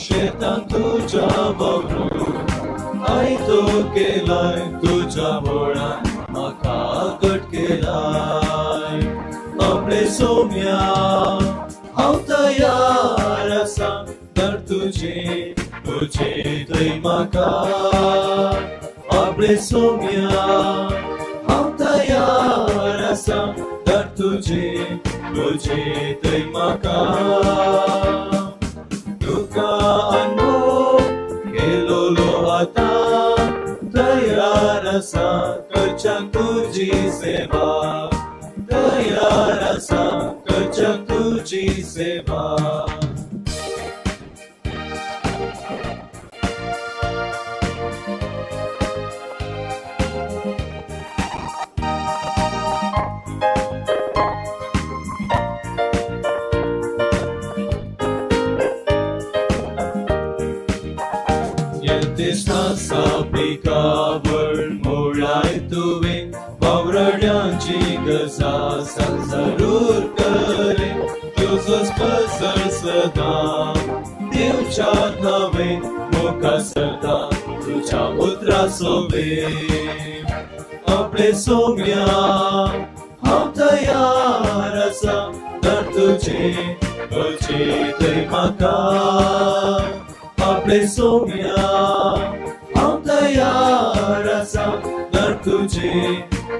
शेतां तुझ्या वावरून आयतो केलाय तुझ्या मुळान म्हाका घट केलाय आपले सोम्या हांव तयार आसा तर तुझे तुझे थंय म्हाका आपले सोम्या हांव तयार आसा तर तुझे तुझे थंय म्हाका तुका अनमोल केलोलो आतां तयार आसा करच्याक तुजी सेवा तयार आसा करच्याक तुजी सेवा. पिकावळ मोळाय तुवें वावरड्यांची गजा जरूर करे तुजो पसर सदां दिवच्या नवें मुखार सरता तुज्या उतरा सोबे आपले सोम्या हांव तयार आसा तर तुजे तुजे थंय म्हाका आपले सोम्या हांव तयार आसा तर तुजे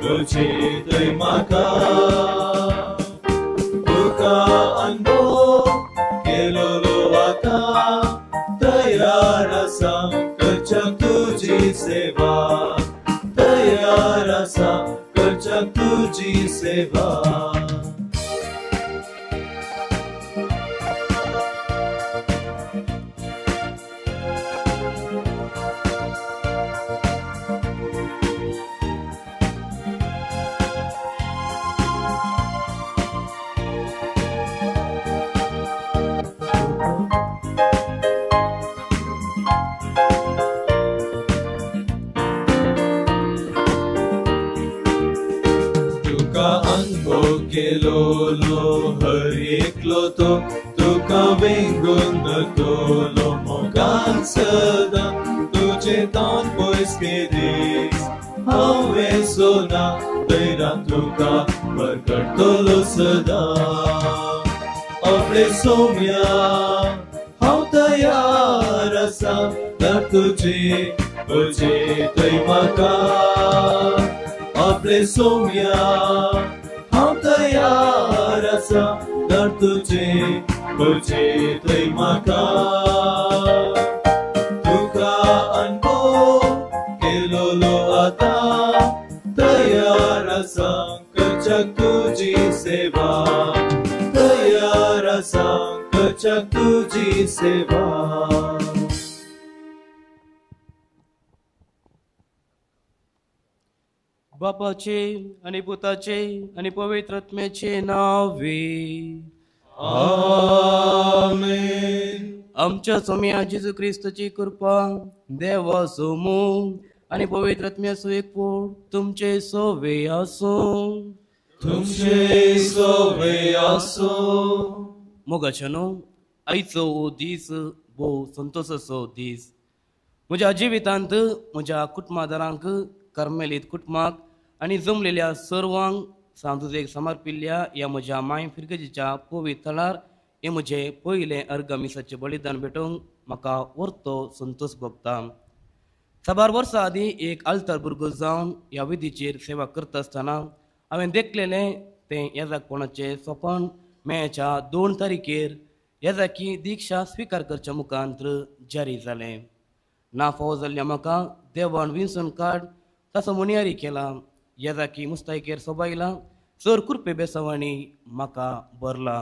तुजे थंय म्हाका तुका अनमोल केलोलो आतां तयार आसा करच्याक तुजी सेवा तयार आसा करच्याक तुजी सेवा. तुका अनभोग केलोलो हर एकलो तो तुका वेंगून नतोलो मोगान सदां तुजे तान पयस केदीस हांवें सोना दैरान तुका परगटतलो सदां आपले सोम्या हांव तयार आसा तर तुजे तुजे थंय म्हाका आपले सोम्या हांव तयार आसा तर तुजे तुजे थंय म्हाका तुका अनभोग केलोलो आतां तयार आसा करच्याक तुजी सेवा तयार आसा करच्याक तुजी सेवा. बापाचे आनी पुताचे आनी पवित्र आत्म्याचे नावे आमेन. आमच्या सोम्या जेजू क्रिस्ताची कृपा देवाचो मोग आनी पवित्र आत्म्याचो एकवट तुमचे सोवे आसूं. तुमचे सोवे आसूं. मोगाचे न्हू आयचो हो दीस भोव संतोसाचो दीस. म्हज्या जिवितांत म्हज्या कुटुंबादारांक कार्मेलीत कुटुंबाक आनी जमलेल्या सर्वांक सांतुजेक समर्पिल्ल्या ह्या म्हज्या माय फिरगजेच्या पवित्र थळार हें म्हजें पयलें अर्घ मिसाचें बलिदान भेटोवंक म्हाका वर्तो संतोश भोगता. साबार वर्सां आदीं एक आल्तार भुरगो जावन ह्या विधीचेर सेवा करता आसतना हांवें देखलेलें तें येजाकपणाचें सोपण मेच्या 2 तारखेर येजाकी दिक्षा स्विकार करच्या मुखांत जारी जालें. ना फावो जाल्ल्या म्हाका देवान विन्सन कार्ड ताचो मुनियारी केला. येजाकी मुस्तायकेर सोबायला चड कुरपे बेसावांनी म्हाका भरला.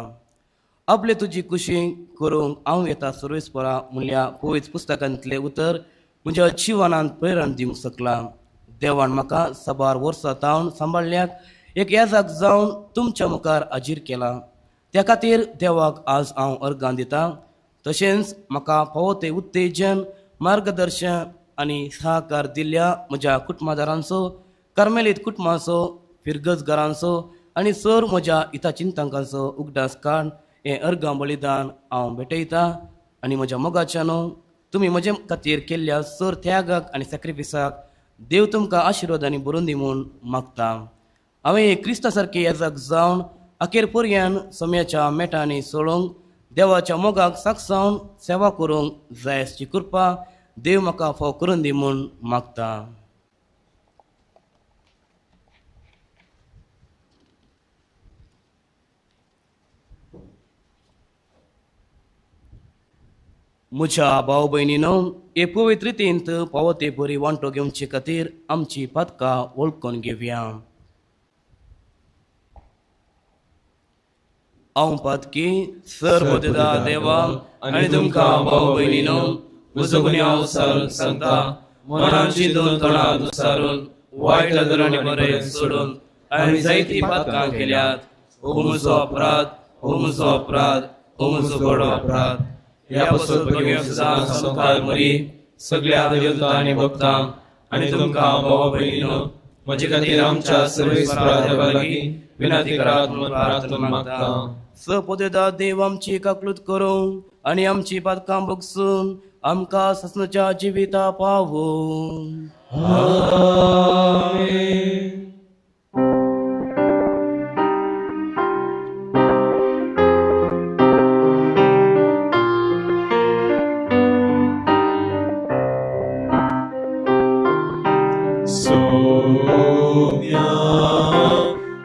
आपले तुजी कुशी करूंक हांव येता सर्वेस्परा म्हणल्या पवित्र पुस्तकांतलें उतर म्हज्या जिवनांत प्रेरण दिवंक शकलां. देवान म्हाका साबार वर्सां तावन सांबाळ्ळ्याक एक येजाक जावन तुमच्या मुखार हाजीर केला. त्या खातीर देवाक आज हांव अर्गां दिता. तशेंच म्हाका फावो तें उत्तेजन मार्गदर्शन आनी सहकार दिल्ल्या म्हज्या कुटुंबादारांचो कार्मेलीत कुटुंबाचो फिरगजगारांचो आनी सर म्हज्या हिताचिंतकांचो उगडास काड हें अर्गां बलिदान हांव भेटयता. आनी म्हज्या मोगाच्यानो तुमी म्हजे खातीर केल्ल्या सर त्यागाक आनी सॅक्रिफिसाक देव तुमकां आशिर्वादांनी भरून दी म्हूण मागता. हांवें एक क्रिस्ता सारकें येजाक जावन अखेर पर्यान सम्याच्या मेटांनी सोडूंक देवाच्या मोगाक साक्षावन सेवा करूंक जाय आसची कृपा देव म्हाका फाव करून दी म्हूण मागता. म्हज्या भाव भयणीनो हे पवित्र रितींत फावो ते बरी वांटो घेवचे खातीर आमची पातकां वळखून घेवया. हांव पातकी सर्वदा देवा आनी तुमकां भाव भयणीनो म्हजो गुन्यांव सारून सांगता. मनाची दोन तोंडां दुसारून वायट नदरांनी बरें सोडून हांवें जायतीं पातकां केल्यात. हो म्हजो अपराध, हो म्हजो अपराध, हो म्हजो व्हडलो अपराध. ह्या पासून भगवे सदां संवसार मरी सगळ्या देवता आनी भक्तांक आनी तुमकां भाव भयणीनो म्हजे खातीर आमच्या सर्वेस्परा देवा लागीं विनंती करात म्हूण प्रार्थना मागता. सपोदेदा देव आमची काकलूत करूं आनी आमची पातकां भोगसून आमकां ससनाच्या जिविता पावूं. आमेन. सोम्या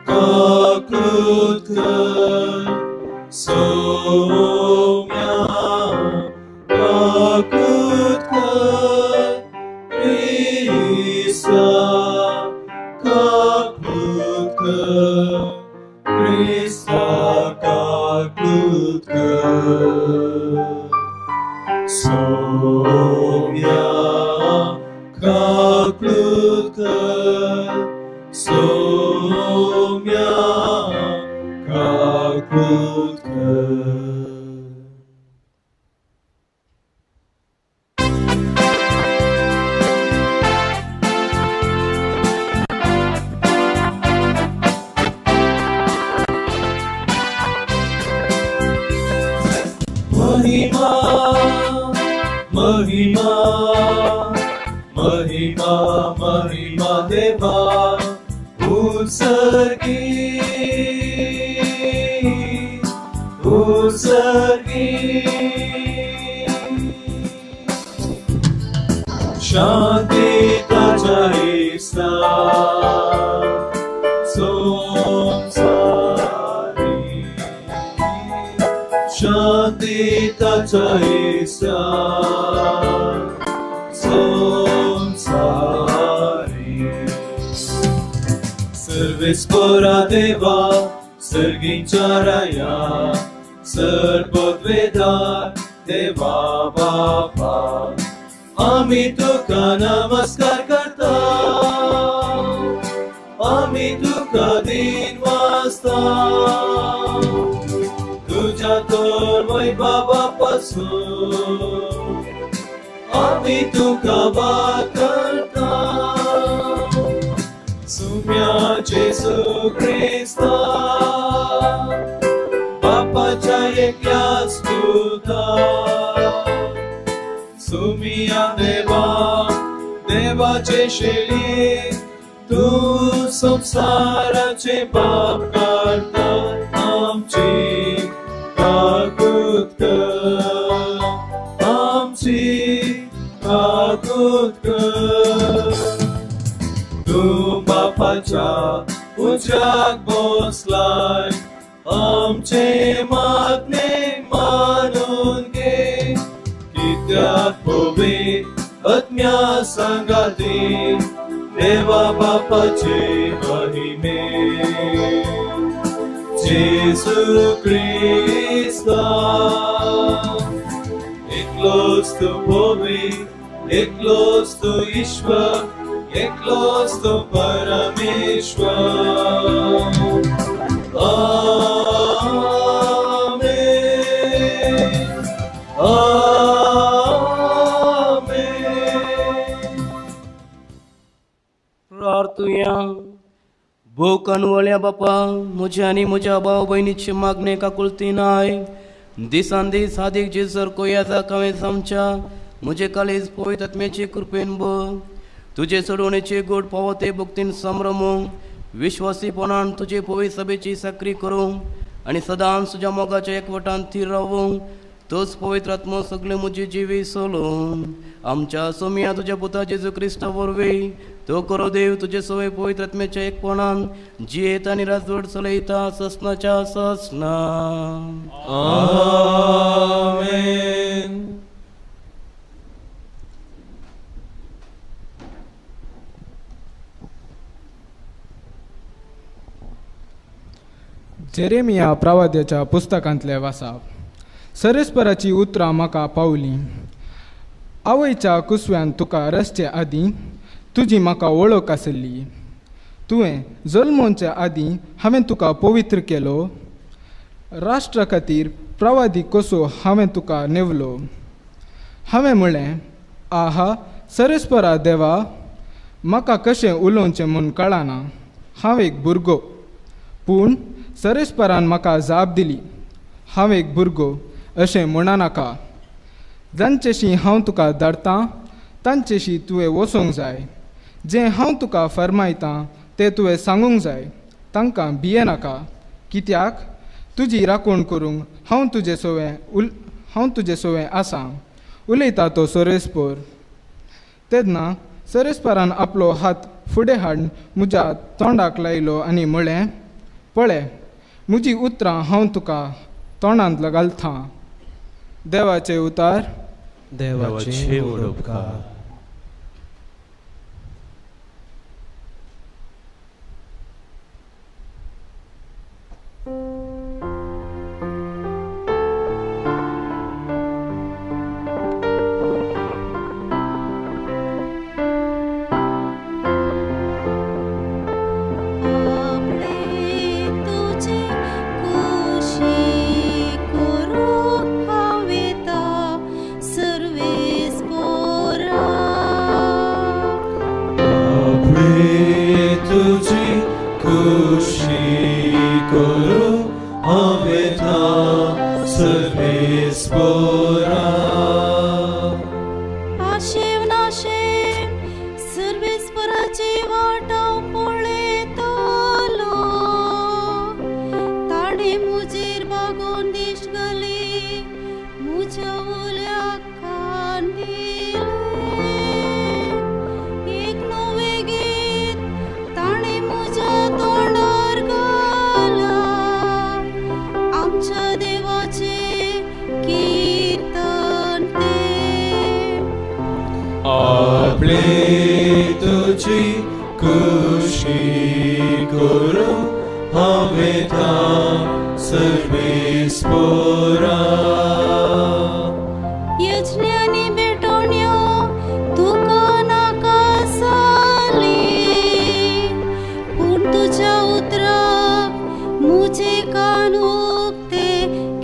काकलूत कर, सोम्या काकलूत कर, क्रिस्ता काकलूत कर, क्रिस्ता काकलूत कर. सोम्या काकलूत कर, सोम्या काकलूत कर. महिमा महिमा महिमा देवा उत्सर्गी उत्सर्गी। शांती ताच्या इस्ता संसारी, शांती ताच्या इस्ता संसारी। सर्वेस्परा देवा सर्गींच्या राया, सर्वद्वेदार देवा बापा, आमी तुका नमस्कार करता, आमी तुका दिन वाजता। तुझ्या तर वैभवा पासून आमी तुका वाकरता। सुम्या जेसू क्रिस्ता बापाच्या एकल्याच पुता, सुमिया देवा देवाचे शेली, तूं संसाराचे पाप काडटा, आमची काकूत कर, आमची काकूत कर। तूं बापाच्या उज्याक बसलाय, आमचे मागणे मानून घे, कित्याक पवित्र आत्म्या सांगाती देवा बापाचे महिमे। जेसू क्रिस्ता एकलोच तूं पवित्र, एकलोच तूं ईश्वर, एकलोच तूं परमेश्वर। आमेन आमेन। प्रार्थुया। भोव कानवळ्या बापा, म्हज्या आनी म्हज्या भाव भयणीची मागणे काकुळती नाय दिसान दीस आदीक जेजर कोयाजाक हांवें आमच्या म्हजे काळीज पवित्र आत्म्याचे कृपेन भर, तुजे सोडवणेचे गोड पावो ते भक्तीन संभ्रमूंक, विश्वासीपणान तुजे पवित्र सभेची साकरी करूंक आनी सदांच तुज्या मोगाच्या एकवटान थीर रावूंक तोच पवित्र आत्मो सगळे म्हजी जिवी सोलून आमच्या सोमिया तुज्या पुता जेजू क्रिस्ता वरवीं तो करो देव तुजे सवय पवित्र आत्म्याच्या एकपणान जियेत आनी राजवट चलयता ससनाच्या ससना। आमेन। जेरेमिया प्रवाद्याच्या पुस्तकांतले वासाप। सरेस्पराची उतरां म्हाका पावलीं। आवयच्या कुसव्यान तुका रचचे आदीं तुजी म्हाका वळख आसली। तुवें जल्मोवचे आदीं हांवें तुका पवित्र केलो। राष्ट्रा खातीर प्रवादी कसो हांवें तुका नेवलो। हांवें म्हळें, आहा सरेस्परा देवा, म्हाका कशें उलोवचें म्हूण कळना, हांव एक भुरगो। पूण सरेस्परान म्हाका जाप दिली, हांव एक भुरगो अशें म्हणनाका। जांचेशी हांव तुका धाडटां तांचेशी तुवें वचूंक जाय। जें हांव तुका फर्मायतां तें तुवें सांगूंक जाय। तांकां भियेनाका, कित्याक तुजी राखण करूंक हांव तुजे सवें आसा, उलयता तो सरेस्पर। तेन्ना सरेस्परान आपलो हात फुडें हाडून म्हज्या तोंडाक लायलो आनी म्हळें, पळय म्हजी उतरां हांव तुका तोंडांत घालतां। देवाचे उतार। देवाचे उपकार। सर्वेस पोरा। तुजी खुशी करूं हांव येता सर्वेस्पोरा. यज्ञानी भेटवण्यो तुका नाका जाली, पूण तुज्या उतराक म्हजे कान उक्ते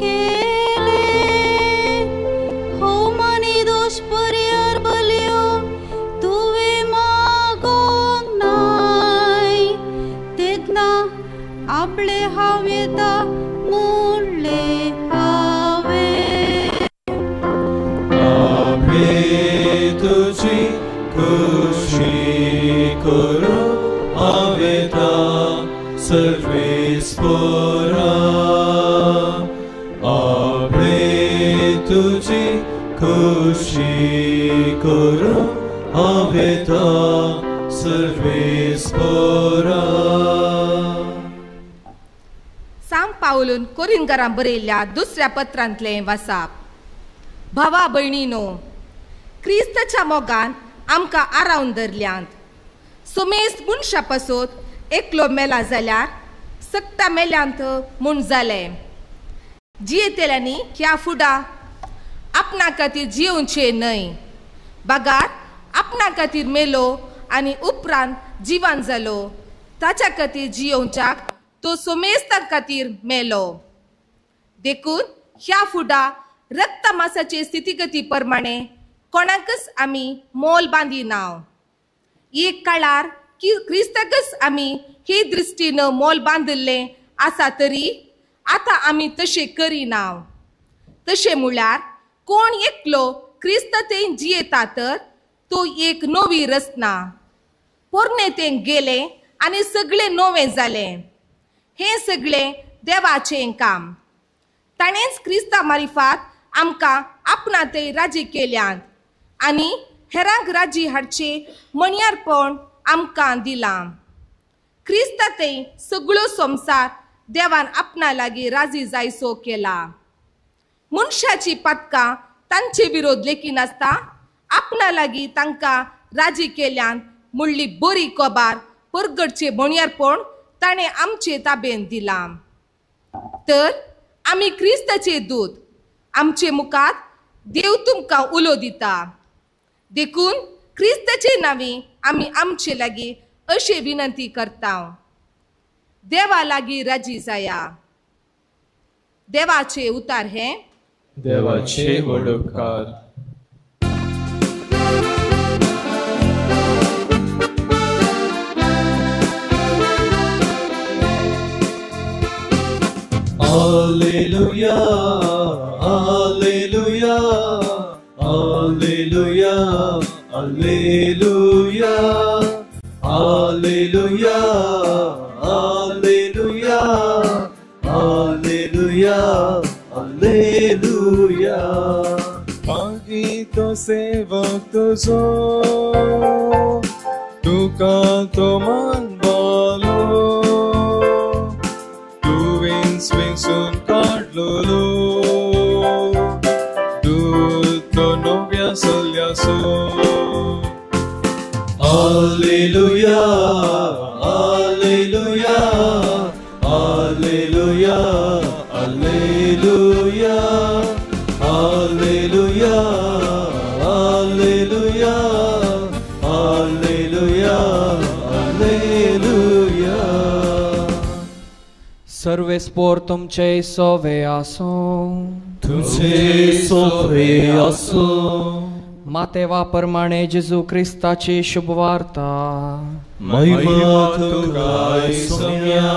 केले. होम आनी दोश परिहार बलयो तुवें मागोंक नाय, तेन्ना आपले हांव येता म्हणलें हांवें. आपले तुजी खुशी करूं हांव येता सर्वेस्पोरा. आपले तुजी खुशी करूं हांव येता सर्वेस्पोरा. सांत पावलून कोरिंगारां बरयल्ल्या दुसऱ्या पत्रांतलें वासाप. भावा भयणीनो, क्रिस्ताच्या मोगान आमकां आरावन धरल्यांत. सुमेस्त मनशा पासत एकलो मेला जाल्यार सक्ता मेल्यांत म्हूण जालें. जियेतल्यांनी ह्या फुडा आपणा खातीर जियोवचें न्हय, बगार आपणा खातीर मेलो आनी उपरांत जिवन जालो ताच्या खातीर जियोवच्याक तो सोमेस्तां खातीर मेलो. देखून ह्या फुडा रक्तमासाचे स्थितीगती प्रमाणे कोणाकच आमी मोल बांदिना. एक काळार क्रिस्ताकच आमी हे दृश्टीन मोल बांदिल्लें आसा तरी आतां आमी तशें करिना. तशें म्हळ्यार कोण एकलो क्रिस्त तें जियेता तर तो एक नवी रचना. पोरणें तें गेलें आनी सगळें नवें जालें. हें सगळें देवाचें काम. ताणेंच क्रिस्ता मारिफात आमकां आपणा ते राजी केल्यात आनी हेरांक राजी हाडचें म्हणयारपण आमकां दिलां. क्रिस्ता ते सगळो संवसार देवान आपणा लागीं राजी जायसो केला. मनशाची पातकां तांचे विरोध लेखिनासता आपणा लागीं तांकां राजी केल्यान म्हणली बरी कबार परगटचें म्हणयारपण ताणें आमचे ताबेन दिलां. तर आमी क्रिस्ताचे दूत, आमचे मुखार देव तुमकां उलो दिता. देखून क्रिस्ताचे नांवी आमी आमचे लागीं अशी विनंती करता, देवा लागीं राजी जाया. देवाचे उतार हे देवाचे व्हड उपकार. Alleluia, Alleluia, Alleluia, Alleluia, Alleluia, Alleluia, Alleluia, Alleluia. Pagito सेवक तुजो, तुका तो मानवालो, तुवें स्विंसून काडलोलो, दूत तो नव्या सल्यासो. Alleluia, Alleluia, Alleluia, Alleluia, Alleluia, Alleluia, Alleluia, Alleluia. सर्वेस्पोर तुमचे सोवे आसूं. तुझे सोवे आसूं. मातेवा प्रमाणे जेजू क्रिस्ताची शुभवार्ता. महिमा तुका सोम्या.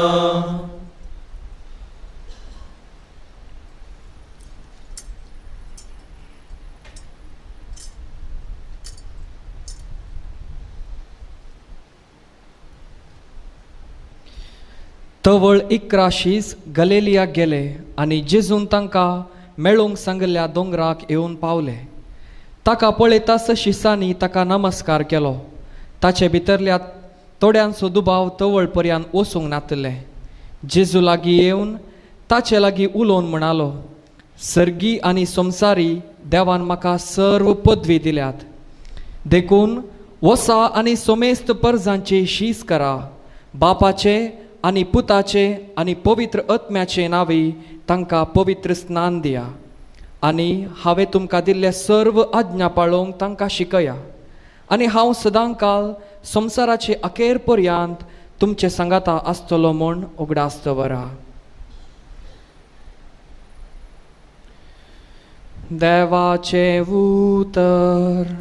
तवळ 11 शीस गलेलियाक गेले आनी जेजून तांकां मेळूंक सांगिल्ल्या दोंगराक येवन पावले. ताका पळयताच शिसांनी ताका नमस्कार केलो. ताचे भितरल्या थोड्यांचो दुबाव तवळ पर्यान वचूंक नातले. जेजू लागीं येवन ताचे लागीं उलोवन म्हणालो, सर्गी आनी संवसारी देवान म्हाका सर्व पदवी दिल्यात, देखून वसा आनी सोमेस्त परजांची शीस करा, बापाचे आनी पुताचे आनी पवित्र आत्म्याचे नांवी तांकां पवित्र स्नान दिया आनी हांवें तुमकां दिल्ले सर्व आज्ञा पाळोवंक तांकां शिकया आनी हांव सदांकाल संवसाराचे अखेर पर्यंत तुमचे सांगाता आसतलो म्हूण उगडास दवरा. देवाचें उतर.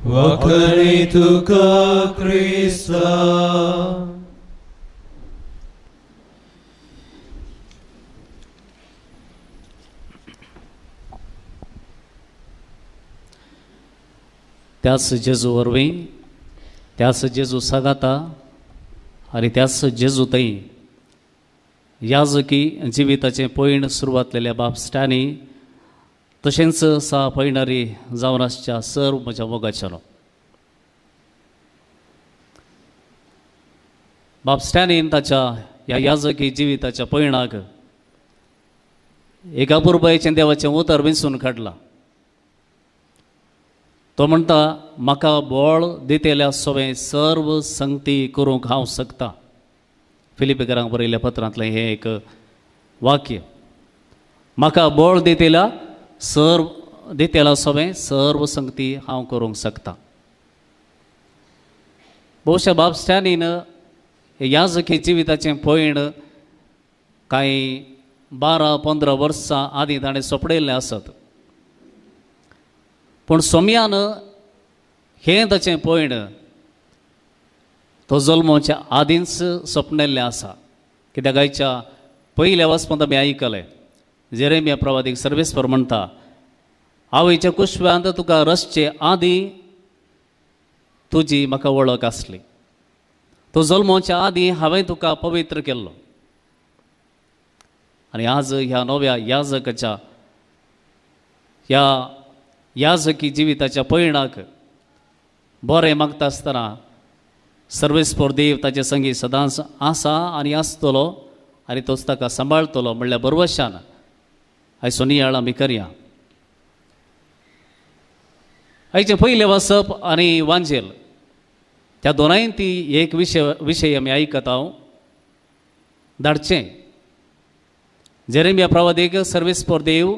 वखणी तुका क्रिस्ता. त्याच जेजू वरवीं, त्याच जेजू सागाता आनी त्याच जेजू थंय याजकी जिविताचें पयण सुरवातलेल्या बाप स्टॅनी तशेंच सा पयणारी जावन आसच्या सर्व म्हज्या मोगाचेलो बाप स्टॅनीन ताच्या ह्या याजकी जिविताच्या पयणाक एका पुरबायेचें देवाचें उतर विंचून काडलां. तो म्हणटा म्हाका बळ दितेल्या सवें सर्व संगती करूंक हांव शकता. फिलिपेकरांक बरयल्ल्या पत्रांतलें हें एक वाक्य. म्हाका बळ दितेल्या सर्व दितेल्या सवें सर्व संगती हांव करूंक शकता. भोवशा बाब स्टॅनीन याजकी जिविताचें पयण कांय 12-15 वर्सां आदीं ताणें सोंपडयल्लें आसत, पूण सोम्यान हें ताचें पयण तो जल्मोच्या आदींच सपनेल्लें आसा. कित्याक आयच्या पयल्या वचपंत आमी आयकलें जेरेमिया प्रवादीक सर्वेस्पर म्हणटा आवयच्या कुशव्यांत तुका रसचे आदीं तुजी म्हाका वळख आसली, तो जल्मोच्या आदीं हांवें तुका पवित्र केल्लो. आनी आज ह्या नव्या याजकाच्या ह्या याजकी जिविताच्या पयणाक बरें मागता आसतना सर्वेस्पर देव ताचे संगी सदांच आसा आनी आसतलो आनी तोच ताका सांबाळतलो म्हणल्यार बरवशान आयचो नियाळ आमी करया. आयचें पयलें वाचप आनी वांजेल त्या दोनांय ती एक विशय आमी आयकता हांव धाडचें. जेरेमिया प्रवादीक सर्वेस्पर देव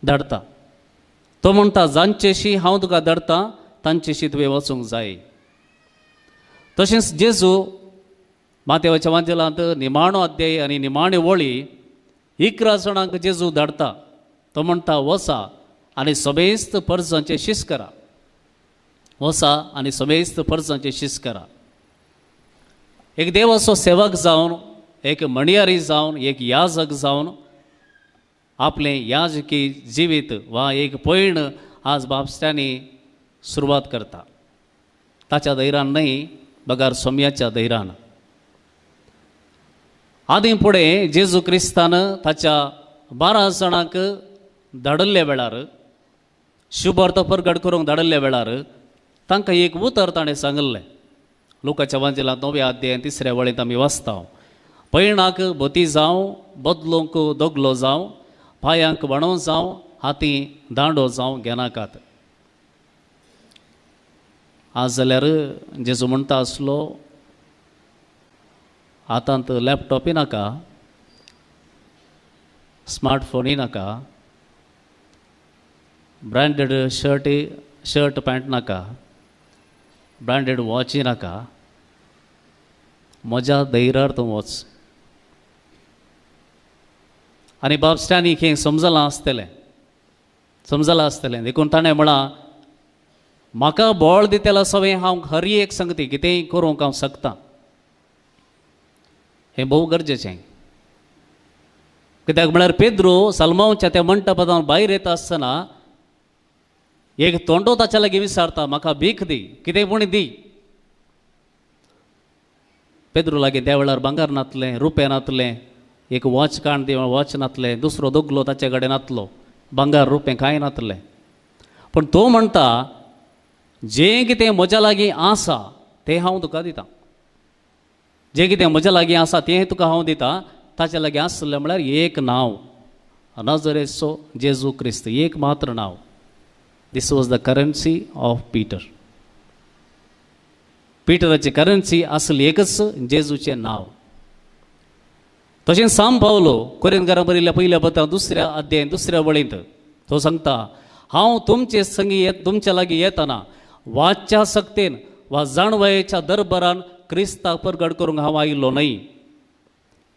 धाडटा. तो म्हणटा जांचेशी हांव तुका धाडटा तांचेशी तुवें वचूंक जाय. तशेंच जेजू मातेवाच्या वांजेलांत निमाणो अध्याय आनी निमाणे वळी 11 जाणांक जेजू धाडटा. तो म्हणटा वसा आनी समेस्त परजांचें शीस करा, वसा आनी समेस्त परजांचें शीस करा. एक देवाचो सेवक जावन, एक मणियारी जावन, एक याजक जावन आपलें याजकी जिवीत वा एक पयण आज बापस्ट्यांनी सुरवात करता. ताच्या धैरान न्हय बगर सोम्याच्या धैरान. आदीं फुडें जेजू क्रिस्तान ताच्या 12 जाणांक धाडिल्ल्या वेळार, शुभर्थ परगट करूंक धाडिल्ल्या वेळार तांकां एक उतर ताणें सांगिल्लें. लुकाच्या वांजेलांत 9व्या अध्यायान 3ऱ्या वळींत आमी वाचता, पयणाक भोती जावं, बदलूंक दोगलो जावं, पांयांक बाणो जावं, हाती दांडो जावं घेनाकात. आज जाल्यार जेजू म्हणटा आसलो हातांत लॅपटॉपय नाका, स्मार्टफोनय नाका, ब्रँडेड शर्ट पॅन्ट नाका, ब्रँडेड वॉचय नाका, म्हज्या धैर्यार तूं वच. आनी बाब स्टॅनीक हें समजलां आसतलें, समजलां आसतलें. देखून ताणें म्हळां म्हाका बळ दितेलो सवें हांव हर एक संगती कितेंय करूंक हांव शकता. हें भोव गरजेचें. कित्याक म्हळ्यार पेद्रो सलमांवच्या त्या मंटपांत भायर येता आसतना एक तोंडो ताच्या लागीं विचारता म्हाका भीक दी, कितें पूण दी. पेद्रो लागीं त्या वेळार भांगर नातलें, रुपें नातलें, एक वॉच काण दी वॉच नातलें, दुसरो दोगलो ताचे कडेन नातलो, भांगर रुपें कांय नातलें. पूण तो म्हणटा जें कितें म्हज्या लागीं आसा तें हांव तुका दितां, जें कितें म्हज्या लागीं आसा तें तुका हांव दितां. ताच्या लागीं आसलें म्हळ्यार एक नांव, नजरेचो जेजू क्रिस्त, एक मात्र नांव. This was the currency of Peter. पिटराची currency आसली एकच, जेजूचें नांव. तशेंच सांव पावलो कोरिंथकारां बरयल्ल्या पयल्या पत्रांत दुसऱ्या अध्याय दुसऱ्या वळींत तो सांगता, हांव तुमचे संगी तुमच्या लागीं येतना वाच्या सक्तेन वा जाणवयेच्या दरबारान क्रिस्ताक परगट करूंक हांव आयिल्लो न्हय.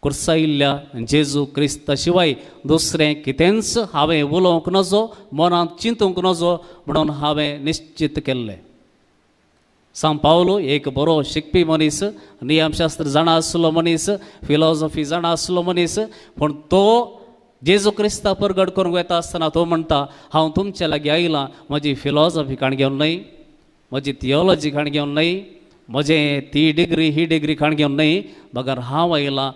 कुर्सायिल्ल्या जेजू क्रिस्ता शिवाय दुसरें कितेंच हांवें उलोवंक नजो, मनांत चिंतूंक नजो म्हणून हांवें निश्चित केल्लें. सांव पावलो एक बरो शिकपी मनीस, नियमशास्त्र जाणा आसलो मनीस, फिलॉसॉफी जाणा आसलो मनीस, पूण तो जेजू क्रिस्ता परगट करूंक वता आसतना तो म्हणटा, हांव तुमच्या लागीं आयलां म्हजी फिलॉसॉफी काण घेवन न्हय, म्हजी थियोलॉजी काण घेवन न्हय, म्हजें ती डिग्री ही डिग्री काण घेवन न्हय, बगर हांव आयलां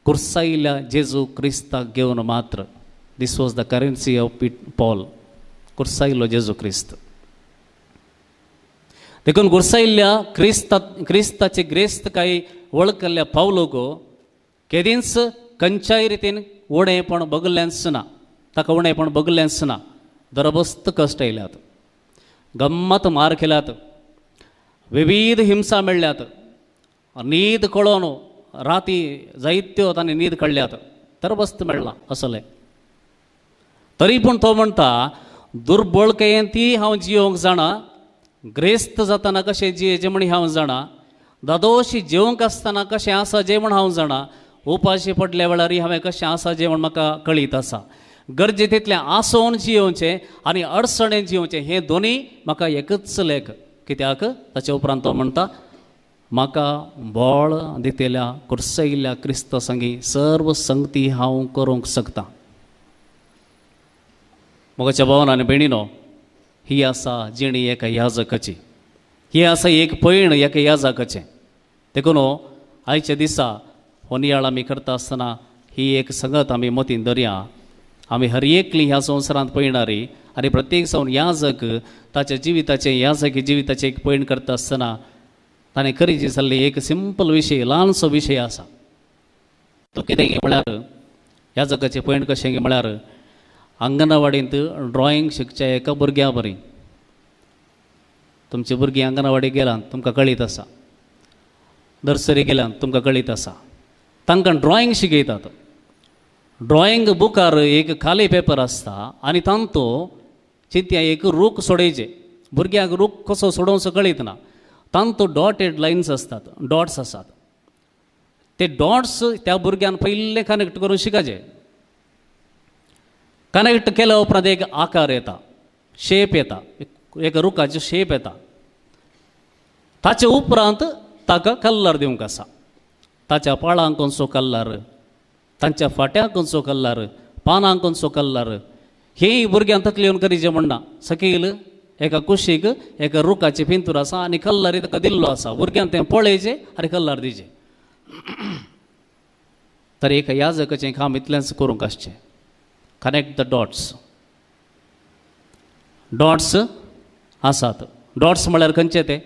कुर्सायिल्ल्या जेजू क्रिस्ताक घेवन मात्र. This was the currency of Paul, कुर्सायिल्लो जेजू क्रिस्त. देखून गुरसायिल्ल्या क्रिस्ताचे ग्रेस्त कांय वळखल्ल्या पावलोक केदींच खंयच्याय रितीन उणेपण बगल्लेंच ना, ताका उणेपण बगल्लेंच ना. दरबस्त कश्ट आयल्यात, गम्मत मार केल्यात, विविध हिंसा मेळ्ळ्यात, न्हीद कळोन राती जायत्यो ताणें न्हीद काडल्यात, दरबस्त मेळ्ळां असलें. तरी पूण तो म्हणटा, दुर्बळकायेन ती हांव जियोंक जाणा, ग्रेस्त जातना कशें जियेचें म्हण हांव जाणा, दादोशी जेवंक आसतना कशें आसा जें म्हण हांव जाणा, उपाशी पडल्या वेळारय हांवें कशें आसा जें म्हण म्हाका कळीत आसा, गरजे तितलें आसोवन जियोवचें आनी अडचणेन जियोवचें हें दोनूय म्हाका एकच लेख. कित्याक ताचे उपरांत तो म्हणटा, म्हाका बळ दितेल्या कुर्सयिल्ल्या क्रिस्ता संगी सर्व संगती हांव करूंक शकता. मोगाच्या भावान आनी भयणीनो, ही आसा जिणी एका याजकाची, ही आसा एक पयण एका याजकाचें. देखून आयच्या दिसा हो नियाळ आमी करता आसतना ही एक संगत आमी मतीन धरया. आमी हर एकली ह्या संवसारांत पयणारी आनी प्रत्येक जावन याजक ताच्या जिविताचें, याजकी जिविताचें एक पयण करता आसतना ताणें खरी जाल्ली एक सिंपल विशय, ल्हानसो विशय आसा. तो कितें म्हळ्यार याजकाचें पयण कशें म्हळ्यार अंगणवाडींत ड्रॉइंग शिकच्या एका भुरग्या बरी. तुमची भुरगीं अंगणवाडी गेल्यान तुमकां कळीत आसा, नर्सरी गेल्यान तुमकां कळीत आसा, तांकां ड्रॉइंग शिकयतात. ड्रॉइंग बुकार एक खाली पेपर आसता आनी तांतो चिंतया एक रूख सोडयचे, भुरग्यांक रूख कसो सोडोवचो कळीत ना, तांतो डॉटेड लायन्स आसतात, डॉट्स आसात, ते डॉट्स त्या भुरग्यान पयले कनेक्ट करून शिकाचे. कनेक्ट केल्या उपरांत एक आकार येता, शेप येता, एक रुखाचो शेप येता. ताचे उपरांत ताका कलर दिवंक आसा, ताच्या पाळांक खंयचो कलर, तांच्या फाट्यांक खंयचो कलर, पानांक खंयचो कलर, हें भुरग्यांक तकली येवन करीचें म्हणना. सकयल एका कुशीक एका रुखाची पिंतूर आसा आनी कलर ताका दिल्लो आसा, भुरग्यांक तें पळयचें आनी कलर दिवचें. तर एका याजकाचें काम इतलेंच करूंक आसचें, कनेक्ट the dots. Dots आसात, डॉट्स म्हळ्यार खंयचे ते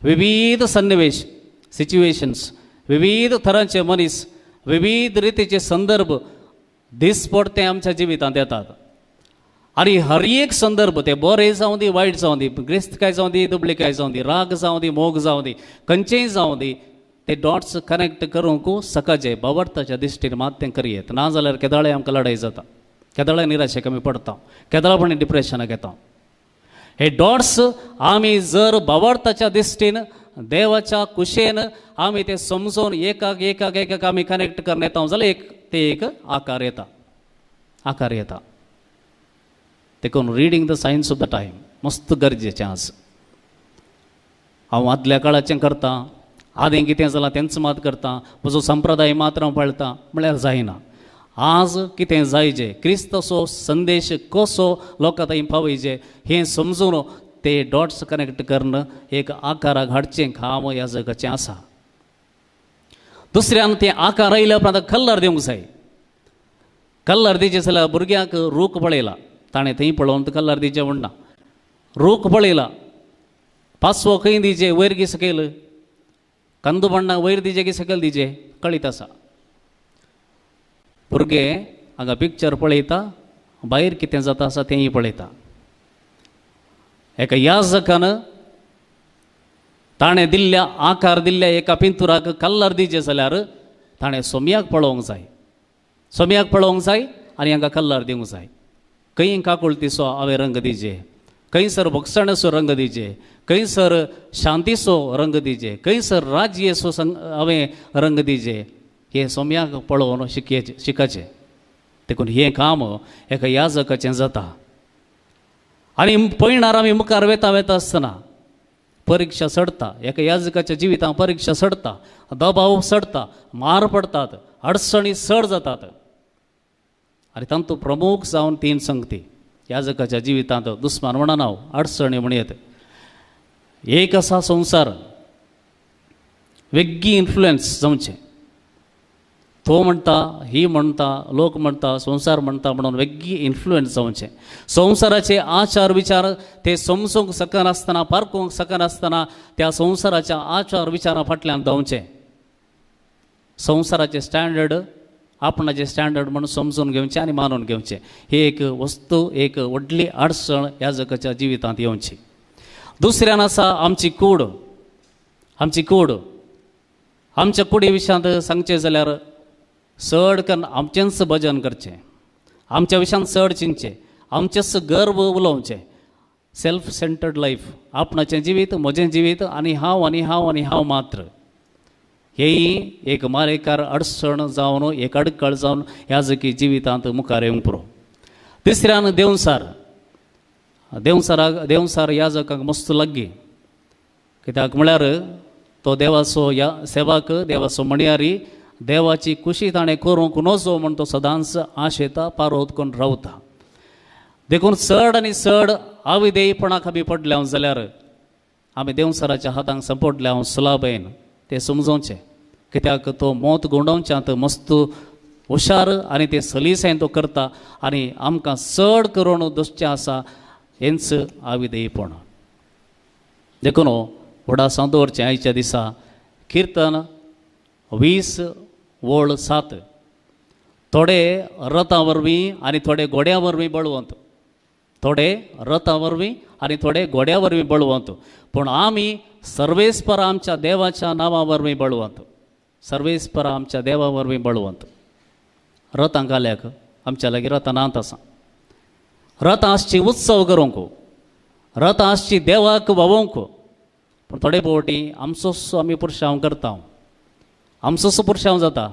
विविध सन्निवेश, सिच्युएशन्स, विविध थरांचे मनीस, विविध रितीचे संदर्भ दिसपडते आमच्या जिवितांत येतात. आनी हर एक संदर्भ ते बरे जावं दी, वायट जावं दी, ग्रेस्तकाय जावं दी, दुबळीकाय जावं दी, राग जावं दी, मोग जावं दी, खंयचेय जावं दी, ते डॉट्स कनेक्ट करूंक सकाळचे बावडताच्या दिश्टीन मात तें करयेत. ना जाल्यार केदाळे आमकां लडाई जाता, केदळा निराशेक आमी पडटा, केदळापणी डिप्रेशनाक येता. हे डॉट्स आमी जर बावडताच्या दिश्टीन देवाच्या कुशेन आमी ते समजून एकाक एकाक एकाक आमी कनेक्ट करून येता जाल्यार एक ते एक आकार येता, आकार येता. देखून reading the signs of the time मस्त गरजेचें आज. हांव आदल्या काळाचें करतां, आदीं कितें जालां तेंच मात करता, म्हजो संप्रदाय मात्र हांव पाळटा म्हळ्यार जायना. आज कितें जायजे, क्रिस्ताचो संदेश कसो लोकां थंय पावयचे हें समजून ते डॉट्स कनेक्ट करून एक आकाराक हाडचें काम ह्या जगाचें आसा. दुसऱ्यान तें आकार आयल्या उपरांत कलर दिवंक जाय. कलर दिवचे जाल्यार भुरग्यांक रूख पळयला, ताणें थंय पळोवन कलर दिवचें म्हणना, रूख पळयला, पासवो खंय दिवचे, वयर की सकयल, कंदू बण्णां वयर दिवचे की सकयल दिवचे कळीत आसा. भुरगे हांगा पिक्चर पळयता, भायर कितें जाता आसा तेंय पळयता. एका याजकान ताणें दिल्ल्या आकार दिल्ल्या एका पिंतुराक कलर दिजे जाल्यार ताणें सोमयाक पळोवंक जाय, सोमयाक पळोवंक जाय आनी हांकां कलर दिवंक जाय. खंय काकुळतीचो हांवें रंग दिजे, खंयसर भोगसण्याचो रंग दिजे, खंयसर शांतीचो रंग दिजे, खंयसर राज्येचो हांवें रंग दिजे, हें सोमयाक पळोवन शिकाचें. देखून हें काम एका याजकाचें जाता. आनी पयणार आमी मुखार वेता वेता आसतना परिक्षा चडता, एका याजकाच्या जिवितांत परिक्षा चडता, दबाव चडता, मार पडटात, अडचणी चड जातात. आनी तांतूत प्रमुख जावन तीन संगती याजकाच्या जिवितांत दुस्मान म्हणना हांव, अडचणी म्हणयत. एक आसा संवसार, वेगळी इन्फ्लुयन्स जावचें, तो म्हणटा, ही म्हणटा, लोक म्हणटा, संवसार म्हणटा म्हणून वेगळी इन्फ्लुयन्स जावचें. संवसाराचे आचार विचार ते समजूंक शकनासतना, पारखूंक शकनासतना त्या संवसाराच्या आचार विचारा फाटल्यान धांवचें. संवसाराचे स्टँडर्ड आपणाचे स्टँडर्ड म्हणून समजून घेवचें आनी मानून घेवचें. ही एक वस्तू, एक व्हडली अडचण ह्या जगाच्या जिवितांत येवची. दुसऱ्यान आसा आमची कूड. आमची कूड, आमच्या कुडी विशयांत सांगचें जाल्यार चड करून आमचेंच भजन करचें, आमच्या विशयांत चड चिंतचें, आमचेंच गर्व उलोवचें. सेल्फ सेंटर्ड लायफ, आपणाचें जिवीत, म्हजें जिवीत आनी हांव आनी हांव आनी हांव मात्र. हेय एक मारेकार अडचण जावन, एक अडकळ जावन ह्या जकी जिवितांत मुखार येवंक पुरो. तिसऱ्यान देवसार, देवसाराक देवसार ह्या जकाक मस्त लागी, कित्याक म्हळ्यार तो देवाचो ह्या सेवाक, देवाचो म्हणयारी, देवाची खुशी ताणें करूंक नजो म्हूण तो सदांच आशेता, पारोत करून रावता. देखून चड आनी चड आविदेयपणाक आमी पडल्या जाल्यार आमी देवसाराच्या हातांक संपडल्या सुलाबेन तें समजोवचें. कित्याक तो मोत गुंडोवच्यांत मस्त हुशार आनी ते सलीसायन तो करता आनी आमकां चड करून दसचें आसा हेंच आविदेयपण. देखून व्हडा सांव दवरचें आयच्या दिसा किर्तन 20:7. थोडे रथा वरवीं आनी थोडे घोड्या वरवीं बळवंत, थोडे रथा वरवीं आनी थोडे घोड्या वरवीं बळवंत, पूण आमी सर्वेस्पर आमच्या देवाच्या नांवा वरवीं बळवंत, सर्वेस्पर आमच्या देवा वरवीं बळवंत. रथां घाल्याक आमच्या लागीं रथां नात आसा. रथां आसची उत्सव करूंक, रथां आसची देवाक व्हांवोवंक, पूण थोडे फावटी आमचोच आमी पुरशांव करता, आमचोच पुरशांव जाता.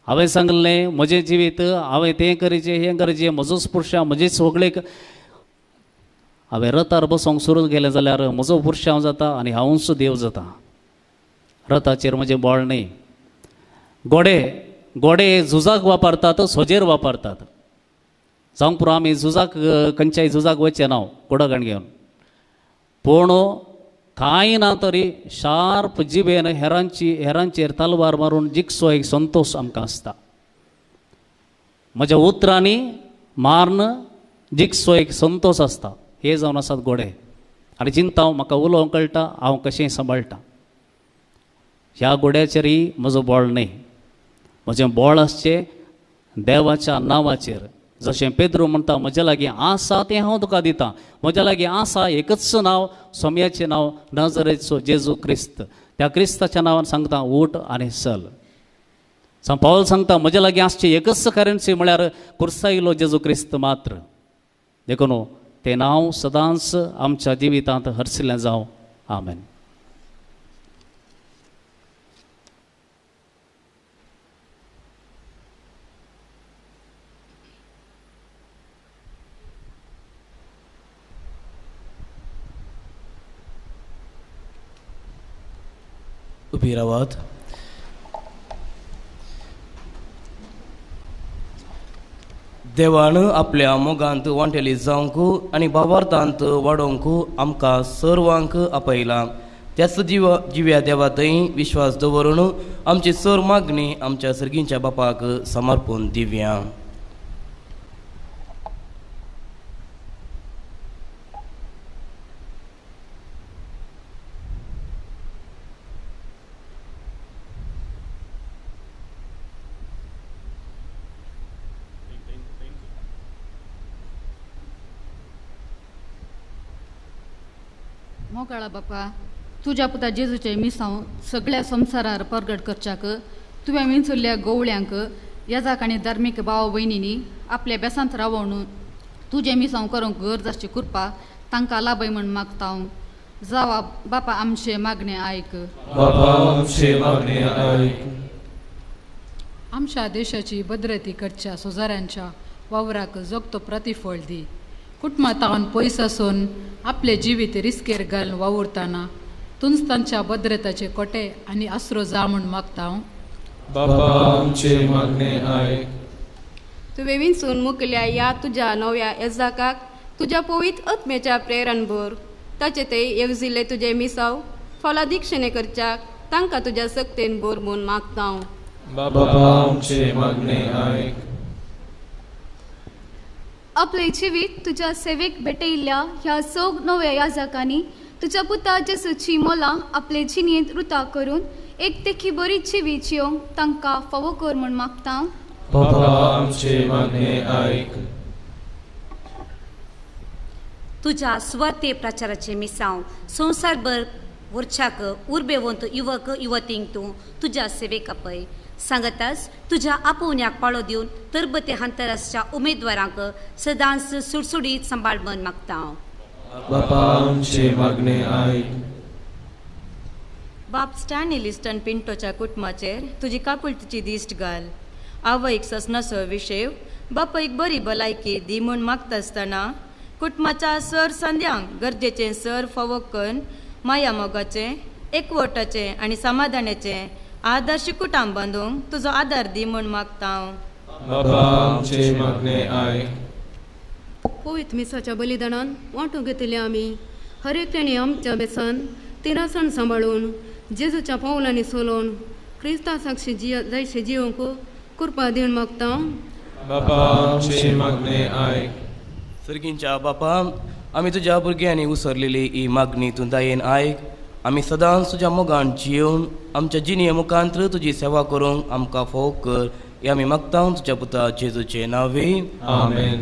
हांवें सांगलें म्हजें जिवीत, हांवें तें करचें हें करचें, म्हजोच पुरशांव, म्हजेच होगळेक. हांवें रथार बसोंक सुरू केलें जाल्यार म्हजो पुरशांव जाता आनी हांवूच देव जाता. रथाचेर म्हजें बळ न्हय. घोडे, घोडे झुजाक वापरतात, सोजेर वापरतात. जावंक पुरो आमी झुजाक, खंयच्याय झुजाक वचचें ना घोडो गाण घेवन, पूण कांय ना तरी शार्प जिबेन हेरांची हेरांचेर तलवार मारून जिखचो एक संतोश आमकां आसता. म्हज्या उतरांनी मारून जिखचो एक संतोश आसता. हे जावन आसात घोडे. आनी चिंता म्हाका उलोवंक कळटा, हांव कशें सांबाळटा. ह्या घोड्याचेरय म्हजो बळ न्हय. म्हजें बळ आसचें देवाच्या नांवाचेर. जशें पेद्रू म्हणटा, म्हज्या लागीं आसा तें हांव तुका दितां, म्हज्या लागीं आसा एकच नांव, सोम्याचें नांव, नजरेचो जेजू क्रिस्त. त्या क्रिस्ताच्या नांवान सांगता उठ आनी चल. सांग पावल सांगता म्हज्या लागीं आसचें एकच करेन्सी म्हळ्यार कुर्सायलो जेजू क्रिस्त मात्र. देखून तें नांव सदांच आमच्या जिवितांत हरशिल्लें जावं. आमेन. उबी रावात. देवान आपल्या मोगांत वांटेली जावंक आनी भावार्थांत वाडोवंक आमकां सर्वांक आपयलां. त्याच जिव्या देवा थंय विश्वास दवरून आमची सर मागणी आमच्या सर्गींच्या बापाक समर्पून दिवया. मोगाळा बापा, तुज्या पुता जेजूचे मिसांव सगळ्या संवसारार परगट करच्याक तुवें विंचुल्ल्या गोवळ्यांक येजाक आनी धार्मीक भाव भयणींनी आपल्या बेसांत रावोवन तुजें मिसांव करूंक गरज आसची कृपा तांकां लाभय म्हूण मागता हांव. जावा बापा आमचें मागणें आयक. बापा आमचें मागणें आयक. आमच्या देशाची भद्रती करच्या सोजाऱ्यांच्या वावराक जोगतो प्रतिफळ दी. कुटुंबा तावन पयस आसून आपले जिवीत रिस्केर घालून वावुरतना तुंच तांच्या भद्रताचे कोटे आनी आसरो जा म्हूण मागता हांव. बापा आमचें मागणें आयक. तुवें विंचून मुकल्या ह्या तुज्या नव्या येजाकाक तुज्या पवित्र आत्म्याच्या प्रेरण भर. ताचे ते येवजिल्ले तुजे मिसाव फलादीक्षणे करच्याक तांकां तुज्या सक्तेन भर म्हूण मागता हांव. बाबा आमचें मागणें आयक. आपले जिवीत तुज्या सेवेक भेटयल्ल्या ह्या सोग नव्या याजकांनी तुज्या पुता जेजूची मोलां आपले जिणेंत रुता करून एक देखी बरी जिवीत जियोंक तांकां फावो कर म्हूण मागता. बाबा आमचें मागणें आयक. तुज्या सुवार्ते प्रचाराचें मिसांव संवसारभर व्हरच्याक उर्बेवंत युवक युवतींक तूं तुज्या सेवेक आपय. सांगताच तुज्या आपोवण्याक पाळो दिवन तरबते हांतर आसच्या उमेदवारांक सदांच सुडसुडीत सांबाळ म्हूण मागता हांव. बापा आमचें मागणें आयक. बाप स्टॅनली लिस्टन पिंटोच्या कुटुंबाचेर तुजी काकुळतीची दिश्ट घाल. आवयक ससनाचो विशेव बापायक बरी भलायकी दी म्हूण मागता आसतना कुटुंबाच्या सर संद्यांक गरजेचें सर फावो करून माया मोगाचें, एकवटाचें आनी समाधानाचें आदर्श कुटुंब बांदूंक तुजो आदार दी म्हूण मागता हांव. बाबा आमचें मागणें आयक. पवित्र मिसाच्या बलिदानान वांटूंक घेतिल्ले आमी हर एकल्यानी आमच्या बेसान तिरासण सांबाळून जेजूच्या पावलांनी सोलोवन क्रिस्ता साक्षी जायशे जिवंक कृपा दिवन मागता. बाबा आमचें मागणें आयक. सर्गींच्या बापा, आमी तुज्या भुरग्यांनी उसरलेली ही मागणी तूं दयेन आयक. आमी सदांच तुज्या मोगान जियोवन आमच्या जिणे मुखांत्र तुजी सेवा करूंक आमकां फोव कर हे आमी मागता तुज्या पुता जेजूचे नांवे. आमेन.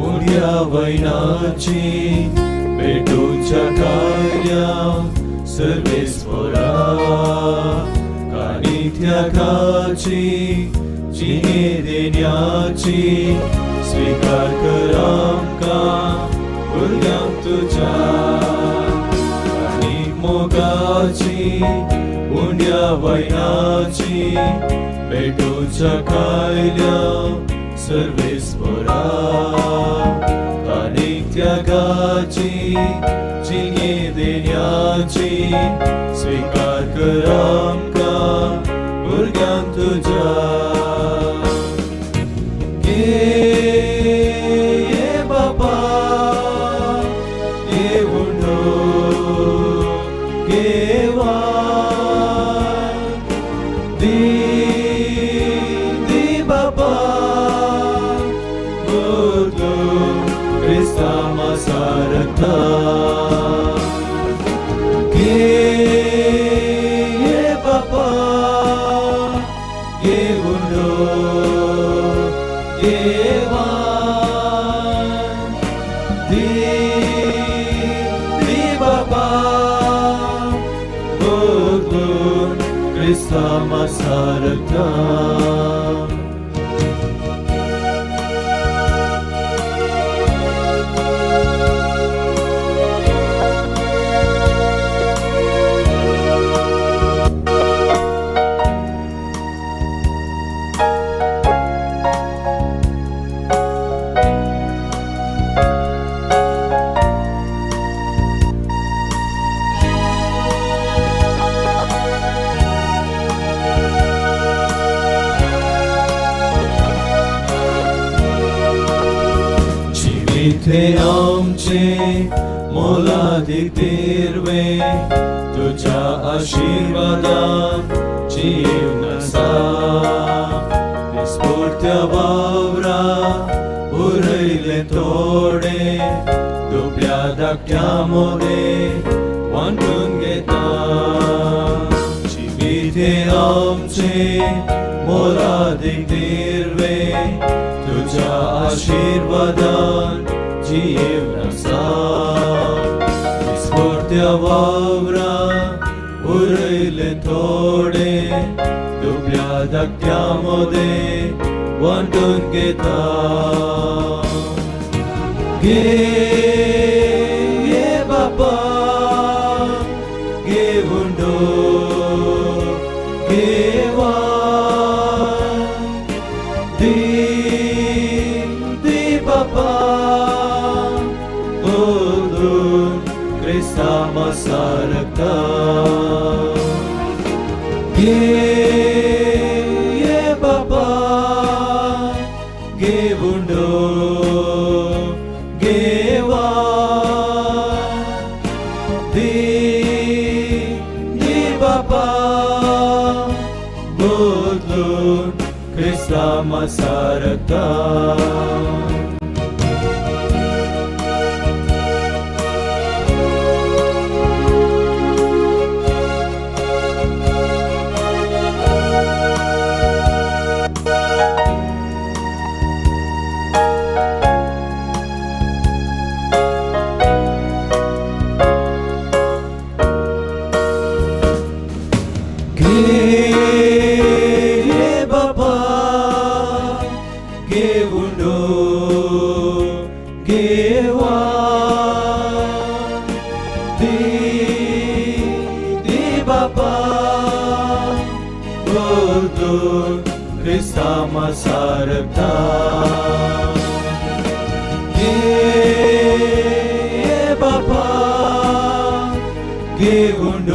उड्या वैनाची भेटूच्या कार्या सर्वेस्परा काणी त्यागाची जिणे देण्याची स्वीकार कर आमकां भुरग्यांक तुज्या. काणी मोगाची उड्या वैनाची भेटूच्या कार्या सर्वेस्परा काणी त्यागाची जिणे देण्याची स्वीकार कर आमकां भुरग्यांक तुज्या. घे बाबा घे उंडो घे वाय दी दी बाबा क्रिस्तामा सारता. घे बाबा घे उंडो घे वाय दी दी बाबा बदलून क्रिस्तामा सारता. जिवीत आमचे मोलादीक तेरवे तुझ्या आशिर्वादान जीवन आसा दिसपोर्त्या वावरा उरयले थोडे दुबळ्या धाकट्या मोदें वांटून घेता जिवीत हें आमचें मोलादीक दिर्वे तुझ्या आशिर्वादान जीवन आसा दिसपोर्त्या वावरा उरयले थोडे दुबळ्या धाकट्या मोदें वांटून घेता घे घे बाबा घेवन घेवा दी दी बाबा बदलून क्रिस्तांवा सारखता घे घे बाबा घेवन घेवा दी दी बाबा बदलून क्रिस्तांवा सारखता घे बाबा घेवन घेवा दी दी बाबा बदलून क्रिस्तांवा सारखता घे बाबा घेवन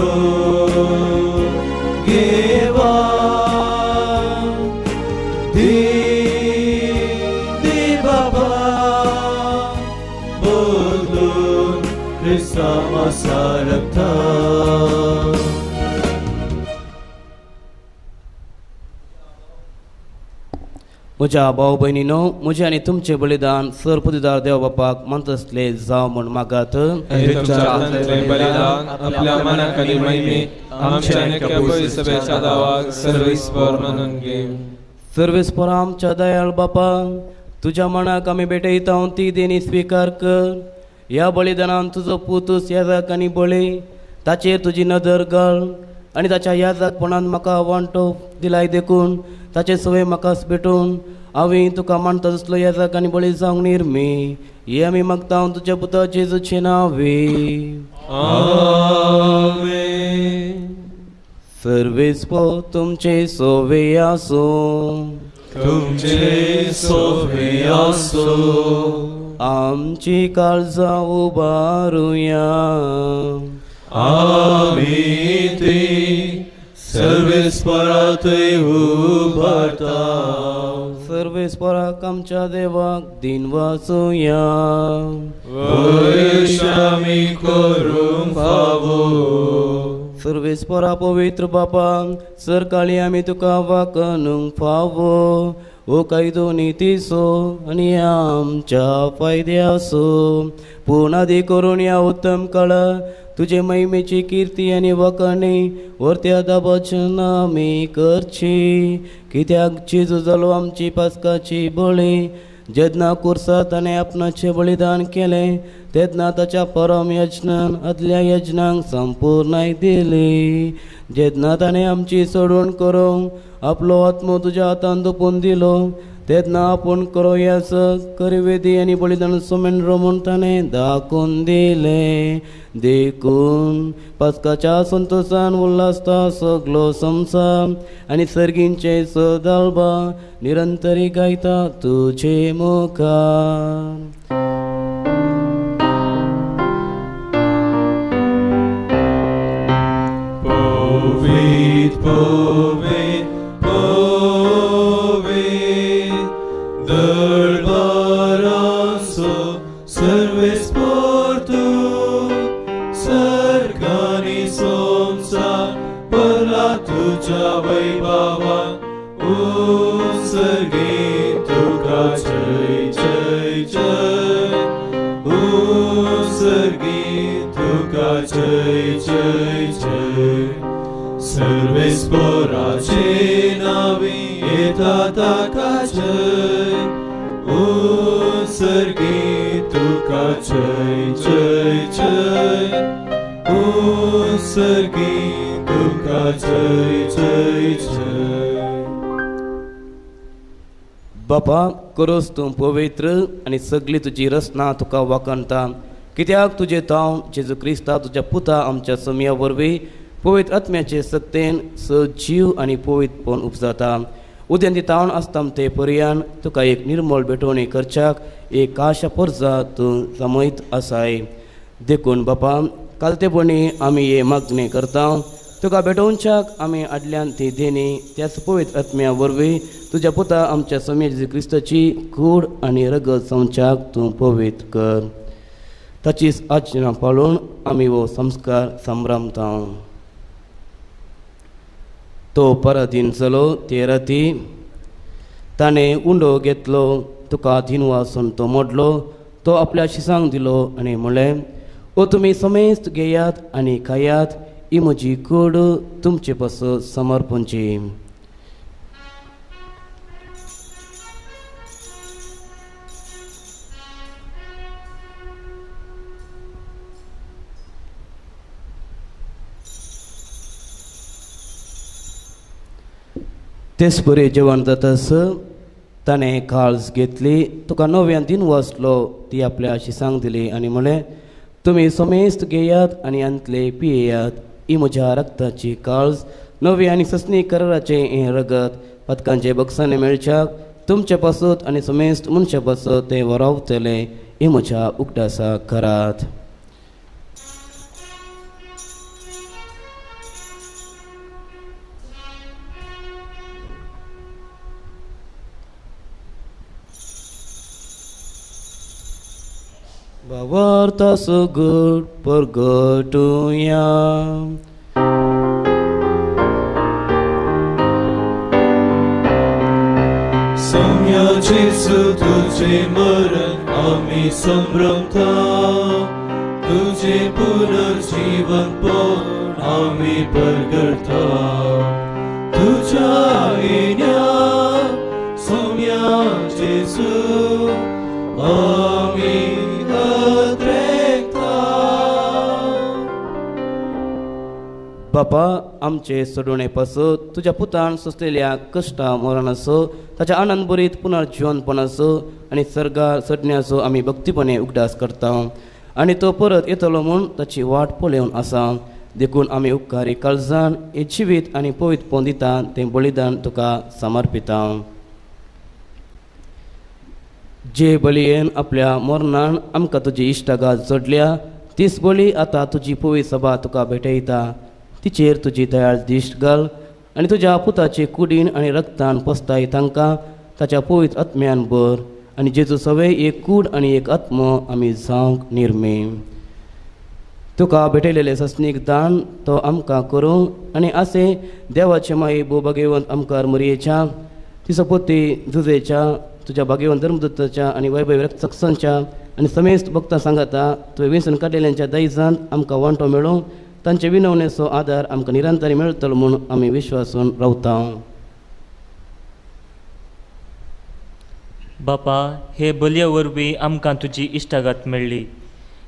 घेवा दी दी बाबा बदलून क्रिस्तांवा सारखता म्हज्या भाव भयणीनो म्हजें आनी तुमचें बलिदान सर पुतीदार देव बापाक मानतसले जावं म्हूण मागात तुमच्या हातांतलें बलिदान आपल्या मनाक आनी महिमेक आमच्या आनी कबूल सभेच्या दावाक सर्वेस्पर मानून घे. सर्वेस्पर आमच्या दयाळ बापा तुज्या मनाक आमी भेटयता ती देणी स्विकार कर. ह्या बलिदानान तुजो पुतूस याजाक आनी बळी ताचेर तुजी नदर घाल आनी ताच्या याजाकपणान म्हाका वांटो दिलाय देखून ताचे सवय म्हाका भेटून हांवें तुका मानता तसलो याजाक आनी बळी जावंक निर्मी हे आमी मागता तुज्या पुता जेजूचे नांवे. आमेन. सर्वेस्पर तुमचे सोवे आसूं. तुमचे सोवे आसूं. आमची काळजां उबारुया. आमी ती सर्वेस्परातय उबारता. सर्वेस्पराक आमच्या देवाक दिन वाचुया. वयश आमी करूंक फावो. सर्वेस्परा पवित्र बापा सरकाळी आमी तुका वाकणूंक फावो ओ कायदो नितीचो आनी आमच्या फायद्याचो पूण आदी करून ह्या उत्तम काळा तुजे महिमेची किर्ती आनी वखणी वर्त्या दाबाचन आमी करची कित्याक जेजू जालो आमची पास्काची बळी जेन्ना कुर्सा ताणें आपणाचें बलिदान केलें तेन्ना ताच्या परम यजनान आदल्या यजनांक संपूर्णाय दिली जेन्ना ताणें आमची सोडवण करूंक आपलो आत्मो तुज्या हातान दोपून दिलो तेन्ना आपूण करो याच करवेदी आनी बलिदान सोमेन रोमून ताणें दाखोवन दिलें देखून पास्काच्या संतोशान उल्हासता सगलो संवसार आनी सर्गींचे सदाल्बा निरंतरी गायता तुजे मुखार. पवित्र पवित्र पवित्र दरबाराचो सर्वेस्पर तूं सर्गांनी तुझ्या वैभवान उत्सर्गीत तुका जय जय जय, उत्सर्गीत तुका जय जय जय. सर्वेस्पोराचे नावी येता ताका जय, उत्सर्गीत तुका जय जय जय, उत्सर्गीत तुका जय जय जय. बापा करोस तूं पवित्र आनी सगळी तुजी रचना तुका वाखाणता, कित्याक तुजें तांव जेजू क्रिस्ता तुज्या पुता आमच्या समया वरवीं पवित्र आत्म्याचे सक्तेन सजीव आनी पवित्रपण उपजाता. उद्यांती तावन आसता ते पर्यान तुका एक निर्मळ भेटवणी करच्याक एक आशा परजा तूं जमयत आसाय. देखून बापा कालतेपणी आमी हे मागणी करता, तुका भेटोवच्याक आमी आडल्यान ती देणी त्याच पवित्र आत्म्या वरवीं तुज्या पुता आमच्या स्वामी जेजू क्रिस्ताची कूड आनी रगत जावच्याक तूं पवित्र कर. ताचीच आज्ञा पाळून आमी हो संस्कार संभ्रमता. तो पराधीन जालो ते राती ताणें उंडो घेतलो, तुका दिनवासून तो मोडलो, तो आपल्या शिसांक दिलो आनी म्हणलें, ओ तुमी समेस्त घेयात आनी खायात, ही म्हजी कूड तुमचे पासत समर्पणची. तेच परी जेवण जातास ताणें काळज घेतली, तुका नव्यान दिन वाचलो, ती आपल्या शिसांक दिली आनी म्हणलें, तुमी समेस्त घेयात आनी आंतले पियेयात, ही म्हज्या रक्ताची काळज नवी आनी ससनी कराराचें हें रगत पदकांचे बक्षाने मेळच्याक तुमचे पासत आनी समेस्त मनशा पासत तें वरावतलें, ही म्हज्या उगडासा करात. भावार्था सगट परगटुया. सम्या जेजू तुझे मरण आमी संभ्रमता, तुझे पुनर्जीवन पण आमी परगटता. तुझ्या येण्या सम्या जेजू आमी अद्रेकता. बापा आमचे सोडवणे पासत तुज्या पुतान सोंसलेल्या कश्टा मरणाचो ताच्या आनंदभरीत पुनर्जिवनपणाचो आनी सर्गार चडण्याचो आमी भक्तीपणे उगडास करता आनी तो परत येतलो म्हूण ताची वाट पळोवन आसा. देखून आमी उपकारी काळजान हे जिवीत आनी पवित्रपण दिता तें बलिदान तुका समर्पिता. जे बळयेन आपल्या मरणान आमकां तुजी इश्टागात जोडल्या तीच बळी आतां तुजी पवित्र सभा तुका भेटयता. तिचेर तुजी दयाळ दिश्ट घाल आनी तुज्या पुताचे कुडीन आनी रक्तान पोसताय तांकां ताच्या पवित्र आत्म्यान भर आनी जेजू सवे एक कूड आनी एक आत्मो आमी जावंक निर्मे. तुका भेटयलेलें सस्नीक दान तो आमकां करूं आनी असें देवाचे माई भो भाग्यवंत आमकार मरयेच्या ती सपोती जुजेच्या तुज्या भाग्यवंत धर्मदत्ताच्या आनी वैभव रक्तसांच्या आनी समेस्त भक्तां सांगाता तुवें विंचून काडलेल्यांच्या दायजांत आमकां वांटो मेळूं तांचे विनवणेचो आदार आमकां निरंतर मेळटलो म्हूण आमी विश्वासून रावता. बापा हे बलये वरवीं आमकां तुजी इश्टागत मेळ्ळी,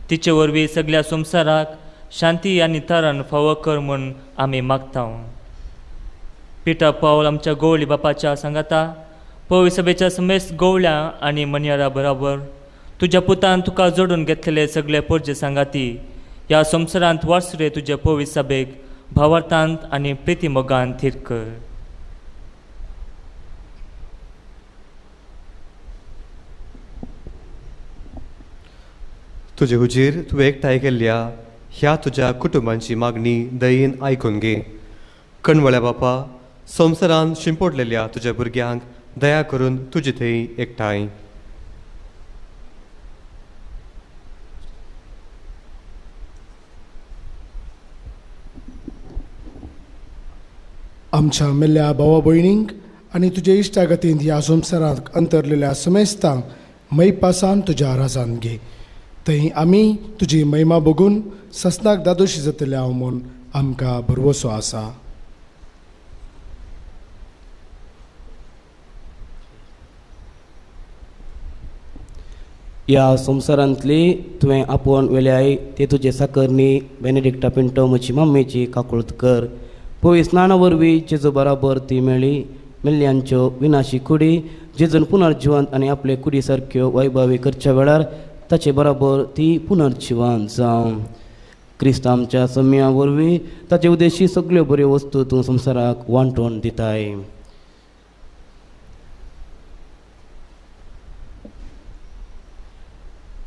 तिचे वरवीं सगळ्या संवसाराक शांती आनी तारण फावो कर म्हूण आमी मागता. पिटा पावल आमच्या गोवळी बापाच्या सांगाता पवी सभेच्या समेस्त गोवळ्या आनी मनयारा बराबर तुज्या पुतान तुका जोडून घेतलेले सगळे पोरजे सांगाती ह्या संवसारांत वारसुरे तुज्या पवी सभेक भावार्थांत आनी प्रिती मोगान थीर कर. तुजे हुजीर तुवें एकठांय केल्ल्या ह्या तुज्या कुटुंबांची मागणी दयेन आयकून घे. कणवळ्या बापा संवसारान शिंपडलेल्या तुज्या भुरग्यांक दया करून तुजे थंय एकठांय. आमच्या मेल्ल्या भावा भयणींक आनी तुजे इश्टागतींत ह्या संवसारांत अंतरलेल्या समेस्तांक मैपासान तुज्या राजान घे. थंय आमी तुजी महिमा बघून ससनाक दादोशी जातले हांव म्हूण आमकां भरवसो आसा. ह्या संवसारांतली तुवें आपोवन वेल्याय ते तुजे साकरणी बेनेडिक्टा पिंटो म्हजी मम्मीची काकुळत कर. पवित्र स्नाना वरवीं जेजू बराबर ती मेळ्ळी मेल्ल्यांच्यो विनाशी कुडी जेजून पुनर्जिवंत आनी आपले कुडी सारक्यो वैभवी करच्या वेळार ताचे बराबर ती पुनर्जिवंत जावं. क्रिस्त आमच्या सम्या वरवीं ताचे उद्देशी सगळ्यो बऱ्यो वस्तू तूं संवसाराक वांटून दिताय.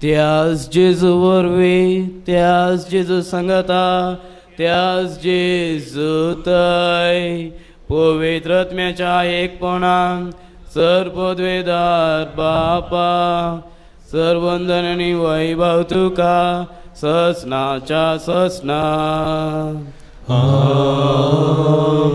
त्यास जेजू वरवीं, त्यास जेजू सांगता, त्यास जेजू तय पवित्र आत्म्याच्या एकपणान सर्वपदवेदार बापा सर्वंदन आनी वैभव तुका ससनाच्या ससना. आमेन.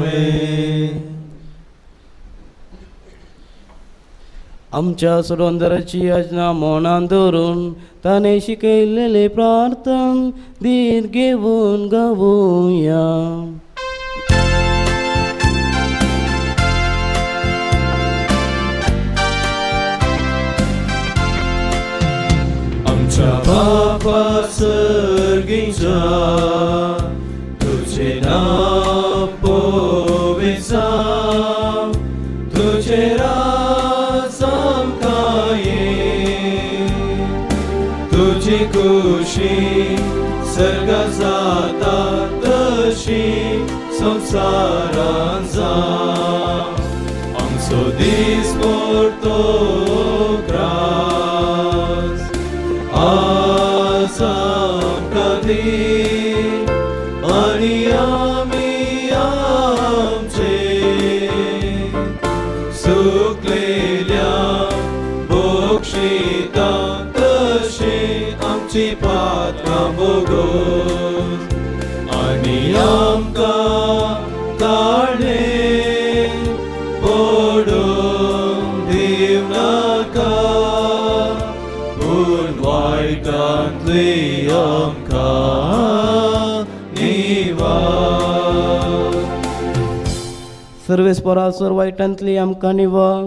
आमच्या सोडवंदराची याजना मनान दवरून ताणें शिकयलेले प्रार्थन धीर घेवन गावया. आमच्या बापा सर्गीच्या तुझे नांव पवित्र जावं, तुझे राज आमकां ये, तुजी खुशी सर्गा जाता तशी संवसारांत जावं. आमचो दीस मोडतो ग्रास आज आमकां दी आनी आमी आमचे सुकलेल्या बक्षिता तशी आमची पात्रां बोगोस आनी आमकां ताणे पडूंक दिवनाका पूण वायटांतली आमकां निवार. सर्वेस्परा सर वायटांतली आमकां निवार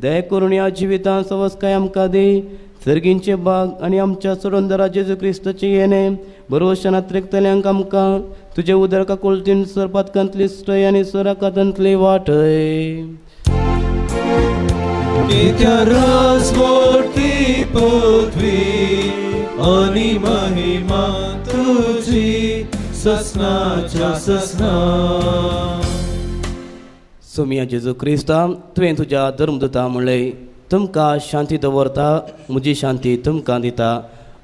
दया करून ह्या जिवितांत सवस्काय आमकां दी. सर्गींचे बाग आनी आमच्या सोडवंदरा जेजू क्रिस्ताचे येणे भरवशान आत्रेकतल्यांक आमकां तुजे उदर काकुळतीन सर पातकांतली स्टय आनी सराकातांतली वाटय. कित्या रास मोठी पृथ्वी आनी महिमा तुजी ससनाच्या ससना. सोमिया जेजू क्रिस्ता तुवें तुज्या धर्मदूता म्हणलें तुमकां शांती दवरता, म्हजी शांती तुमकां दिता.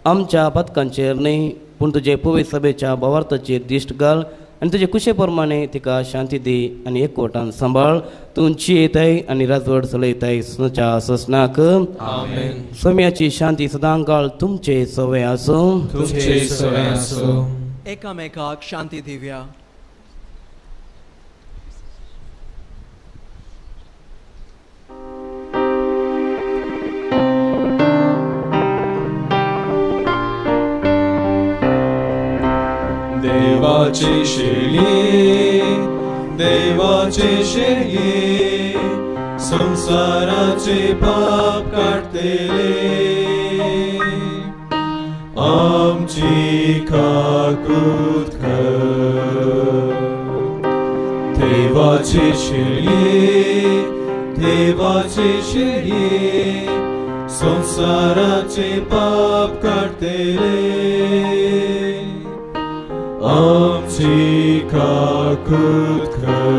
आमच्या पातकांचेर न्हय पूण तुजे पवित्र सभेच्या भावार्थाचेर दिश्ट घाल आनी तुजे कुशे प्रमाणे तिका शांती दी आनी एकवटान सांबाळ. तूं जियेताय आनी राजवट चलयताय सच्या ससनाक. आमेन. सोम्याची शांती सदांकाळ तुमचे सवय आसूं. तुमचे सवय आसूं. एकामेकाक शांती दिवया. देवाची शेळी, देवाची शेळी, संसाराचे पाप काडटले, आमची काकूत कर. देवाची शेळी, देवाची शेळी, संसाराचे पाप काडटले, आमची काकूत कर.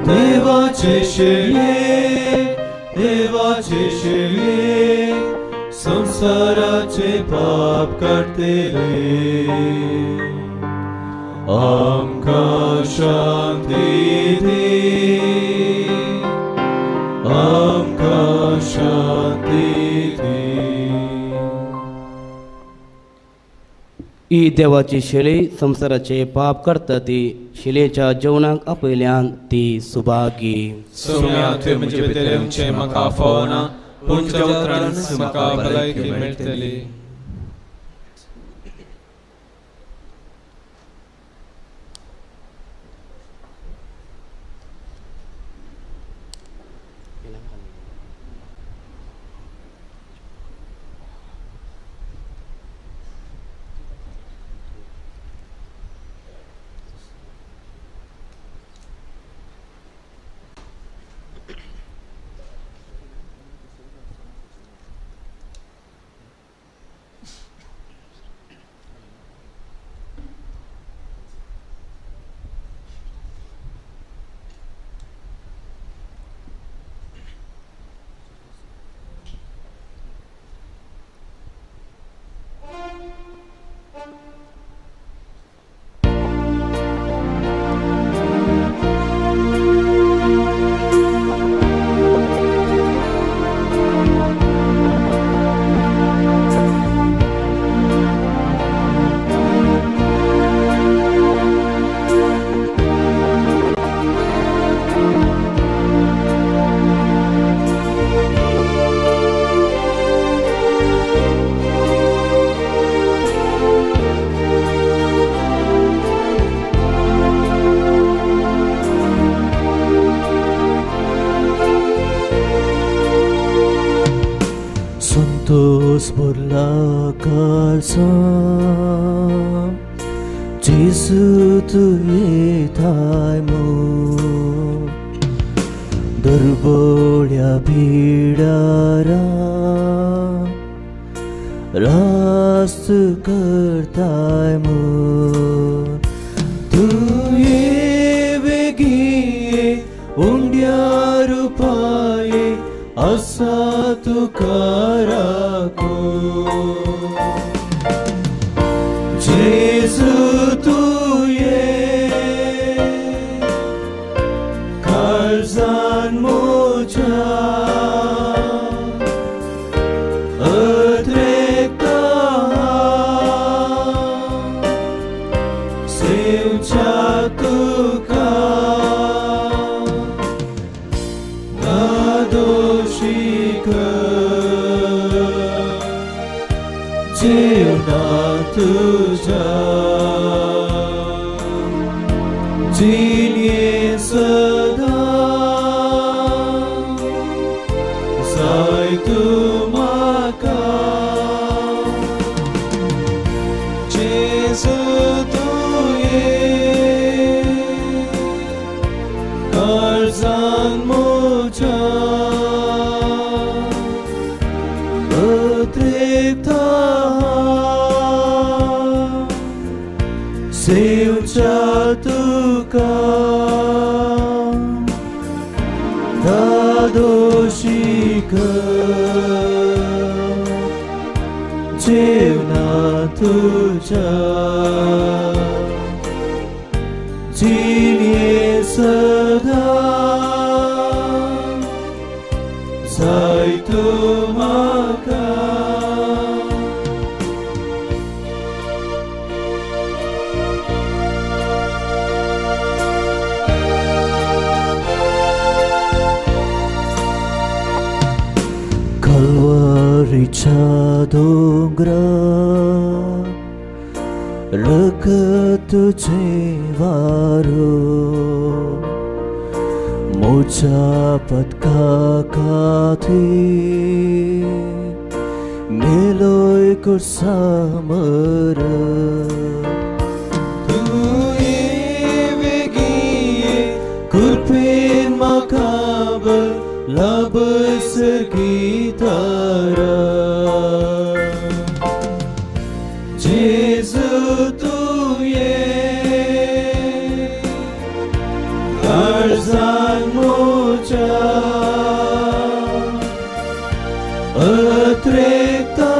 देवाचे शेळये, देवाचे शेळये, संसाराचे पाप काडटले, आमकां शांती दी, आमकां शांती दी. ही देवाची शेळी संवसाराचे पाप करता ती शिलेच्या जेवणाक आपयल्यान ती सुभागी. सोम्या तुवें म्हजे भितर येवचें म्हाका फावना, पूण तुज्या उतरानच म्हाका भलायकी मेळटली. जेजू तूं येताय म्हूण दुर्बोळ्या बिडारा रास्त करताय म्हूण तूं ये बेगी उंड्या रुपाये आसा तुका राखूं. जेजू तूं ये काळजान म्हज्या अद्रेकता सेवच्या तुका नादोशी कर जेवणा तुझ्या जिणें सदां जाय तूं म्हाका. जेजू तूं ये काळजान म्हज्या अद्रेकता सेवच्या तुका दादोशी कर जेवणा तुझ्या जिणें सदां जाय तूं म्हाका. कलवरीच्या दोंगरा रगत तुझें वारो म्हज्या पदका खातीर मेलोय कुर्सा मर. तूं ये बेगी कृपेन म्हाका लाभय सर्गीतारा. जेजू तूं ये काळजान म्हज्या अद्रेकता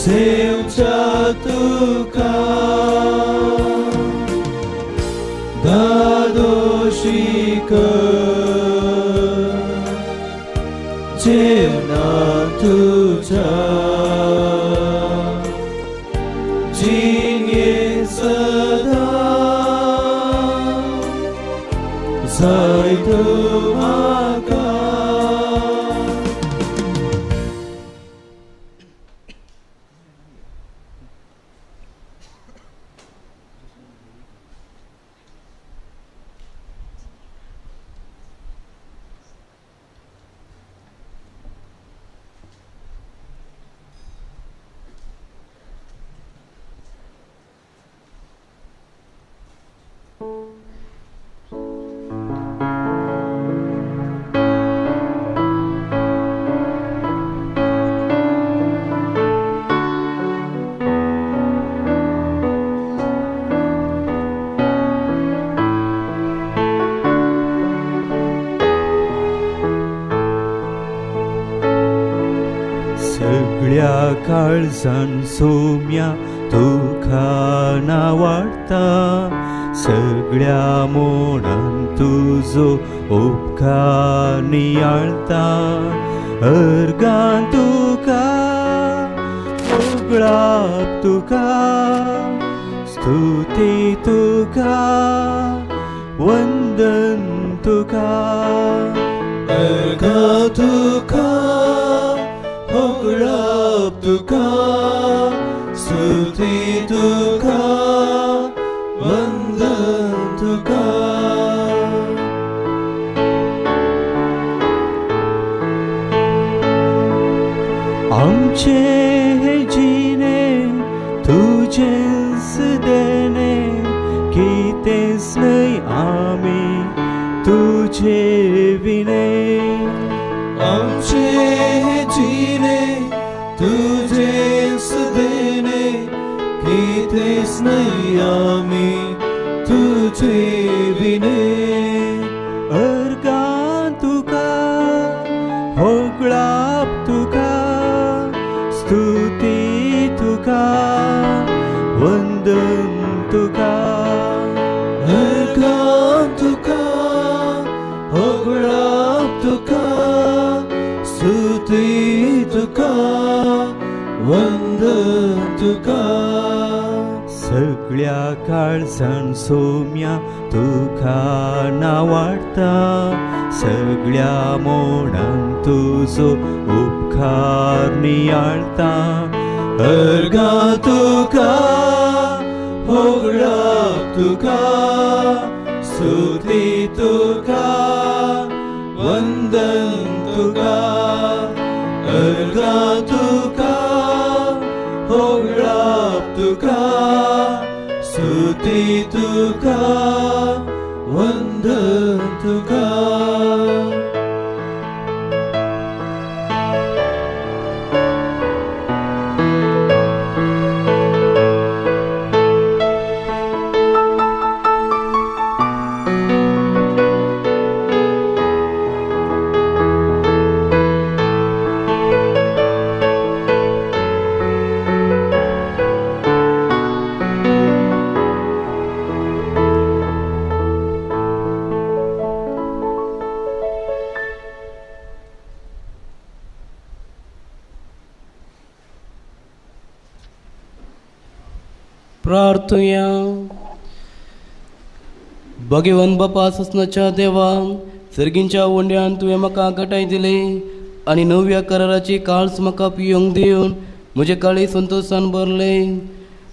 सेवच्या तुका दादोशी कर जेवणा तुझ्या तूं म्हाका. सगळ्या काळजान सोम्या तुका नावाडता, सगळ्या मोणान तुजो उपकार नियाळता. अर्गान तुका उगळाप तुका, स्तुती तुका, वंदन तुका. अर्गान तुका होगळाप तुका, स्तुती तुका, वंदन तुका. आमचे हे जिणे तुजेच देणे, कितेंच न्हय आमी तुजे विणे. आमचे हे जिणे तुजेच देणे, कितेंच न्हय आमी तुजे विणे. अर्गान तुका होगळाप तुका, स्तुती तुका, वंदन तुका. अर्गान तुका होगळाप तुका, स्तुती तुका, वंदन तुका. सगळ्या काळजान सोम्या तुका नावाडता, सगळ्या मोणान तुजो उपकार नियाळता. अर्गां तुका होगळाप तुका, स्तुती तुका, वंदन तुका. अर्गां तुका होगळाप तुका, स्तुती तुका, वंदन तुका. प्रार्थुया. भगवंत बापा ससनाच्या देवा, सर्गींच्या उंड्यान तुवें म्हाका घटाय दिली आनी नव्या कराराची काळस म्हाका पियोंक दिवन म्हजें काळी संतोशान भरलें.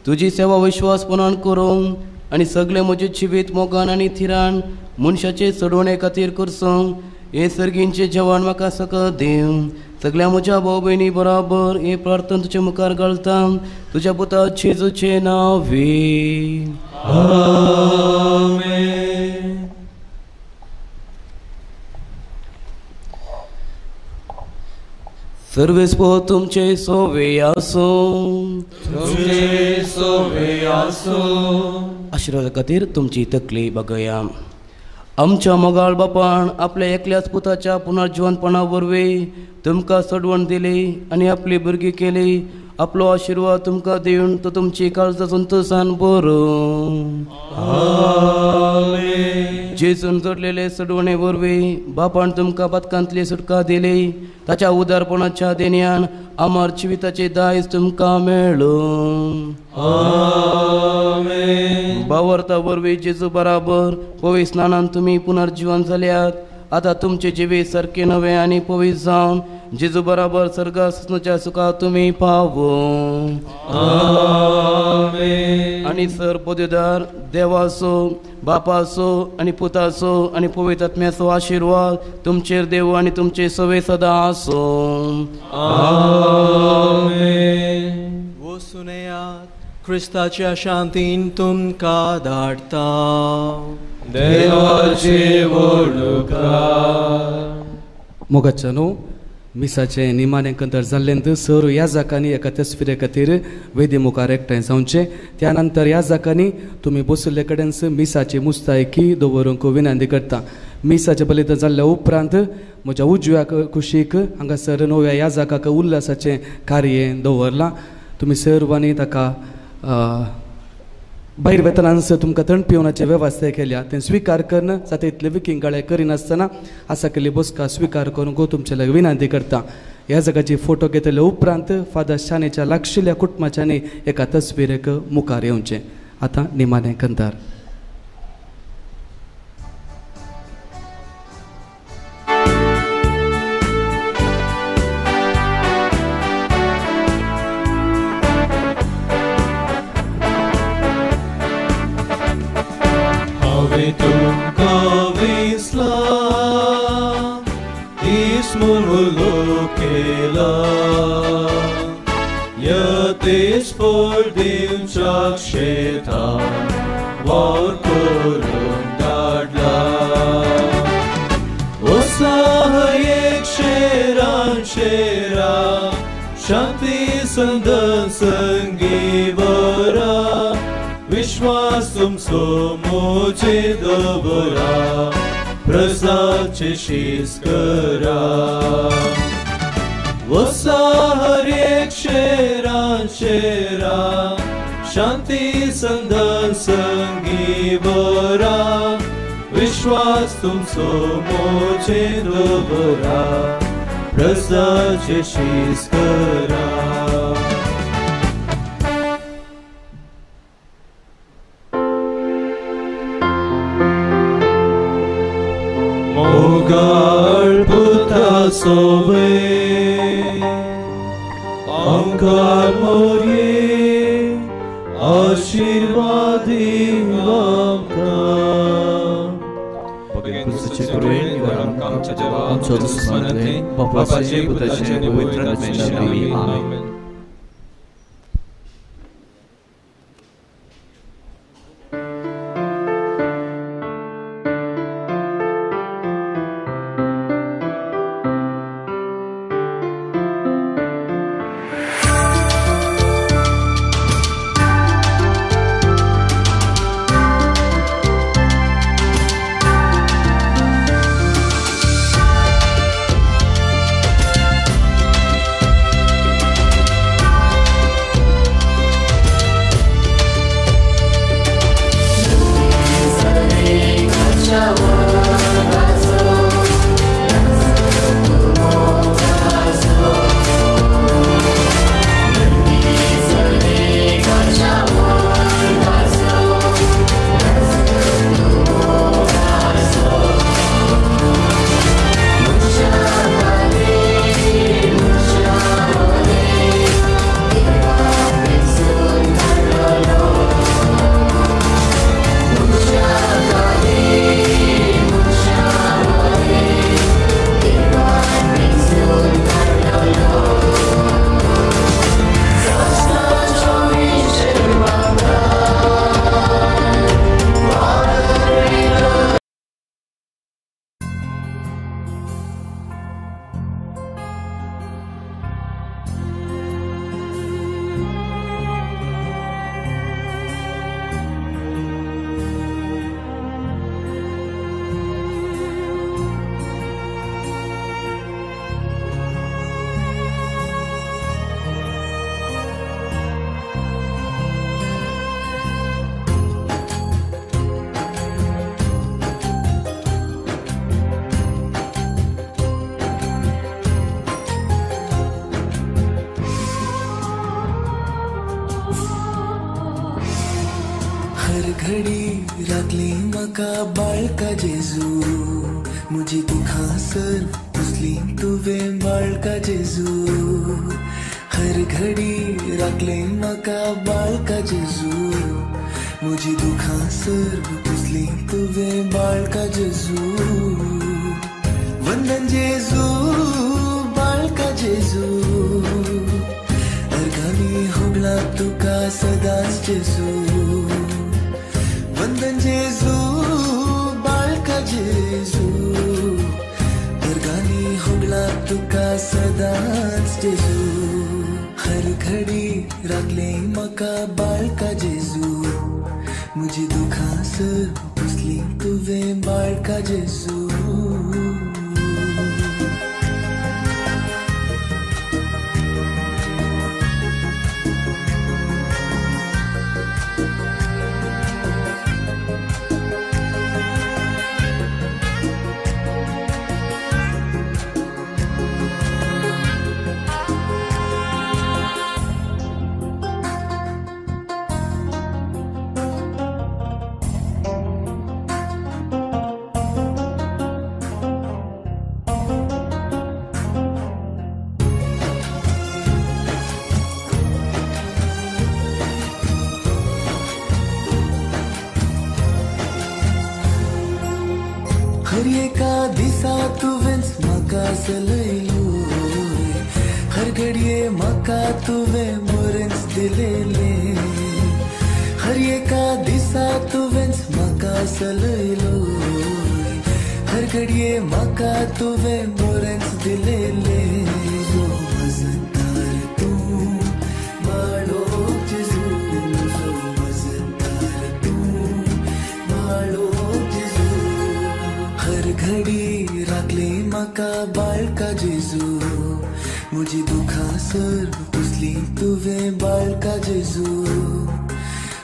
तुजी सेवा विश्वासपणान करूंक आनी सगळें म्हजें जिवीत मोगान आनी थिरान मनशाचे चडवणे खातीर करसूंक हे सर्गींचें जेवण म्हाका सकत दिव. सगळ्या म्हज्या भाव भयणी बराबर हे प्रार्थना तुजे मुखार घालता, तुज्या पुता जेजूचें नांव. आमेन. सर्वेस्पो तुमचे सोवे आसूं, तुमचे सोवे आसूं. आशिर्वादा खातीर तुमची तकली बघया. आमच्या मोगाळ बापान आपल्या एकल्याच पुताच्या पुनर्जिवनपणा वरवीं तुमकां सोडवण दिली आनी आपली भुरगीं केली. आपलो आशिर्वाद तुमकां दिवन तो तुमची काळजां संतोशान भरूं. आमेन. जेजून जोडलेले सोडवणे वरवीं बापान तुमकां पातकांतली सुटका दिली. ताच्या उदारपणाच्या देण्यान आमर जिविताचे दायज तुमकां मेळूं. आमेन. बावर्ता वरवीं जेजू बराबर पवित्र स्नानान तुमी पुनर्जिवन जाल्यात आतां तुमचे जिवीत सारकें नवें आनी पवित्र जावन जेजू बराबर सर्गा ससनाच्या सुखा तुमी पावूं. आनी सर पदवीदार देवाचो बापाचो आनी पुताचो आनी पवित्र आत्म्याचो आशिर्वाद तुमचेर देव आनी तुमचे सवे सदां आसूं. आमेन. वसुनेयात क्रिस्ताच्या शांतीन तुमकां धाडटा. देवाचे वडुकार. मोगाच्या न्हू मिसाचें निमाणें कंतर जाल्लें सर ह्या जाकांनी एका तस्विरे खातीर वेदी मुखार एकठांय जावचें. त्या नंतर ह्या जाकांनी तुमी बशिल्ले कडेन मिसाची मुस्तायकी दवरूंक विनंती करता. मिसाचें बलिदान जाल्ल्या उपरांत म्हज्या उजव्या कुशीक हांगासर नव्या ह्या जाकाक उल्हासाचें कार्य दवरलां. तुमी सर्वांनी ताका भायर वेतनांस तुमकां थंड पिवणाची वेवस्था केल्या तें स्विकार करून जाता इतले विकींग गाळे करिनासतना आसा केल्ली बसका स्विकार करूंक तुमचे लागीं विनंती करता. ह्या जाग्याची फोटो घेतले उपरांत फादर शानेच्या लागशिल्ल्या कुटुंबाच्यांनी एका तस्विरेक मुखार येवचें. आतां निमाणें कंतार. तुमकां विसला दीस म्हूण उलो केला यतेश फळ दिवच्याक शेतां वावर करूंक धाडला. वसा हर एक शेरान शेरा शांती संदन संगी बरा विश्वास तुमचो मोजे दवरा प्रसादचे शीस करा. वसा हर एक शेरान शेरा शांती संदन संगी बरा विश्वास तुमचो मोजे दवरा प्रसादचे शीस करा. मोगाळ पुता सोवे आमकां मोरये आशिर्वादी आमकां. आमचो दुस्मानांतले बापाचे पुताचे आनी पवित्र आत्म्याचे नांवान आमेन. घडी राखली म्हाका बाळका जेजू, मुझी दुखां सर पुसली तुवें बाळका जेजू हर घडी राखले म्हाका बाळका जेजू मुझी दुखां सर पुसली तुवें बाळका जेजू वंदन जेजू बाळका जेजू अर्गानी होगला तुका सदांच जेजू वंदन जेजू बाळका जेजू अर्गानी होगला तुका सदांच जेजू हर घडी राखले म्हाका बाळका जेजू मुझी दुखां सर पुसली तुवें बाळका जेजू हर एका दिसा तुवेंच म्हाका चलयलो हर घडये म्हाका तुवें बरेंच दिलेलें हर एका दिसा तुवेंच म्हाका चलयलो हर घडये म्हाका तुवें बरेंच दिलेलें जो मजदार तूं बाळो जेजू जो मजदार तूं बाळो जेजू हर घडी राखले म्हाका बाळका जेजू मुझी दुखां सर पुसली तुवें बाळका जेजू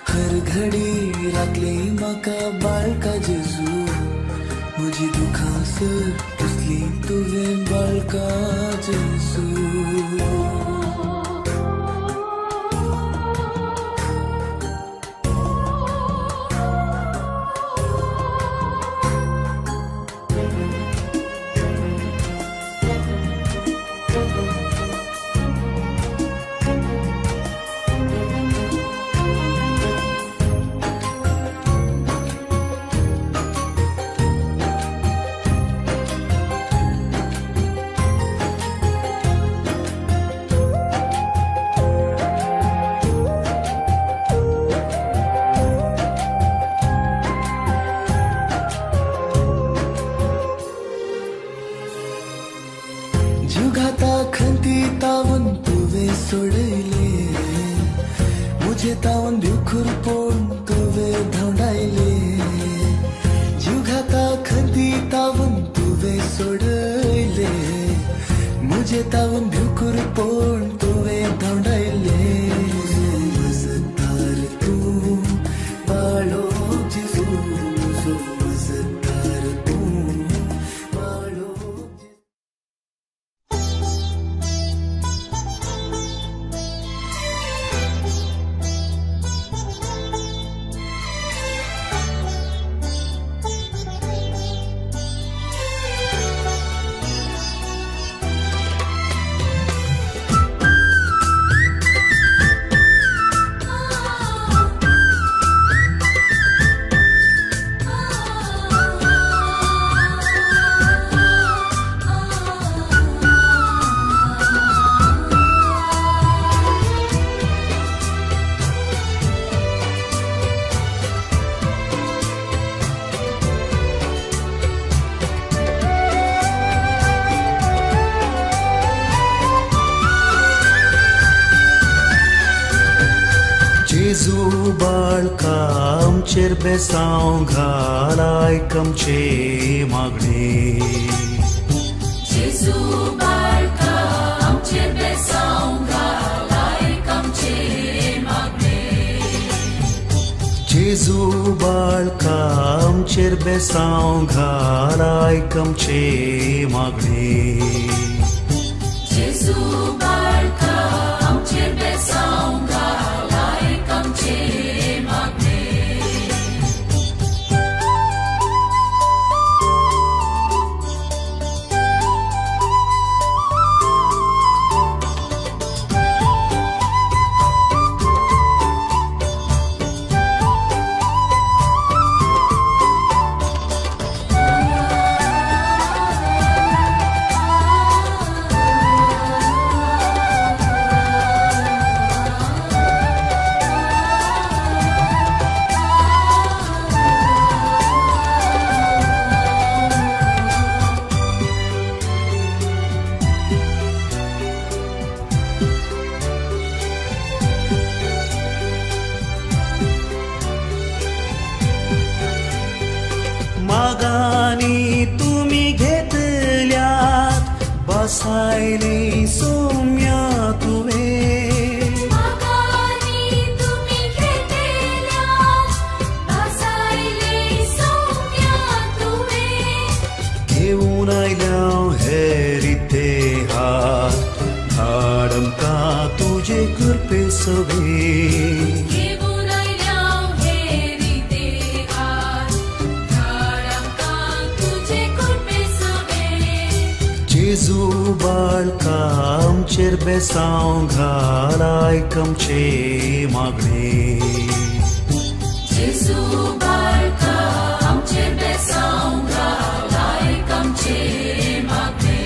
हर घडी राखले म्हाका बाळका जेजू मुझी दुखां सर पुसली तुवें बाळका जेजू जुगाता खंती तावन तुवें सोडयले मुझे तावन भिवखूर पोण तुवें धांवडायले जुगाता खंती तावन तुवें सोडयले मुझे तावन भिवखूर पोण तुवें धांवडायले मजदार तूं बाळो जेजू जो मजदार तूं बाळो जेजू बाळका आमचेर बेसांव घाल आयक आमचे मागणे जेजू बाळका आमचेर बेसांव घाल आयक आमचे मागणे जेजू बाळका आमचेर बेसांव घाल आयक आमचे मागणे जेजू बाळका आमचेर बेसांव घाल आयक आमचे मागणे. जेजू बाळका आमचेर बेसांव घाल आयक आमचें मागणें. जेजू बाळका आमचेर बेसांव घाल आयक आमचें मागणें.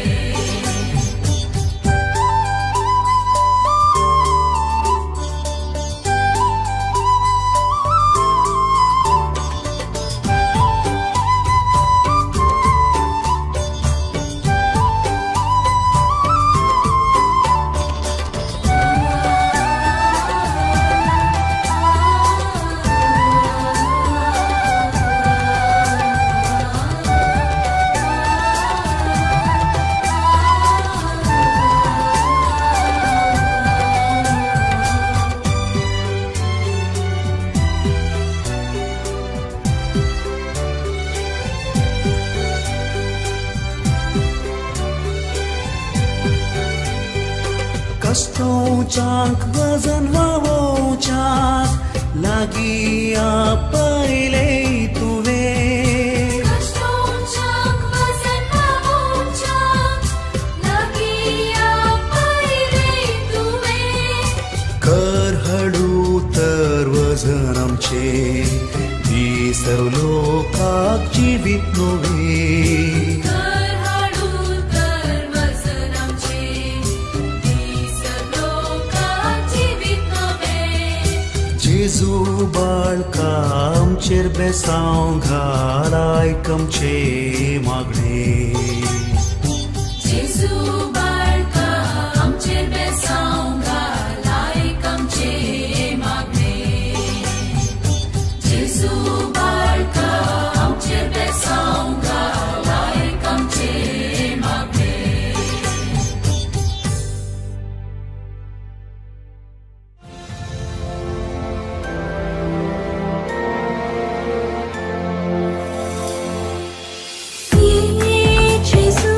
कस्तोवच्याक वजन व्हांवोवच्याक लागीं आपयलें तुवें. कश्टोवच्याक वजन व्हांवोवच्याक लागीं आपयलें तुवें. कर हळू तर वजन आमचें दी सर्व लोकाक जिवीत नवें. जेजू बाळका आमचेर बेसांव घाल आयक आमचें मागणें. जेजू बाळका आमचेर बेसांव घाल आयक आमचें मागणें. जेजू बाळका आमचेर बेसांव घाल आयक आमचें मागणें. Jésus.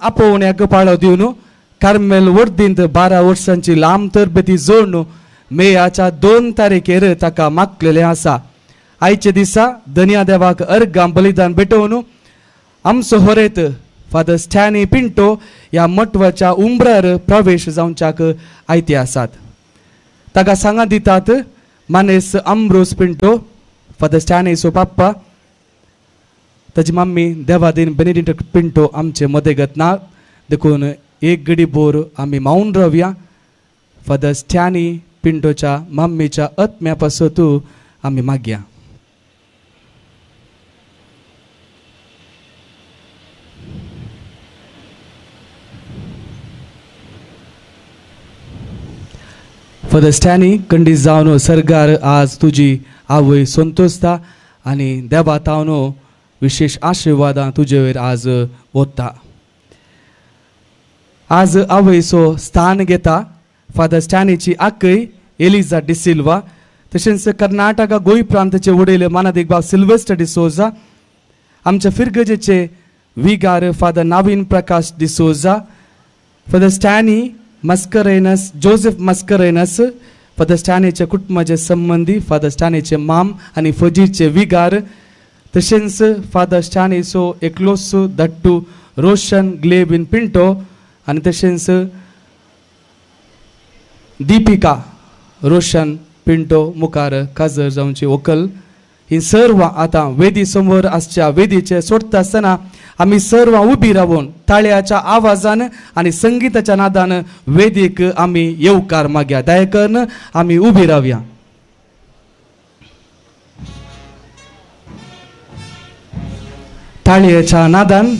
आपोवण्याक पाळो दिवन कार्मेल वर्दींत 12 वर्सांची लांब तरबेती जोडून मेयाच्या 2 तारखेर ताका मागलेलें आसा. आयच्या दिसा धनया देवाक अर्गां बलिदान भेटोवन आमचो होरेत फादर स्टॅनी पिंटो ह्या मठवाच्या उंबरार प्रवेश जावच्याक आयते आसात. ताका सांगा दितात मानेस आम्ब्रोज पिंटो, फादर स्टॅनीचो पाप्पा, ताजी मम्मी देवादीन बेनेडिक्ट पिंटो आमचे मदेगत ना, देखून एक गडी बोर आमी मावन रावया. फादर स्टॅनी पिंटोच्या मम्मीच्या आत्म्या पासत आमी मागया. फादर स्टॅनी कंडीत जावन सरगार आज तुजी आवय संतोषता आनी देवा तावन विशेष आशिर्वादां तुजे वयर आज वता. आज आवयचो स्थान घेता फादर स्टॅनीची आकय एलिजा डिसिल्वा, तशेंच कर्नाटका गोंय प्रांताचे वडील मानादीक बाब सिल्वेस्टर डिसोजा, आमच्या फिरगजेचे विगार father Naveen Prakash D'Souza, father Stanley Mascarenhas, Joseph Mascarenhas, father स्टॅनीच्या कुटुंबाचे संबंदी फादर स्टॅनीचे माम आनी फजीरचे विगार, तशेंच फादर स्टॅनीचो एकलोस दट्टू रोशन ग्लेविन पिंटो आनी तशेंच दीपिका रोशन पिंटो मुखार काजर जावची व्हंकल. ही सर्व आतां वेदी समोर आसच्या वेदीचे सोडटा आसतना आमी सर्व उबी रावन ताळयाच्या आवाजान आनी संगीताच्या नादान वेदीक आमी येवकार मागया. दया करून आमी उबी रावया. ताळयेच्या नादान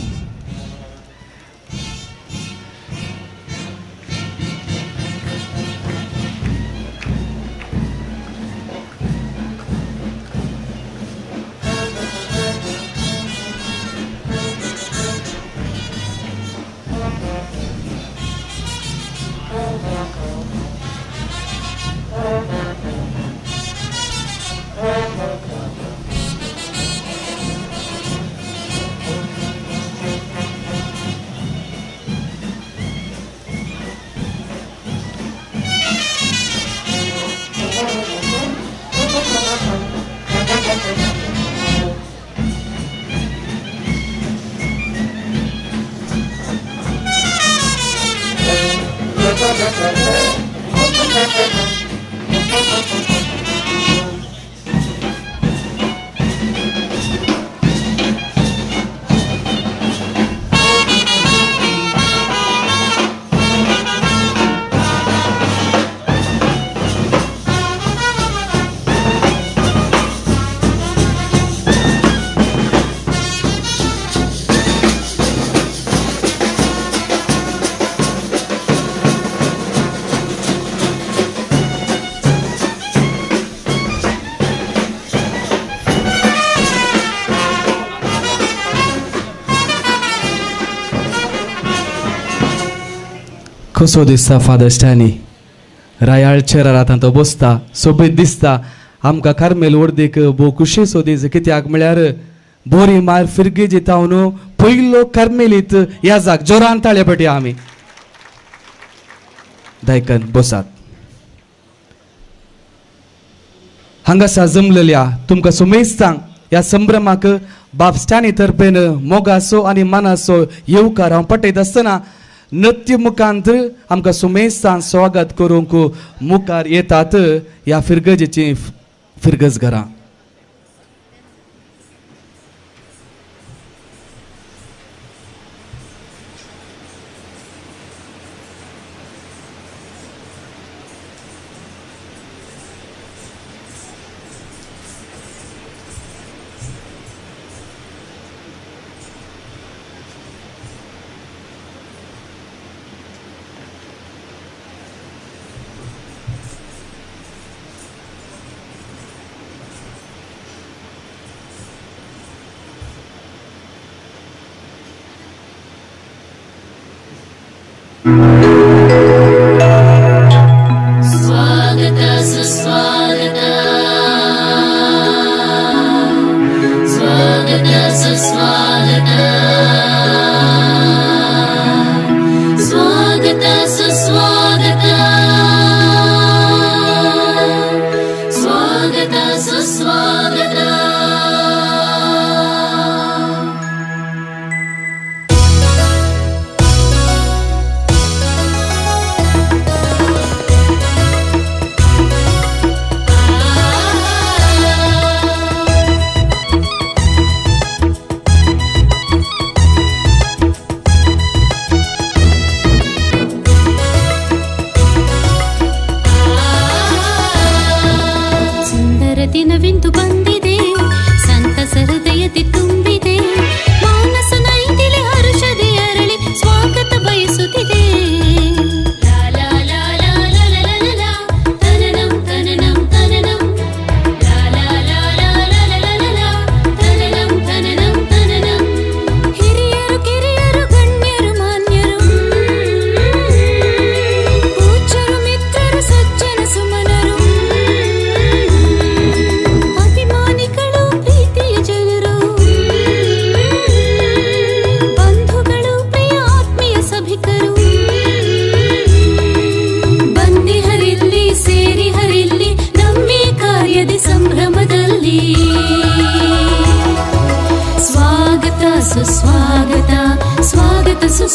कसो दिसता फादर स्टॅनी रायाळ चेरार आतां तो बसता, सोबीत दिसता. आमकां कार्मेल वर्दीक भोव खुशीचो दीस, कित्याक म्हळ्यार बोरी मार फिरगेजी तावन पयलो कार्मेलीत ह्या जाग जोरान ताळे पटया आमी. दायकन बसात. हांगासा जमलेल्या तुमकां सुमेस्तांक ह्या संभ्रमाक बाब स्टॅनी तर्फेन मोगाचो आनी मानाचो येवकार हांव पटयत आसतना नृत्य मुखांत आमकां सुमेस्तान स्वागत करूंक मुखार येतात ह्या फिरगजेची फिरगज घरां.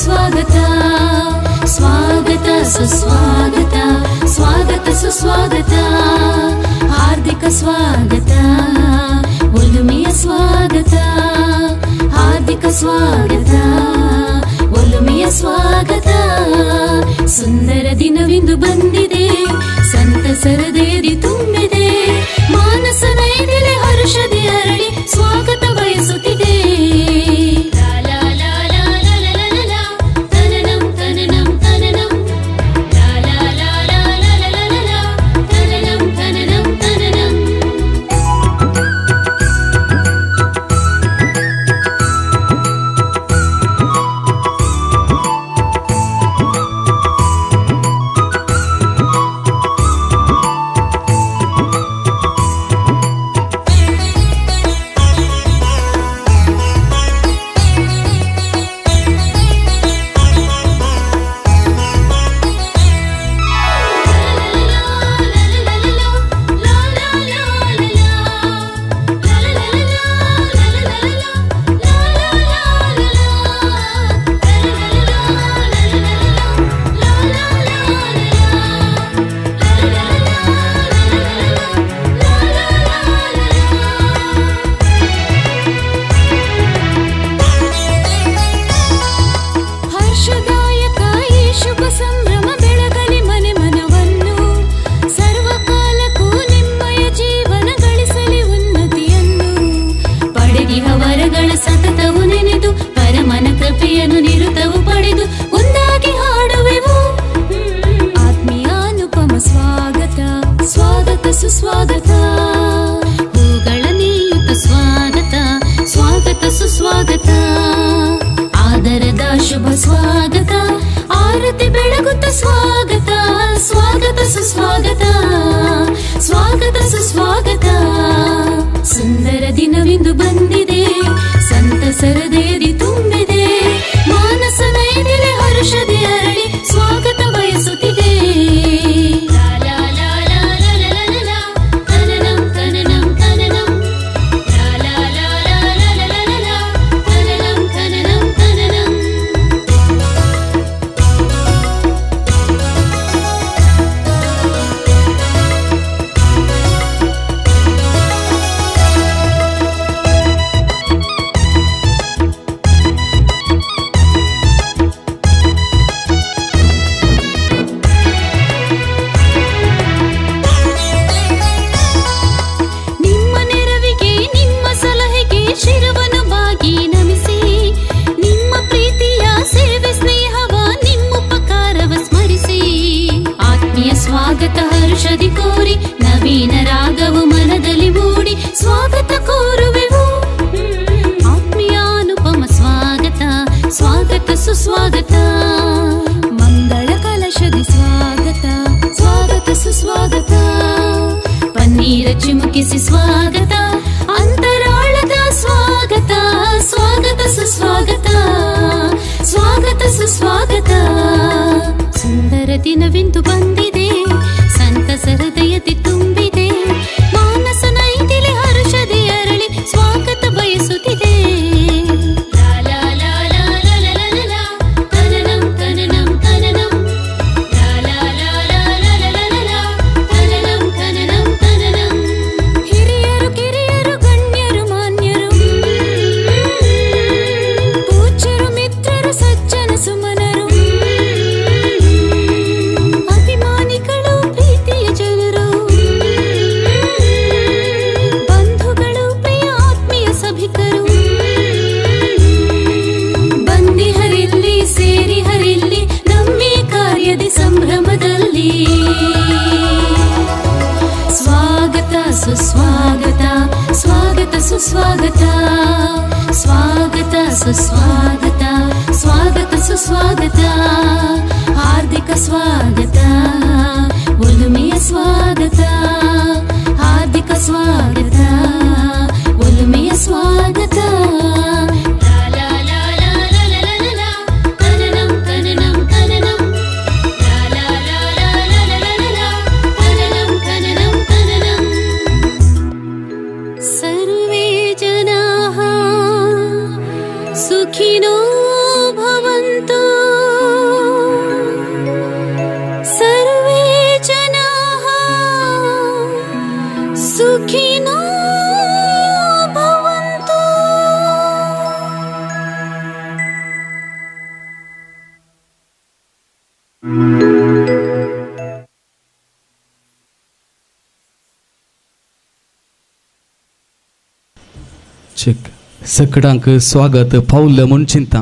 ಸುಸ್ವಾಗತ, ಸ್ವಾಗತ ಸುಸ್ವಾಗತ, ಸ್ವಾಗತ ಸುಸ್ವಾಗತ, ಹಾರ್ದಿಕ ಸ್ವಾಗತ, ಒಲುಮೆಯ ಸ್ವಾಗತ, ಹಾರ್ದಿಕ ಸ್ವಾಗತ, ಒಲುಮೆಯ ಸ್ವಾಗತ. ಸುಂದರ ದಿನವಿಂದು ಬಂದಿದೆ, ಸಂತಸರದೇದಿ ತುಂಬಿದೆ, ಮಾನಸ ನೈದಿಲೆ ಹರುಷದಿ ಅರಳಿ ಸ್ವಾಗತ ಬಯಸುತ್ತಿದೆ. ಸುಸ್ವಾಗತ, ಹೂಗಳ ನೀಯುತ ಸ್ವಾಗತ, ಸ್ವಾಗತ ಸುಸ್ವಾಗತ, ಆದರದ ಶುಭ ಸ್ವಾಗತ, ಆರತಿ ಬೆಳಗುತ್ತ ಸ್ವಾಗತ, ಸ್ವಾಗತ ಸುಸ್ವಾಗತ, ಸ್ವಾಗತ ಸುಸ್ವಾಗತ. ಸುಂದರ ದಿನವಿಂದು ಬಂದಿದೆ, ಸಂತಸರದೇದಿ ತುಂಬಿದೆ, ಮಾನಸ ನೈದಿಲೆ ಹರುಷದಿ ಅರಳಿ ಸ್ವಾಗತ ಬಯಸುತ್ತಿದೆ. ಸ್ವಾಗತ ಹರುಷದಿ ಕೋರಿ, ನವೀನ ರಾಗವು ಮನದಲ್ಲಿ ಮೂಡಿ ಸ್ವಾಗತ ಕೋರುವೆವು. ಆತ್ಮೀಯಾನುಪಮ ಸ್ವಾಗತ, ಸ್ವಾಗತ ಸುಸ್ವಾಗತ, ಮಂಗಳ ಕಲಶದಿ ಸ್ವಾಗತ, ಸ್ವಾಗತ ಸುಸ್ವಾಗತ, ಪನ್ನೀರ ಚಿಮುಕಿಸಿ ಸ್ವಾಗತ, ಅಂತರಾಳದ ಸ್ವಾಗತ, ಸ್ವಾಗತ ಸುಸ್ವಾಗತ, ಸ್ವಾಗತ ಸುಸ್ವಾಗತ. ಸುಂದರ ದಿನವೆಂದು ಬಂದಿದೆ, ಸಂತಸ ಹೃದಯದಿ ತುಂಬಿದೆ, ಮಾನಸ ನೈದಿಲೆ ಹರುಷದಿ ಅರಳಿ ಸ್ವಾಗತ ಬಯಸುತ್ತಿದೆ. ಹಿರಿಯರು ಕಿರಿಯರು ಗಣ್ಯರು ಮಾನ್ಯರು, ಪೂಜ್ಯರು ಮಿತ್ರರು ಸಜ್ಜನ ಸುಮನರು, ಅಭಿಮಾನಿಗಳು ಪ್ರೀತಿಯ ಜನರು, ಬಂಧುಗಳು ಪ್ರಿಯ ಆತ್ಮೀಯ ಸಭಿಕರು, ಬಂದಿಹರಿಲ್ಲಿ ಸೇರಿಹರಿಲ್ಲಿ ನಮ್ಮಿ ಕಾರ್ಯದಿ ಸಂಭ್ರಮದಲ್ಲಿ. ಸ್ವಾಗತ ಸುಸ್ವಾಗತ, ಸ್ವಾಗತ ಸುಸ್ವಾಗತ, ಸ್ವಾಗತ ಸುಸ್ವಾಗತ, ಸ್ವಾಗತ ಸುಸ್ವಾಗತ, ಹಾರ್ದಿಕ ಸ್ವಾಗತ, ಒಲುಮೆಯ ಸ್ವಾಗತ, ಹಾರ್ದಿಕ ಸ್ವಾಗತ, ಒಲುಮೆಯ ಸ್ವಾಗತ. ಸರ್ವೇ ಜನಾಃ ಸುಖಿನೋ ಭವಂತು. चेक सकडांक स्वागत पावलें म्हूण चिंता.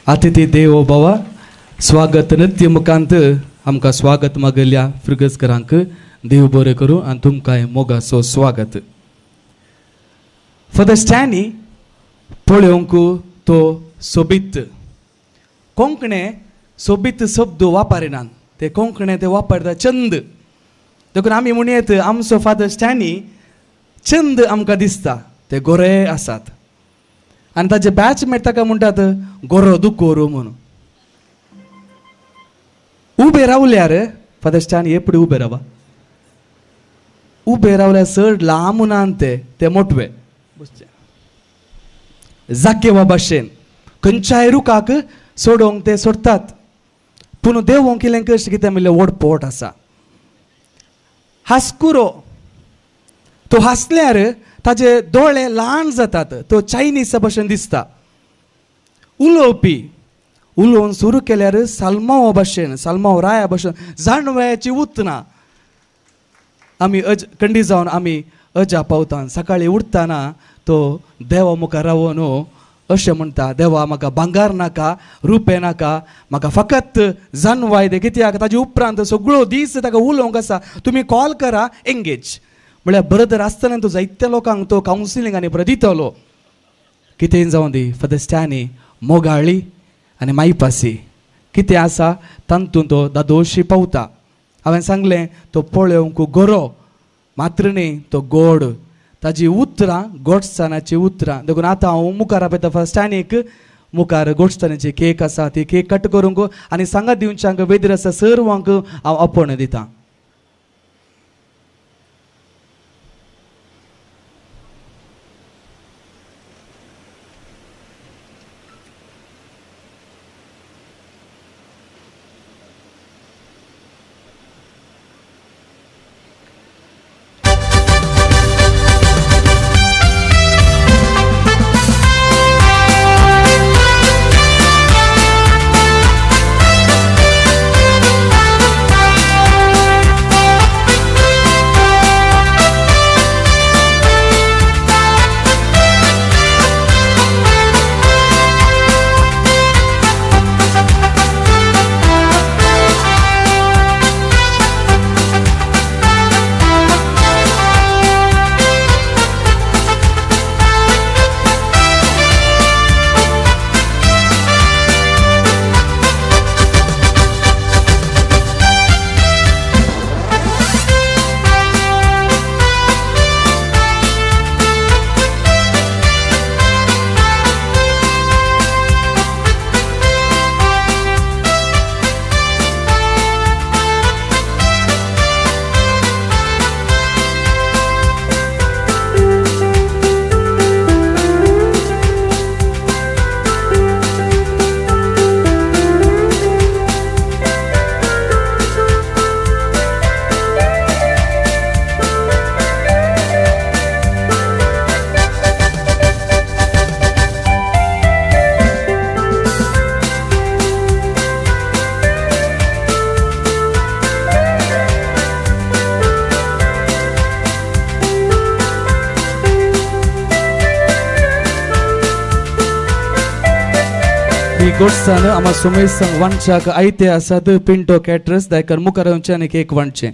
अतिथी देवो भव स्वागत नृत्य मुखांत आमकां स्वागत मागल्या फिर्गजकरांक देव बरें करूं आनी तुमकांय मोगाचो स्वागत. फादर स्टॅनी पळोवंक तो सोबीत कोंकणे सोबीत शब्द वापरिनात, ते कोंकणे ते वापरता चंद. देखून आमी म्हणयेत आमचो फादर स्टॅनी चंद आमकां दिसता, ते गोरे आसात आनी ताजे बॅचमेट ताका म्हणटात गोरो दुकोरो म्हणून. उबे रावल्यार फादर स्टॅनी एपडी उबे रावा, उबे रावल्यार चड लांब ना ते मोटवे जाकेवा भाशेन खंयच्याय रुखाक सोडोवंक ते सोडटात, पूण देवोंक कितें कशें कितें म्हणल्यार व्हड पोट आसा. हांसकुरो तो हांसल्यार ताजे दोळे ल्हान जातात, तो चायनीसा भशेन दिसता. उलोवपी उलोवन सुरू केल्यार साल्मांव भाशेन, साल्मांव राया भशेन जाणवयाची उतना. आमी अज कंडी जावन आमी अजा पावता. सकाळीं उठतना तो देवा मुखार रावन अशें म्हणटा, देवा म्हाका भांगार नाका, रुपें नाका, म्हाका फकत जानवाय दे. कित्याक ताजे उपरांत सगळो दीस ताका उलोवंक आसा. तुमी कॉल करा एंगेज म्हळ्यार ब्रदर आसतना तो जायत्या लोकांक तो कावन्सिलींग आनी दितलो. कितेंय जावं दी, फादर स्टॅनी मोगाळी आनी मायपासी कितें आसा तातूंत तो दादोशी पावता. हांवें सांगलें तो पळोवंक गोरो मात्र न्ही, तो गोड, ताजी उतरां गोडसाणाची उतरां. देखून आतां हांव मुखार आपयता फादर स्टॅनीक, मुखार गोडसाणाची केक आसा ती केक कट करूंक आनी सांगात दिवच्यांक वेदीर आसा सर्वांक हांव आपोवणें दितां. गोडसान आमा सुमेश वांटच्याक आयते आसात पिंटो कॅटरस दायकर मुखार येवचें आनी केक वांटचें.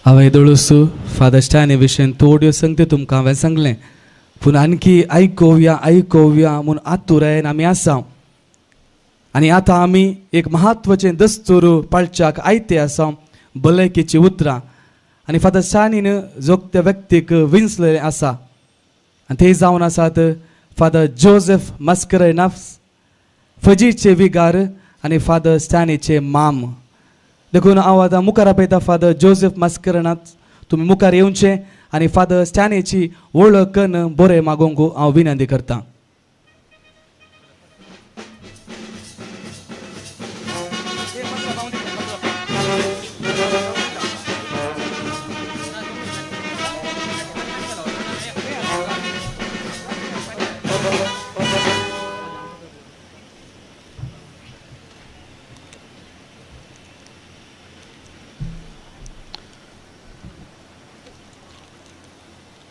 हांवें दोळूसू फादर स्टॅनी विशयन थोड्यो संगती तुमकां हांवें सांगलें, पूण आणखी आयकोवया आयकोवया म्हूण आतुरायेन आमी आसा. आनी आतां आमी एक म्हत्वाचें दस्तूर पाळच्याक आयते आसा, भलायकेची उतरां. आनी फादर स्टॅनीन जोगत्या व्यक्तीक विंचलेलें आसा आनी ते जावन आसात फादर जोसेफ मस्करेन्हास, फजीचे विगार आनी फादर स्टॅनीचे माम. देखून हांव आतां मुखार आपयता फादर जोसेफ मस्करेन्हास, तुमी मुखार येवचें आनी फादर स्टॅनीची वळख कन्न बरें मागोवंक हांव विनंती करतां.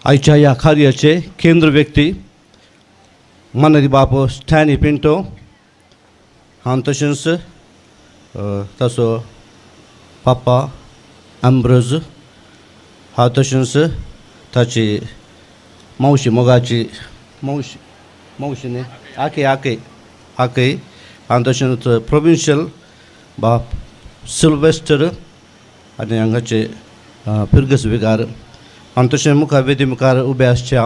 आयच्या ह्या कार्याचे केंद्र व्यक्ती मानदी बाप स्टॅनी पिंटो आनी तशेंच ताचो पापा आम्ब्रोज हा, तशेंच ताची मावशी मोगाची मावशी मावशी न्ही आके आके आके आनी तशेंच प्रोविन्शियल बाप सिल्वेस्टर आनी हांगाचे फिर्गस विगार आनी तशें मुखार वेदी मुखार उबे आसच्या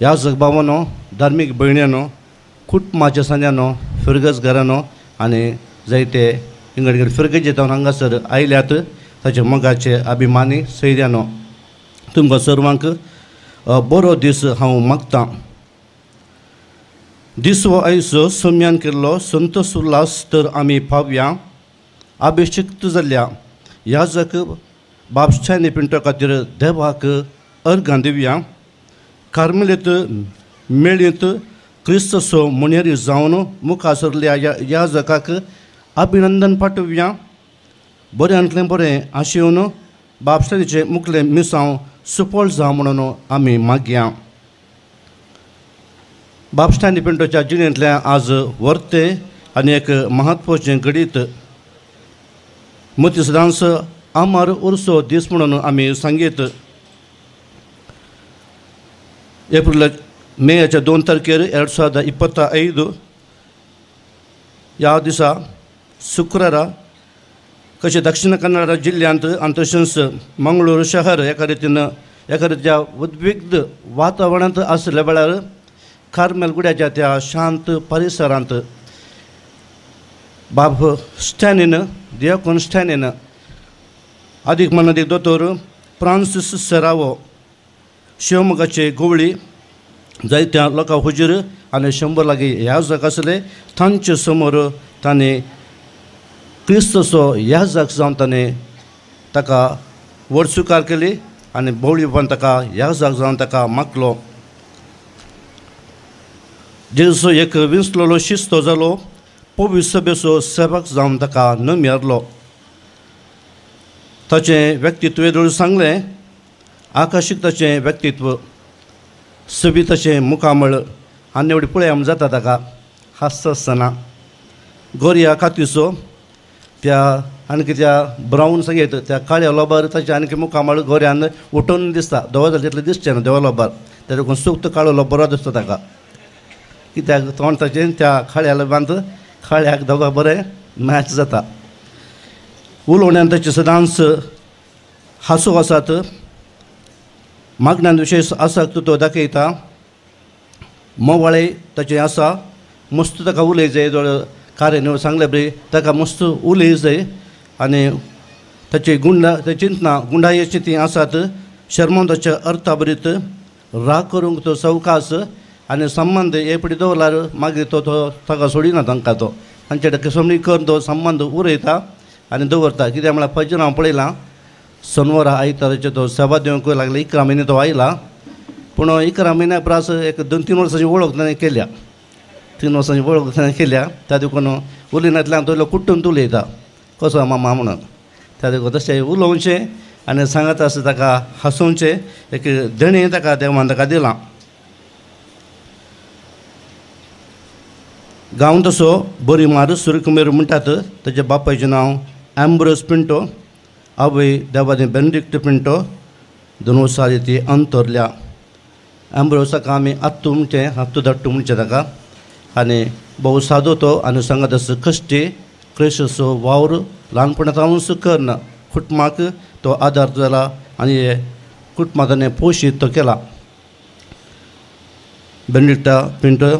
ह्या जगभावानो, धार्मीक भयण्यांनो, कुटुंबाच्या सांद्यानो, फिर्गज घरानो आनी जायते इंगड इंगड फिर्गजे जावन हांगासर आयल्यात ताचे मोगाचे अभिमानी सैऱ्यानो, तुमकां सर्वांक बरो दीस हांव मागतां. दीस हो आयचो सम्यान केल्लो संतोष उल्हास तर आमी पावया अभिषिक्त जाल्ल्या ह्या जग बाब स्टॅनी पिंटो खातीर देवाक अर्घां दिवया. कार्मेलीत मेळींत क्रिस्तसो मुनेरी जावन मुखार सरल्या ह्या जगाक अभिनंदन पाठोवया. बऱ्यांतलें बरें आशेवन बाब स्टॅनीचें मुखलें मिसांव सुफळ जावं म्हणून आमी मागया. बाब स्टॅनी पिंटोच्या जिणेंतल्यान आज वर्ते आनी एक म्हत्वाचें घडीत मती सदांच आमार उरचो दीस म्हणून आमी सांगीत. एप्रिल मेच्या 2 तारखेर 2025 ह्या दिसा शुक्रारा कशें दक्षिण कन्नड जिल्ल्यांत आनी तशेंच मंगळूर शहर एका रितीन एका रित्या उद्विग्ध वातावरणांत आसल्या वेळार कार्मेल गुड्याच्या त्या शांत परिसरांत बाब स्टॅनीन दियाकोन स्टॅनीन आदीक मानादीक दोतोर फ्रांसीस सेरावो शिवमोगाचे गोवळी जायत्या लोकां हुजीर आनी 100 लागीं याजक आसले तांचे समोर ताणें क्रिस्तचो याजक जावन ताणें ताका व्हड स्विकार केली आनी बोवळीपण ताका याजक जावन ताका मागलो. जेजूचो एक विंचलेलो शिस्तो जालो, पवित्र सभेचो सेवक जावन ताका नमेरलो. ताचें व्यक्तित्व येदोळ सांगलें, आकाशीक ताचें व्यक्तित्व, सोबीत ताचें मुखामळ आनी एवढी पळय आम जाता ताका हांसता आसतना गोरया कातीचो त्या आनी त्या ब्रावन सांगयत त्या काळ्या लोबार ताचें आनी मुखामळ गोऱ्यान उठून दिसता. धवो जाल्यार तितलें दिसचें ना धवो लोबार, त्या देखून सुक्त काळो लोब बरो दिसता ताका, कित्याक तोंड ताचें त्या काळ्या लोबांत काळ्याक धवो बरें मॅच जाता. उलोवण्यान ताचे सदांच हांसो आसात, मागण्यान विशेश आसक्त तो दाखयता. मोवाळे ताचें आसा, मस्त ताका उलय जाय, कार्य सांगलें पळय ताका मस्त उलय जाय आनी ताची गुंडा ते चिंतना गुंडायेची ती आसात. शर्मोंदाच्या अर्था बरीत राग करूंक तो सवकास आनी संबंद एपडी दवरल्यार मागीर तो तो ताका सोडिना तांकां, तो तांचे कसमणी करून तो संबंद उरयता आनी दवरता. कित्याक म्हळ्यार फजर हांव पळयलां सोनवारा आयताराचेर तो सेवा दिवंक लागले 11 म्हयने तो आयला, पूण 11 म्हयन्या परस एक 2-3 वर्सांची वळख ताणें केल्या, 3 वर्सांची वळख ताणें केल्या. त्या देखून उलयनातल्यान तो कुट्टून उलयता कसो मामा म्हणून, त्या देखून तशें उलोवचें आनी सांगत आसा ताका हांसोवचें एक देणें ताका देवान ताका दिलां. गांव तसो बरी मार सुर्यकुमेर म्हणटात, ताच्या बापायचें नांव एम्ब्रोज पिंटो आवय देवादी बेनेडिक्ट पिंटो 2 वर्सां ती अंतरल्या. एम्ब्रोसाक आमी आत्तू म्हणचें, आत्तू धाडटू म्हणचें ताका. आनी भोव सादो तो आनी सांगात आसा कश्टी क्रेशसो वावर ल्हानपणांत करना कुटुंबाक तो आदार जाला आनी कुटुंबाक ताणें पोशीत तो केला. बेनेडिक्टा पिंटो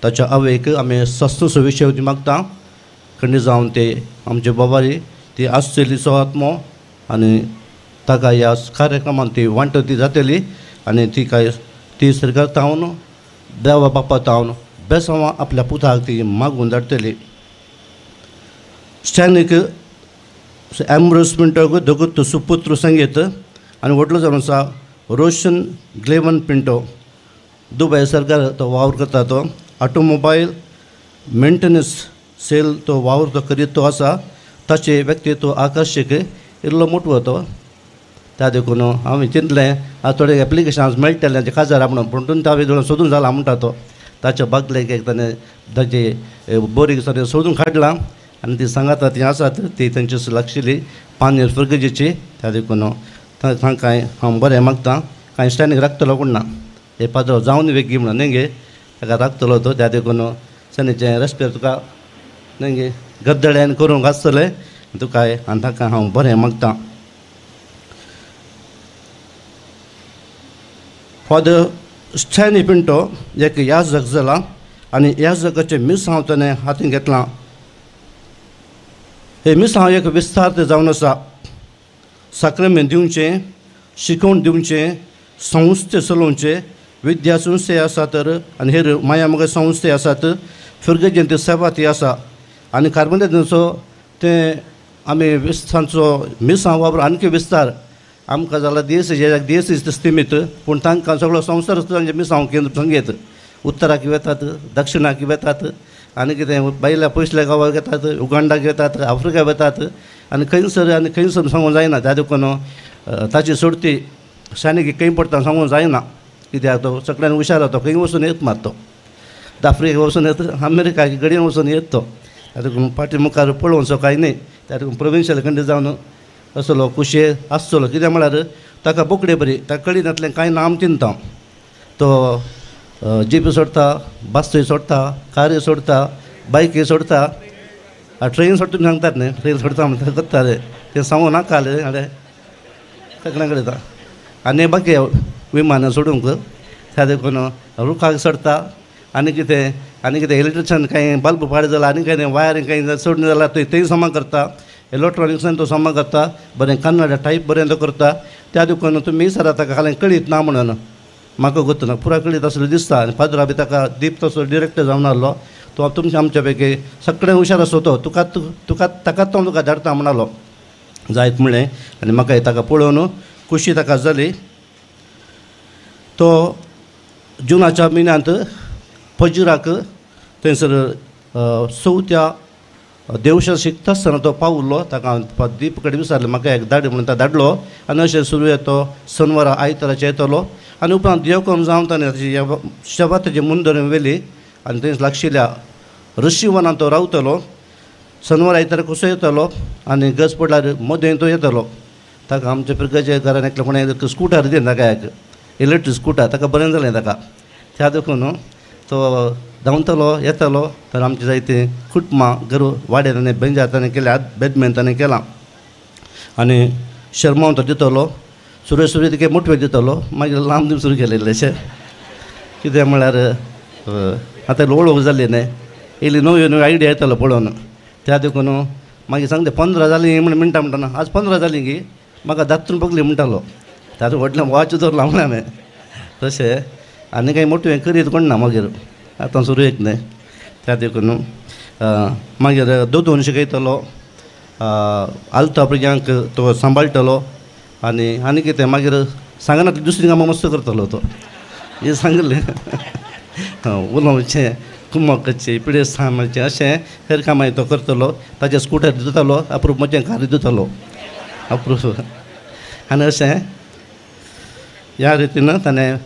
ताच्या आवयक आमी सस्तसो विशय मागता खंडी जावन ते आमचे बाबारी ती आसतली सो आत्मो आनी ताका ह्या कार्यक्रमान ती वांटती जातली आनी ती काय ती सरकार तावन देवा बापा तावन बेसांवां आपल्या पुताक ती मागून धाडटली. स्टॅनीक एम्ब्रोस पिंटोक दगुत्त सुपुत्र संगीत आनी व्हडलो जावन आसा रोशन ग्लेवन पिंटो. दुबय सरकार तो वावर करता तो ऑटोमोबायल मेंटेनन्स सेल तो वावर तो करीत तो आसा. ताचें व्यक्तित्व आकर्शीक इल्लो मोटवो तो त्या देखून हांवें चिंतलें आतां थोडे एप्लिकेशन मेळटलें तें काजार म्हणून पूण हांवें दोन सोदून जाला म्हणटा तो ताच्या बागलेक एक ताणें ताची बोरीक ताणें सोदून काडलां आनी ती सांगाता ती आसात ती तेंची लागशिल्ली पान फिरगजेची. त्या देखून तांकां हांव बरें मागता कांय स्टॅनीक राखतलो कोण ना हे पाद्रो जावन वेगळी म्हणून न्ही गे ताका राखतलो तो. त्या देखून सनीचें रेस्पेर तुका न्ही गे गद्दड्यान करूंक आसतलें तुका आनी ताका हांव बरें मागता. फादर स्टॅनी पिंटो एक याजक जाला आनी याजकाचें मिसांव ताणें हातीन घेतलां. हे मिसांव एक विस्तार तें जावन आसा. साक्रामेंत दिवचें, शिकोवन दिवचें, संस्थे चलोवचे, विद्या संस्थे आसा तर आनी हेर माया मोगा संस्थे आसात, फिरगजेंत सेवा ती आसा आनी कार्मेलीनाचो तें आमी तांचो मिसांव वापर आणखी विस्तार आमकां जाला देश देश स्थिमीत पूण तांकां सगळो संवसार तांचे मिसांव केंद्र संगीत उत्तराक वेतात, दक्षिणाक वेतात आनी कितें भायल्या पयसल्या गांवाक येतात, उगांडाक वेतात, आफ्रिका वेतात आनी खंयसर आनी खंयसर सांगूंक जायना. त्या देखून ताची सोडती शानी खंय पडटा सांगूंक जायना कित्याक तो सगळ्यान हुशार तो खंय वचून येत मात तो आफ्रिका वचून येत, अमेरिका घडयेन वचून येत तो. त्या देखून फाटी मुखार पळोवचो कांय न्ही. त्या देखून प्रोविन्शियल खंडी जावन असलो कुशे आसतलो कित्याक म्हळ्यार ताका बोकडे बरी ताका कळिनातलें कांय ना आम चिंता. तो जीप सोडटा, बसूय सोडटा, कारी सोडटा, बायकी सोडटा, ट्रेन सोडटा तुमी सांगतात न्ही ट्रेन सोडटा म्हणटा करता रे तें सांगू नाका रे सगळ्यां कडेन आनी बाकी विमानां सोडूंक त्या देखून रुखाक सोडटा आनी कितें आनी कितें इलेक्ट्रिशन कांय बल्ब पाड जाला आनी कांय वायरींग कांय सोडून जाला थंय समा करता, इलेक्ट्रॉनिक्सान तो समा करता, बरें कन्नड टायप बरें तो करता. त्या देखून तुमी सर ताका खालें कळीत ना म्हणून म्हाका गोत्त ना पुरा कळीत आसलो दिसता. आनी पाद्रा बी ताका दीप तसो डिरेक्टर जावन आहलो तो तुमच्या आमच्या पैकी सगळें हुशार आसो तो तुका तुका ताकाच हांव तुका धाडटा म्हणालो जायत म्हणलें आनी म्हाका ताका पळोवन खुशी ताका जाली. तो जुनाच्या म्हयन्यांत पजुराक थंयसर चवथ्या देवशा शिकता आसतना तो पावलो. ताका दीप कडेन विचारलें म्हाका एक धाड म्हणून धाडलो आनी अशें सुरू तो शनवारा आयताराचेर येतलो आनी उपरांत देवकम जावन ताणें ताची शेवाताची मुंदर व्हेली आनी थंय लागशिल्ल्या ऋषीवनांत तो रावतलो. शनवार आयतारा कसो येतलो आनी गज पडल्यार मदें तो येतलो. ताका आमच्या पिरगाच्या घरान एकलें कोणें स्कुटर दिलें ताका एक इलेक्ट्रीक स्कुटर ताका बरें जालें ताका. त्या देखून तो धांवतलो येतलो. तर आमचे जायते कुटुंबां घर वाड्यार ताणें बेंजार ताणें केल्या, बेदमेन ताणें केलां आनी शर्मांव तो दितलो सुरवे सुरवे तिके मोटवे दितलो मागीर लांब दिवंक सुरू केलें अशें कितें म्हळ्यार आतां वळख जाली न्ही इल्ली नव्यो नव्यो आयडिया येतलो पळोवन. त्या देखून मागीर सांगता 15 जालीं म्हण मिनटां म्हणटना आज 15 जालीं गी म्हाका दात्तून बगली म्हणटालो. तातूंत व्हडलें वॉच दवरलां म्हणलें हांवें तशें आनी कांय मोटवें करीत कोण ना मागीर आतां सुरू एक न्हय. त्या देखून मागीर दोदोन शिकयतलो, आलता भुरग्यांक तो सांबाळटलो आनी आनी कितें मागीर सांगना दुसरीं कामां मस्त करतलो तो हें सांगलें उलोवचें कुमक करचें पिडेस्त सांबाळचें अशें हेर कामां तो करतलो. ताजें स्कुटर दितलो अप्रूप म्हजें कार दितलो अप्रूप आनी अशें ह्या रितीन ताणें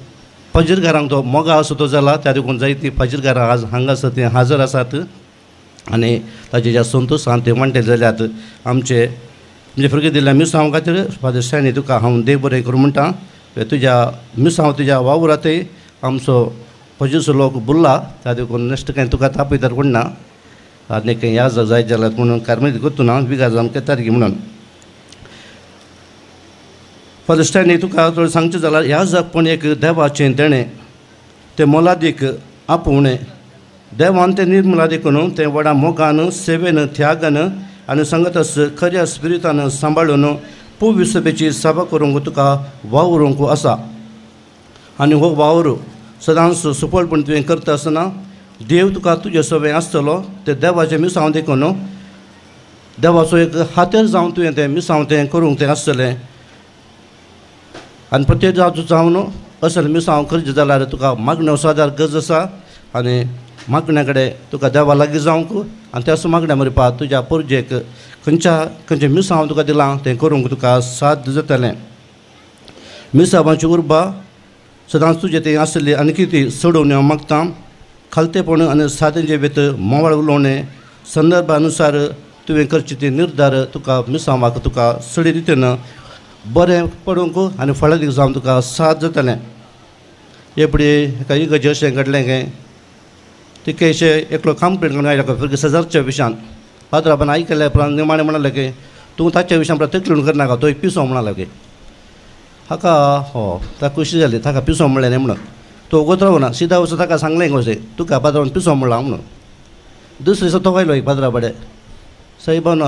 पजीरगारांक तो मोगा असो तो जाला. त्या देखून जायतीं पजीरगारां आज हांगा आसा तीं हाजर आसात आनी ताजे ज्या संतोशान ते वांटे जाल्यात. आमचे म्हणजे फुरगें दिल्ल्या मिसांव खातीर फादर स्टॅनली तुका हांव देव बरें करूं म्हणटा. तुज्या मिसांव तुज्या वावरातय आमचो पजूचो लोक बुरला त्या देखून नश्ट कांय तुका तापयतात कोण ना आनी खंय याद जायत जाल्यार म्हणून कार्मेलीत करतू ना विगार जावन तारखी म्हणून. फादर स्टॅनली तुका थोडें सांगचें जाल्यार ह्या जगपण एक देवाचें देणें, तें मोलादीक आपोवणें. देवान तें निर्मला देखून तें व्हडा मोगान सेवेन त्यागान आनी सांगतस खऱ्या स्पिरितान सांबाळून पुवी सभेची सभा करूंक तुका वावरूंक आसा. आनी हो वावर सदांच सुफळपण तुवें करता आसतना देव तुका तुजे सवें आसतलो. तें देवाचें मिसांव देखून देवाचो एक हातेर जावन तुवें तें मिसांव तें करूंक तें आसतलें. आनी प्रत्येक जावन असलें मिसांव करचें जाल्यार तुका मागण्यो सादार गरज आसा आनी मागण्या कडेन तुका देवा लागीं जावंक आनी त्याच मागण्या मरिपा तुज्या पोरजेक खंयच्या खंयचें मिसांव तुका दिलां तें करूंक तुका साध्य जातलें. मिसांवाची उर्बा सदांच तुजें तें आसली आनी कितें सोडोवन हांव मागता. खालतेपण आनी सादें भितर मोवाळ उलोवणें संदर्भा अनुसार तुवें करचें तें निर्धार तुका मिसांवाक तुका सडी रितीन बरें पडूंक आनी फळादीक जावन तुका साथ जातलें. हे फुडें एका इगर्जे अशें घडलें काय तिके अशें एकलो कंप्लेन करून आयलो भुरगें सजारच्या विशयान. पाद्राबान आयकल्या उपरांत निमाणें म्हणलें की तूं ताच्या विशयान तकली करनाका, तो एक पिसो म्हणलो की हाका हो ताका खुशी जाली ताका पिसो म्हणलें न्ही म्हणून. तो वगत रावना सिधा वचून ताका सांगलें कशें तुका पाद्राबान पिसो म्हणला म्हणून. दुसरे दिसा तो आयलो एक पाद्रा कडेन, सायबान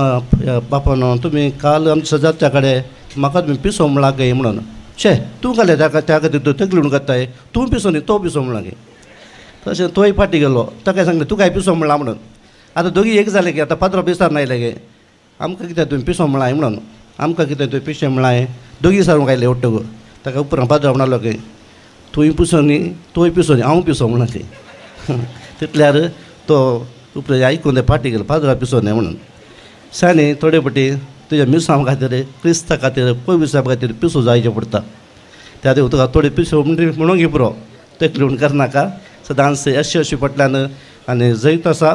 बापान तुमी काल आमच्या सजारच्या कडेन म्हाका तुमी पिसो म्हणला काय म्हणून. शे तूं घालें ताका त्या खातीर तूं तकली करताय, तूं पिसो न्ही तो पिसो म्हणला की. तशें तोय फाटी गेलो ताका सांगलें तूं काय पिसो म्हणला म्हणून. आतां दोगी एक जालें की आतां पाद्रा पिसार आयले गे आमकां कितें तुवें पिसो म्हणलां म्हणून, आमकां कितें तुवें पिशें म्हणलां. दोगी सारूंक आयले वट्टक ताका उपरांत पाद्रा म्हणलो की तूंय पिसो न्ही तोय पिसो न्ही हांव पिसो म्हणला की. तितल्यार तो उपरांत आयकून ते फाटी गेलो पाद्रा पिसो न्ही म्हणून. सानी थोडे पटी तुज्या मिसांव खातीर क्रिस्ता खातीर पविसां खातीर पिसो जायचें पडटा. त्या खातीर तुका थोडे पिसो म्हणूंक पुरो तकली म्हण करनाका. सदांच यशस्वी फाटल्यान आनी जैत आसा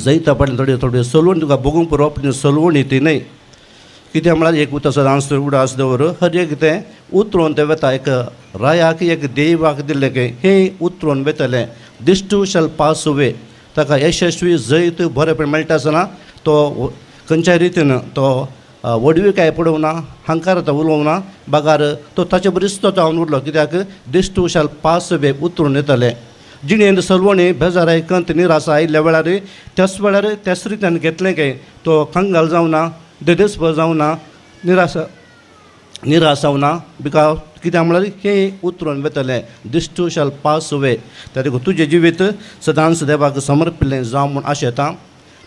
जैता फाटल्यान थोडे थोडे सलवण तुका भोगूंक पुरो पूण सलवण ती न्हय. कितें म्हळ्यार एक उतर सदांच उडास दवर हर एक तें उतरून तें वता एक रायाक एक देवाक दिल्लें की हें उतरून वतलें this too shall pass away. ताका यशस्वी जैत बरेंपण मेळटा आसतना तो खंयच्याय रितीन तो व्हडविकाय पडोवना हांकार तो उलोवना बागार तो ताचे बरीच तो जावन उरलो कित्याक this too shall pass away उतरून येतलें. जिणेंत सलवणी बेजाराय कंत निरासा आयिल्ल्या वेळार त्याच वेळार त्याच रित्यान घेतलें काय तो कंगाल जावना देदेसभर जावना निराश जावना because कित्याक म्हळ्यार हें उतरून वतलें this too shall pass away. त्या देखून तुजें जिवीत सदांच देवाक समर्पिल्लें जावं म्हूण आशेता.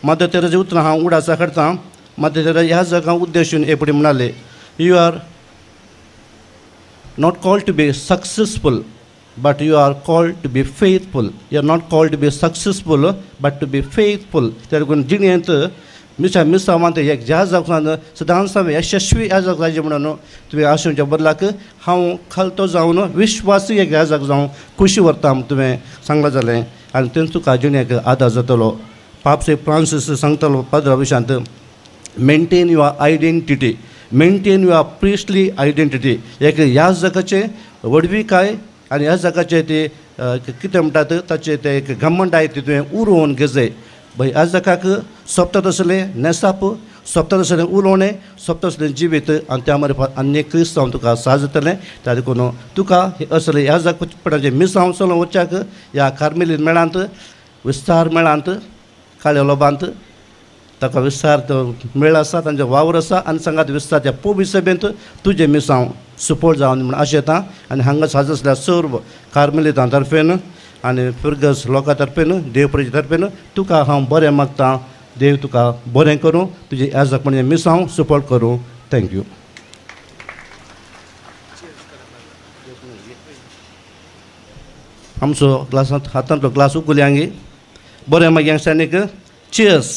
मदर तेरेजाचीं उतरां हांव उडासा काडटा. मदर तेरेजा ह्या जगाक उद्देशून हे फुडें म्हणाले you are not called to be successful but you are called to be faithful. You are not called to be successful but to be faithful. त्या देखून जिणेंत मिसा मिसावांत एक ज्या जावन सदांच हांवें यशस्वी याजक जायचें म्हणून तुवें आशेवच्या बदलाक हांव खालतो जावन विश्वासी एक याजक जावन खुशी व्हरता तुवें सांगलां जालें आनी तेंच तुका जिणेक आदार जातलो. पाप सेंट फ्रांसीस सांगतालो पाद्रा Vishant maintain your identity, maintain your priestly identity. एक याजकाचें व्हडविकाय आनी याजकाचें ते कितें म्हणटात ताचें तें एक घमंड आय ती तुवें उरोवन घेजय. भंय याजकाक सोंपता तसलें नेसाप, सोंपता तसलें उलोवणें, सोंपता तसलें जिवीत आनी त्या मार्फत आनी क्रिस्तांव तुका साज जातलें. त्या देखून तुका असलें याजकपणाचें मिसांव चलोवन वचच्याक ह्या कार्मेलीन मेळांत विस्तार मेळांत काळ्या लोबांत ताका विस्तार मेळ आसा तांचो वावर आसा आनी सांगात विस्तार त्या पोवी सभेंत तुजें मिसांव सुपोर्ट जावन म्हूण आशेता. आनी हांगा साज आसल्या सर्व कार्मेलितां तर्फेन आनी फिरगस लोकां तर्फेन देवप्रजे तर्फेन तुका हांव बरें मागता. देव तुका बरें करूं, तुजें याजकपणाचें मिसांव सुपोर्ट करूं. Thank you. आमचो ग्लासांत हातांतलो ग्लास उखुलया गे बरें मागीर सैनीक चियर्स.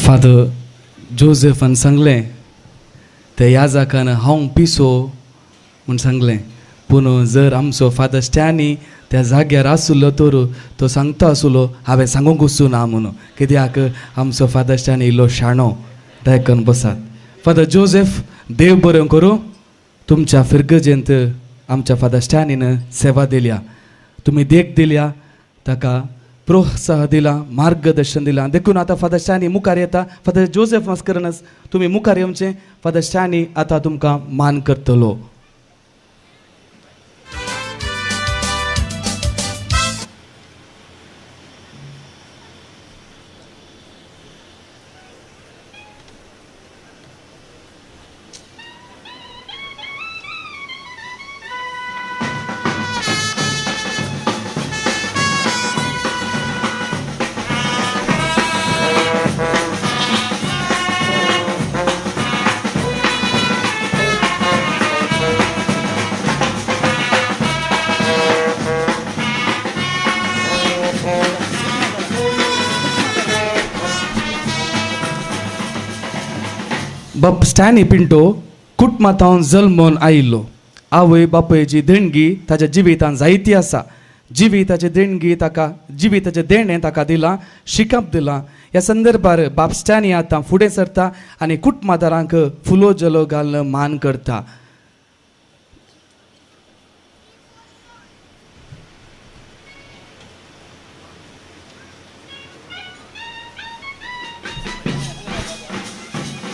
फादर जोसेफान सांगलें ते याजकान हांव पिसो म्हूण सांगलें. पूण जर आमचो फादर स्टॅनी त्या जाग्यार आसलो तर तो सांगता आसलो हांवें सांगूंक वचूं ना म्हणून, कित्याक आमचो फादर स्टॅनी इल्लो शाणो. दयाकन बसात. फादर जोसेफ, देव बरें करूं. तुमच्या फिरगजेंत आमच्या फादर स्टॅनीन सेवा दिल्या, तुमी देख दिल्या, ताका प्रोत्साह दिला, मार्गदर्शन दिलां. देखून आतां फादर स्टॅनी मुखार येता. फादर जोसेफ मास्करनस, तुमी मुखार येवचें. फादर स्टॅनी आतां तुमकां मान करतलो. बाप स्टॅनी पिंटो कुटुंबांत जल्मून आयिल्लो. आवय बापायची देणगी ताच्या जिवितांत जायती आसा. जिविताची देणगी ताका, जिविताचें देणें ताका दिलां, शिकप दिलां. ह्या संदर्भार बाप स्टॅनी आतां फुडें सरता आनी कुटुंबादारांक फुलो जलो घालून मान करता.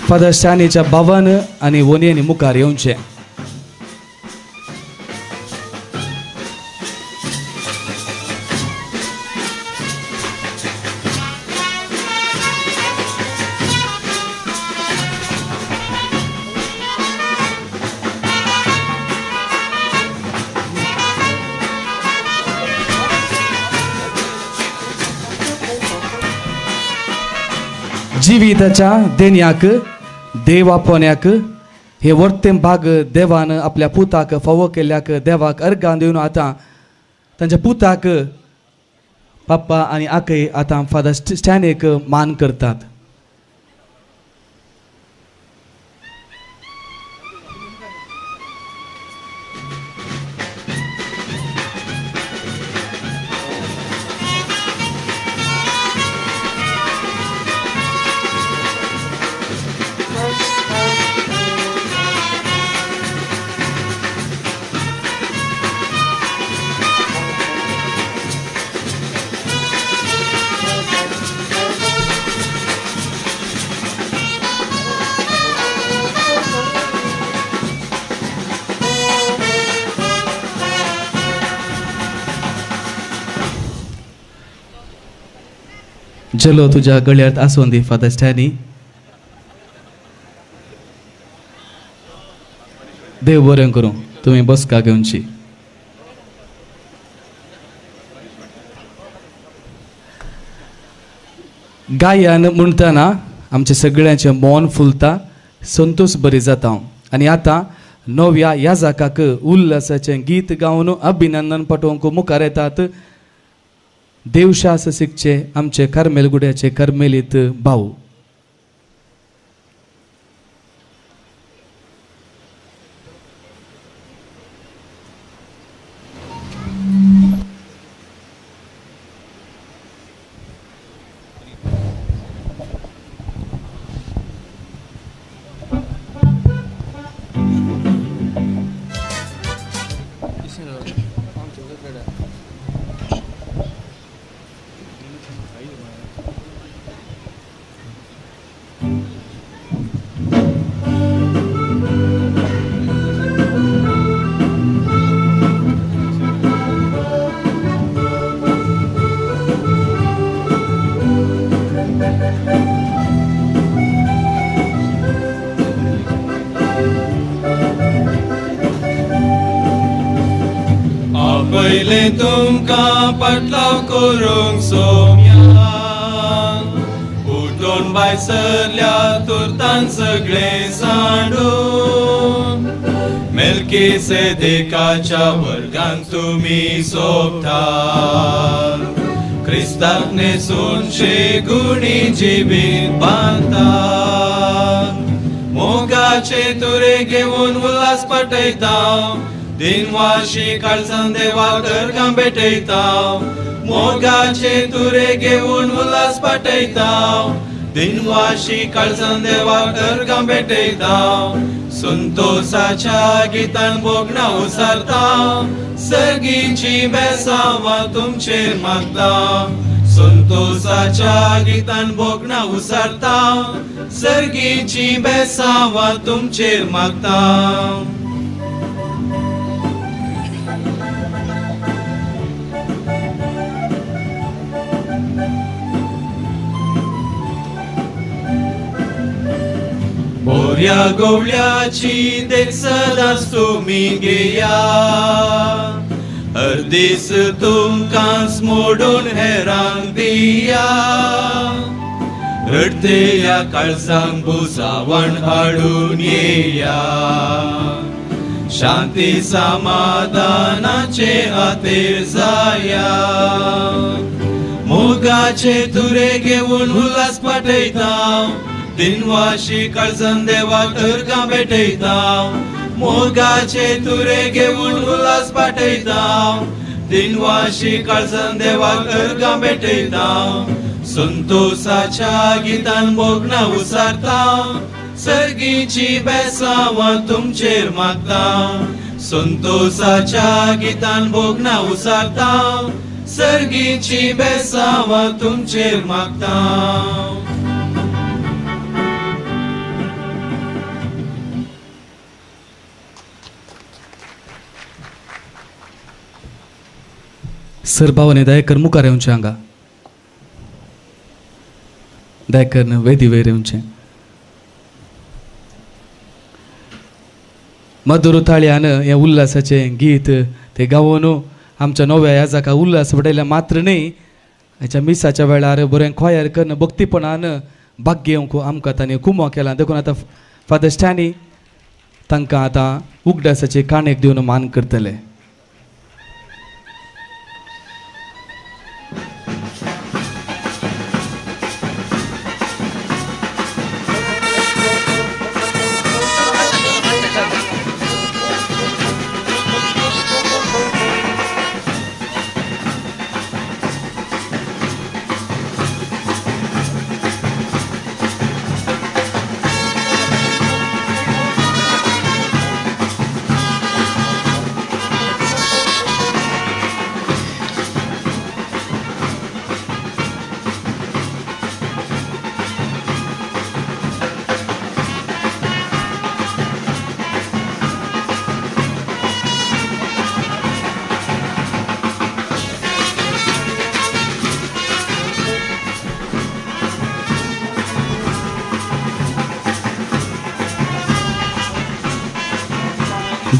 फादर स्टॅनीच्या भावान आनी वोनयेनी मुखार येवचें. जिविताच्या देण्याक, देवापण्याक हे वर्तें भाग देवान आपल्या पुताक फावो केल्ल्याक देवाक अर्गां दिवन आतां तांच्या पुताक पप्पा आनी आकय आतां फादर स्टॅनीक मान करतात. चलो तुझ्या गळ्यात आसून दी फादर स्टॅनी. देव बरें करूं. तुमी बसका घेवची. गायन म्हणटना आमच्या सगळ्यांचें मन फुलता, संतोष बरी जाता. आनी आतां नव्या याजकाक उल्हासाचें गीत गावन अभिनंदन पाठोवंक मुखार येतात देवशास शिकचे आमचे कार्मेलगुड्याचे कार्मेलीत भाऊ. पयलें तुमकां पाटलाव करूंक सोम्यान उठोन भायर सरल्या तुर्तान सगळें सांडून मेल्कीसेदेकाच्या वर्गान तुमी सोबता क्रिस्ताक न्हेसून शेगुणी जिवीत बांदता मोगाच्या मोगाचे तुरे घेवन उल्हास पाठयता दिनवाशी काळजान देवाक अर्गां भेटयता मोगाचे तुरे घेवन उल्हास पाठयता दिनवाशी काळजान देवाक अर्गां भेटयता संतोषाच्या गितान भोगणां उसारता सर्गीची बेसांवां तुमचेर मागता संतोषाच्या गितान भोगणां उसारता सर्गीची बेसांवां तुमचेर मागता. बोऱ्या गोवल्याची देख सदांच तुमी घेया हर दीस तुमकांच मोडून हेरांक दिया रडतेल्या काळजांक बुजावण हाडून येया शांती समाधानाचे हातेर जाया मोगाचे तुरे घेवन उल्हास पाठयता दिनवाशी काळजान देवाक अर्गां भेटयता मोगाचे तुरे घेवन उल्हास पाठयता दिनवाशी काळजान देवाक अर्गां भेटयता संतोषाच्या गितान भोगणां उसारता सर्गीची बेसांवां तुमचेर मागता संतोषाच्या गितान भोगणां उसारता सर्गीची बेसांवां तुमचेर मागता. सर भावाने दयाकर मुखार येवचें हांगा दयाकर वेदी वयर येवचें. मधुर ताळयान हें उल्हासाचें गीत ते गावोन आमच्या नव्या याजाका उल्हास बडयल्या मात्र न्हय हाच्या मिसाच्या वेळार बरें खोयार करून भक्तीपणान भाग घेवंक आमकां तांणी कुमो केला. देखून आतां फादर स्टॅनी तांकां आतां उगडासाचे काणयेक दिवन मान करतले.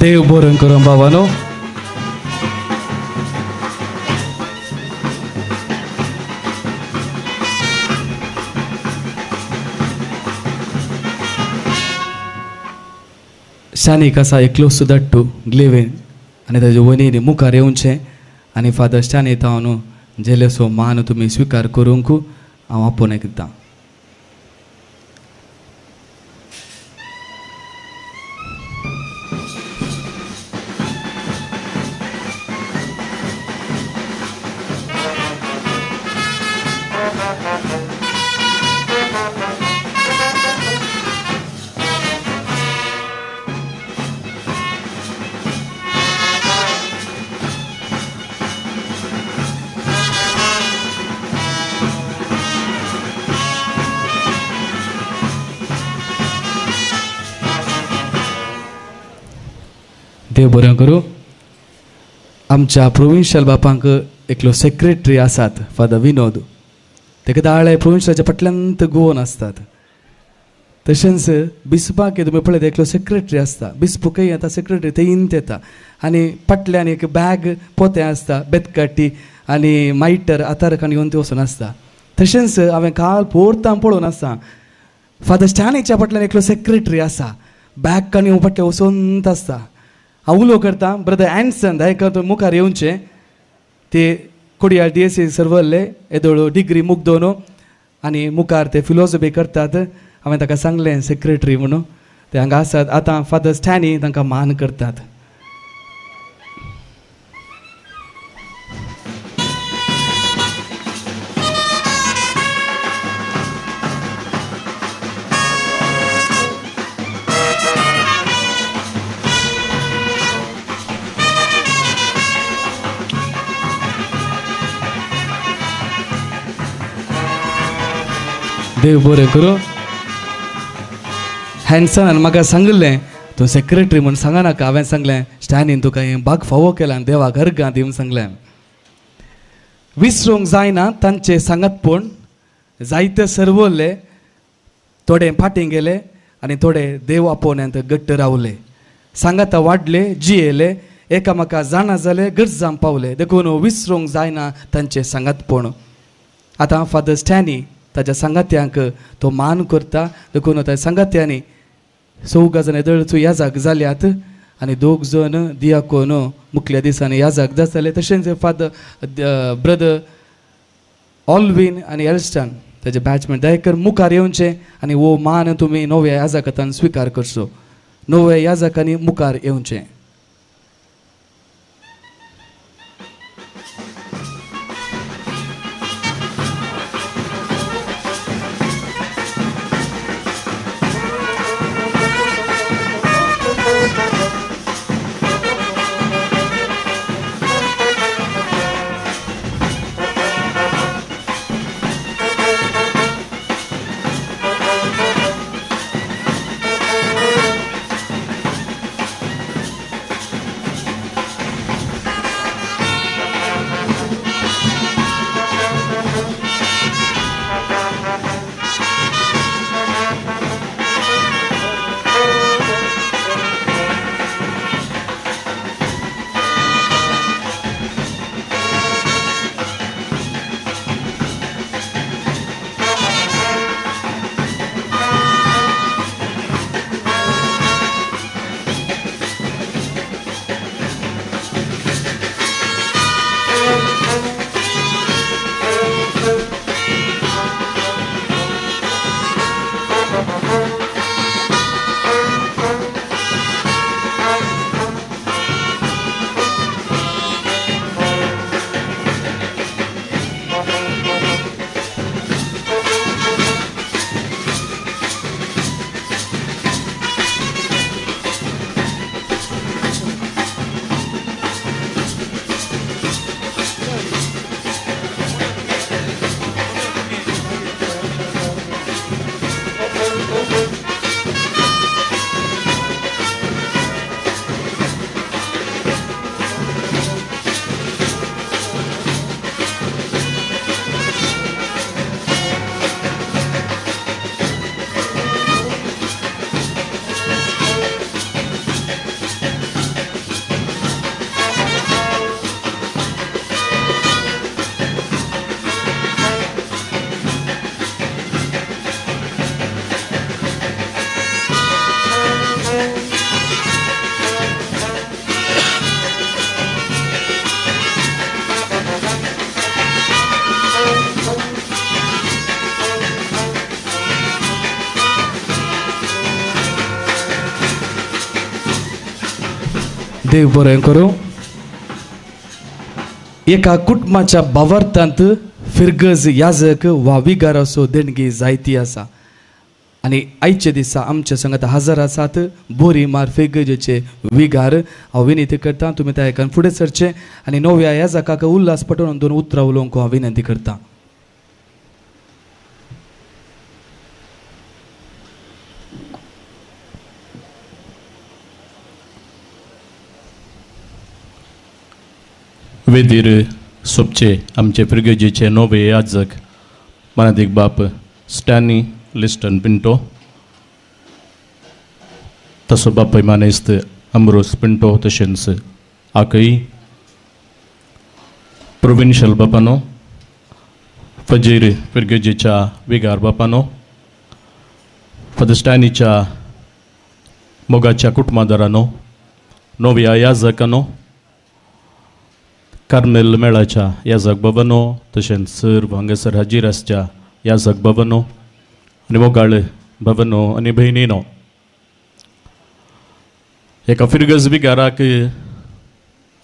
देव बरें करूं बाबानो. शानीक आसा एकलो सुदाट्टू ग्लेवेन आनी ताजे वनीन मुखार येवचें आनी फादर स्टॅनी तावन जेलेसो मान तुमी स्विकार करूंक हांव आपोवन दितां. देव बरें करूं. आमच्या प्रोविन्शियल बापांक एकलो सेक्रेटरी आसात फादर विनोद तेका दाळे प्रोविन्शियलाच्या फाटल्यान गोवन आसतात. तशेंच बिस्पाक तुमी पळयत एकलो सेक्रेटरी आसता बिस्पूकय येता सेक्रेटरी थंयंत येता आनी फाटल्यान एक बॅग पोतें आसता बेतकाटी आनी मायटर आतारखान घेवन ते वचून आसता. तशेंच हांवें काल पोरतां पळोवन आसा फादर स्टॅनीच्या फाटल्यान एकलो सेक्रेटरी आसा बॅग काणी फाटल्यान वचोंत आसता. हांव उलो करता ब्रदर एन्सन दायका तुमी मुखार येवचें ते कोडियाळ डी एस सी सर्वल्ले येदोळ डिग्री मुगदोन आनी मुखार ते फिलॉसॉफी करतात. हांवें ताका सांगलें सेक्रेटरी म्हणून ते हांगा आसात. आतां फादर स्टॅनी तांकां मान करतात. देव बरें करूं. हॅन्सनान म्हाका सांगिल्लें तूं सेक्रेटरी म्हूण सांगा नाका. हांवें सांगलें स्टॅनीन तुका हें भाग फावो केला आनी देवाक अर्गां दी म्हूण सांगलें. विसरूंक जायना तांचें सांगातपण. जायते सर्वले थोडे फाटीं गेले आनी थोडे देव आपोवण्यांत घट्ट रावले. सांगाता वाडले, जियेले, एकामेका जाणा जाले, गरजां पावले. देखून विसरूंक जायना तांचें सांगातपण. आतां फादर स्टॅनी ताच्या सांगात्यांक तो मान करता. देखून ताच्या सांगात्यांनी चौगा जाण येदोळचो याजाक जाल्यात आनी दोग जण दियाकोन मुखल्या दिसांनी याजाक जातले. तशेंच फादर ब्रदर ऑलवीन आनी एल्स्टन ताचे बॅचमेट दयाकर मुखार येवचें आनी हो मान तुमी नव्या याजाकांत स्विकार करचो. नव्या याजाकांनी मुखार येवचें. देव बरें करूं. एका कुटुंबाच्या भावार्थांत फिरगज याजक वा विगाराचो देणगी जायती आसा आनी आयच्या दिसा आमच्या संगात हजर आसात बोरी मार फिरगजेचे विगार. हांव विनंती करता तुमी त्या एकान फुडें सरचें आनी नव्या याजकाक उल्हास पटोवन दोन उतरां उलोवंक हांव विनंती करता. वेदीर सोबचे आमचे फिरगजेचे नवे याजक मानादीक बाप स्टॅनी लिस्टन पिंटो, तसो बापय मानेस्त अमरोस पिंटो, तशेंच आकई प्रोविन्शियल बापानो, फजीर फिरगजेच्या विगार बापानो, फादर स्टॅनीच्या मोगाच्या कुटुंबादारानो, नव्या याजकानो, कार्मेल मेळाच्या याजक बाबानो, तशेंच सर्व हांगासर हाजीर आसच्या याजक बाबानो आनी मोगाळ बाबानो आनी भयणीनो, एका फिरगज बिगाराक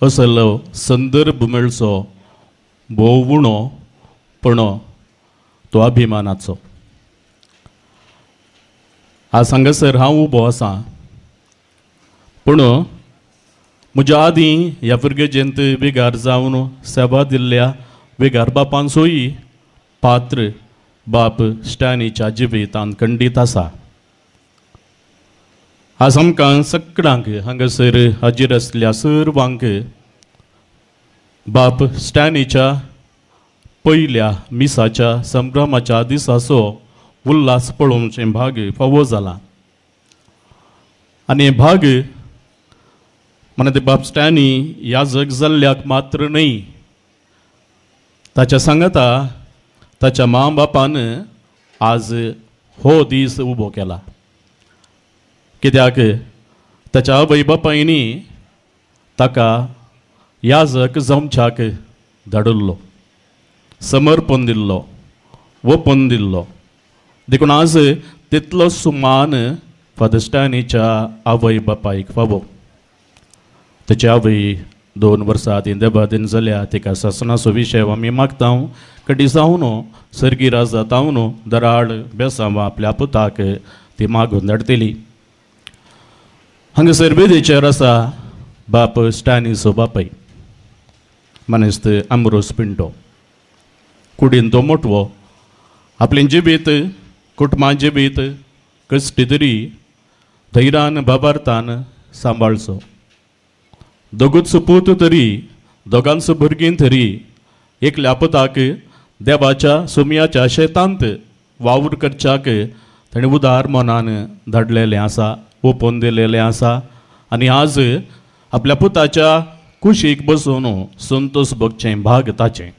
असलो संदर्भ मेळचो भोव उणो, पूण तो अभिमानाचो. आज हांगासर हांव उबो आसा, पूण म्हज्या आदीं ह्या फिरगजेंत बिगार जावन सेवा दिल्ल्या बिगार बापांचोय पात्र बाप स्टॅनीच्या जिवितांत खंडीत आसा. आज आमकां सगळ्यांक हांगासर हाजीर आसल्या सर्वांक बाप स्टॅनीच्या पयल्या मिसाच्या संभ्रमाच्या दिसाचो उल्हास पळोवचें भाग फावो जाला. आनी भाग म्हणा बाप स्टॅनी ह्या जग जाल्ल्याक मात्र न्हय, ताच्या सांगाता ताच्या मां बापान आज हो दीस उबो केला. कित्याक ताच्या आवय बापायनी ताका याजक जावच्याक धाडिल्लो, समर्पण दिल्लो, ओपन दिल्लो. देखून आज तितलो सुमान फादर स्टॅनीच्या आवय बापायक फावो. ताची आवय 2 वर्सां आदीं देबादीन जाल्या, तिका सासणाचो विशय आमी मागता कडी जावन सर्गी राजा तावन दराड बेसांव आपल्या पुताक ती मागून धाडटली. हांगासर वेदीचेर आसा बाप स्टॅनीचो बापय मानेस्त आमरोस पिंटो. कुडीन तो मोटवो, आपलें जिवीत कुटुंबा जिवीत कश्टी तरी धैर्यान बाबार्थान सांबाळचो. दोगूच पूत तरी दोगांचो भुरगीं तरी एकल्या पुताक देवाच्या सुमयाच्या शेतांत वावर करच्याक ताणें उदार मनान धाडलेलें आसा, ओपन दिलेलें आसा. आनी आज आपल्या पुताच्या कुशीक बसून संतोष भोगचें भाग ताचें.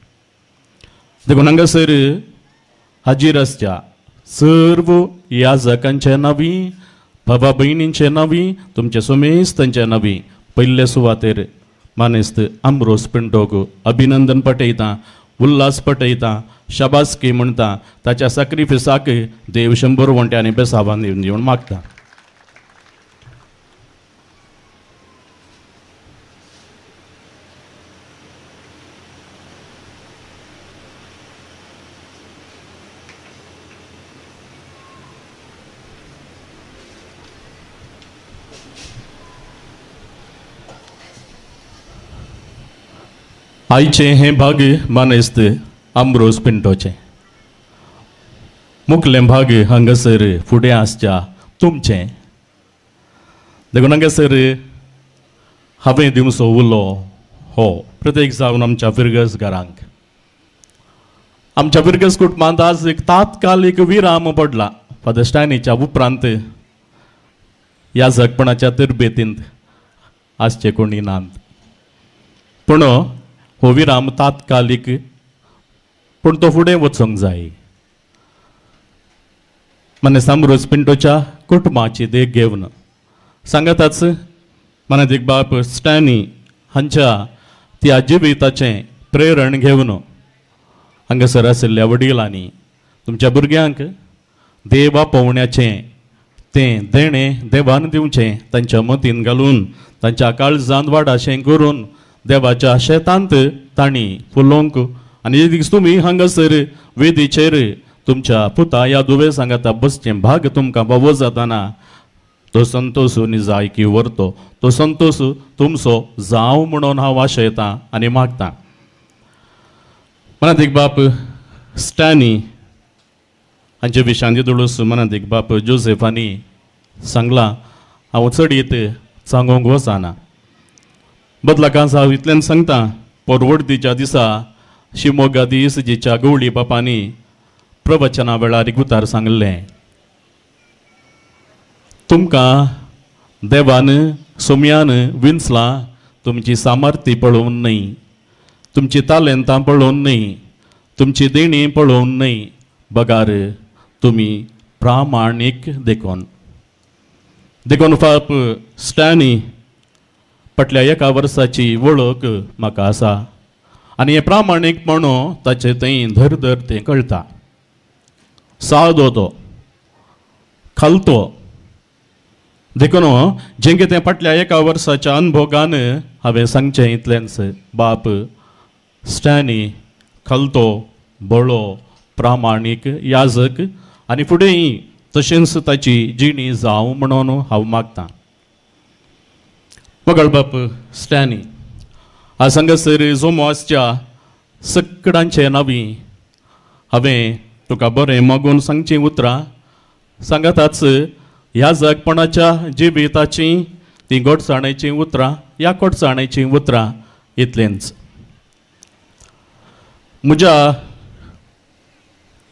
देखून हांगासर हाजीर आसच्या सर्व याजकांचे नांवी, बाबा भयणींचे नांवी, तुमचे सुमेस्तांचे नांवी पयले सुवातेर मानेस्त आमरोस पिंटोक अभिनंदन पटयता, उल्हास पटयता, शाबासकी म्हणटा. ताच्या साक्रिफिसाक देव 100 वंट्यांनी बेसावान दिवन दिवन मागता. आयचें हें भाग मानेस्त आमरोस पिंटोचें. मुखलें भाग हांगासर फुडें आसच्या तुमचें. देखून हांगासर हांवें दिवचो उलो हो प्रत्येक जावन आमच्या फिरगज घरांक, आमच्या फिरगज कुटुंबांत आज एक तात्कालीक विराम पडला. फादर स्टॅनीच्या उपरांत ह्या जगपणाच्या तरबेतींत आसचे कोणी नात, पूण हो विराम तात्कालीक, पूण तो फुडें वचूंक जाय. मानेस्त आमरोज पिंटोच्या कुटुंबाची देख घेवन सांगाताच मानादीक बाप स्टॅनी हांच्या त्या जिविताचें प्रेरण घेवन हांगासर आशिल्ल्या वडिलांनी तुमच्या भुरग्यांक देवा पोवण्याचें तें देणें देवान दिवचें तांच्या मतीन घालून तांच्या काळजांत वाडाशें करून देवाच्या शेतांत तांणी फुलोवंक. आनी एक दीस तुमी हांगासर वेदीचेर तुमच्या पुता ह्या दुवे सांगाता बसचें भाग तुमकां फावो जाताना तो संतोष निजायकी व्हरतो, तो संतोष तुमचो जावं म्हणून हांव आशयतां आनी मागतां. मनादीक बाप स्टॅनी हांचे विशांती दुडूस मनादीक बाप जोसेफांनी सांगलां, हांव चडीत सांगूंक वचना. बदलाकांस हांव इतल्यान सांगता, परवडतीच्या दिसा शिमोगा दीस जिच्या गवळी बापांनी प्रवचना वेळार एक उतार सांगलें, तुमकां देवान सोम्यान विंचलां तुमची सामर्थ्य पळोवन न्हय, तुमची तालेंतां पळोवन न्हय, तुमची देणी पळोवन न्हय, बगार तुमी प्रामाणीक देखून. देखून फाप स्टॅनी फाटल्या एका वर्साची वळख म्हाका आसा आनी हें प्रामाणीकपण ताचें थंय धर धर तें कळटा. सादो तो खालतो देखून जें कितें फाटल्या एका वर्साच्या अनुभोगान हांवें सांगचें इतलेंच, बाप स्टॅनी खलतो बळो प्रामाणीक याजक आनी फुडेंय तशेंच ताची जिणी जावं म्हणून हांव मागतां. मगळ बाप स्टॅनी आज हांगासर जोमो आसच्या सगळ्यांचे नांवी हांवें तुका बरें मागून सांगचीं उतरां सांगाताच ह्या जगपणाच्या जिविताचीं तीं गोडसाणेचीं उतरां ह्या गोडसाणेचीं उतरां इतलेंच. म्हज्या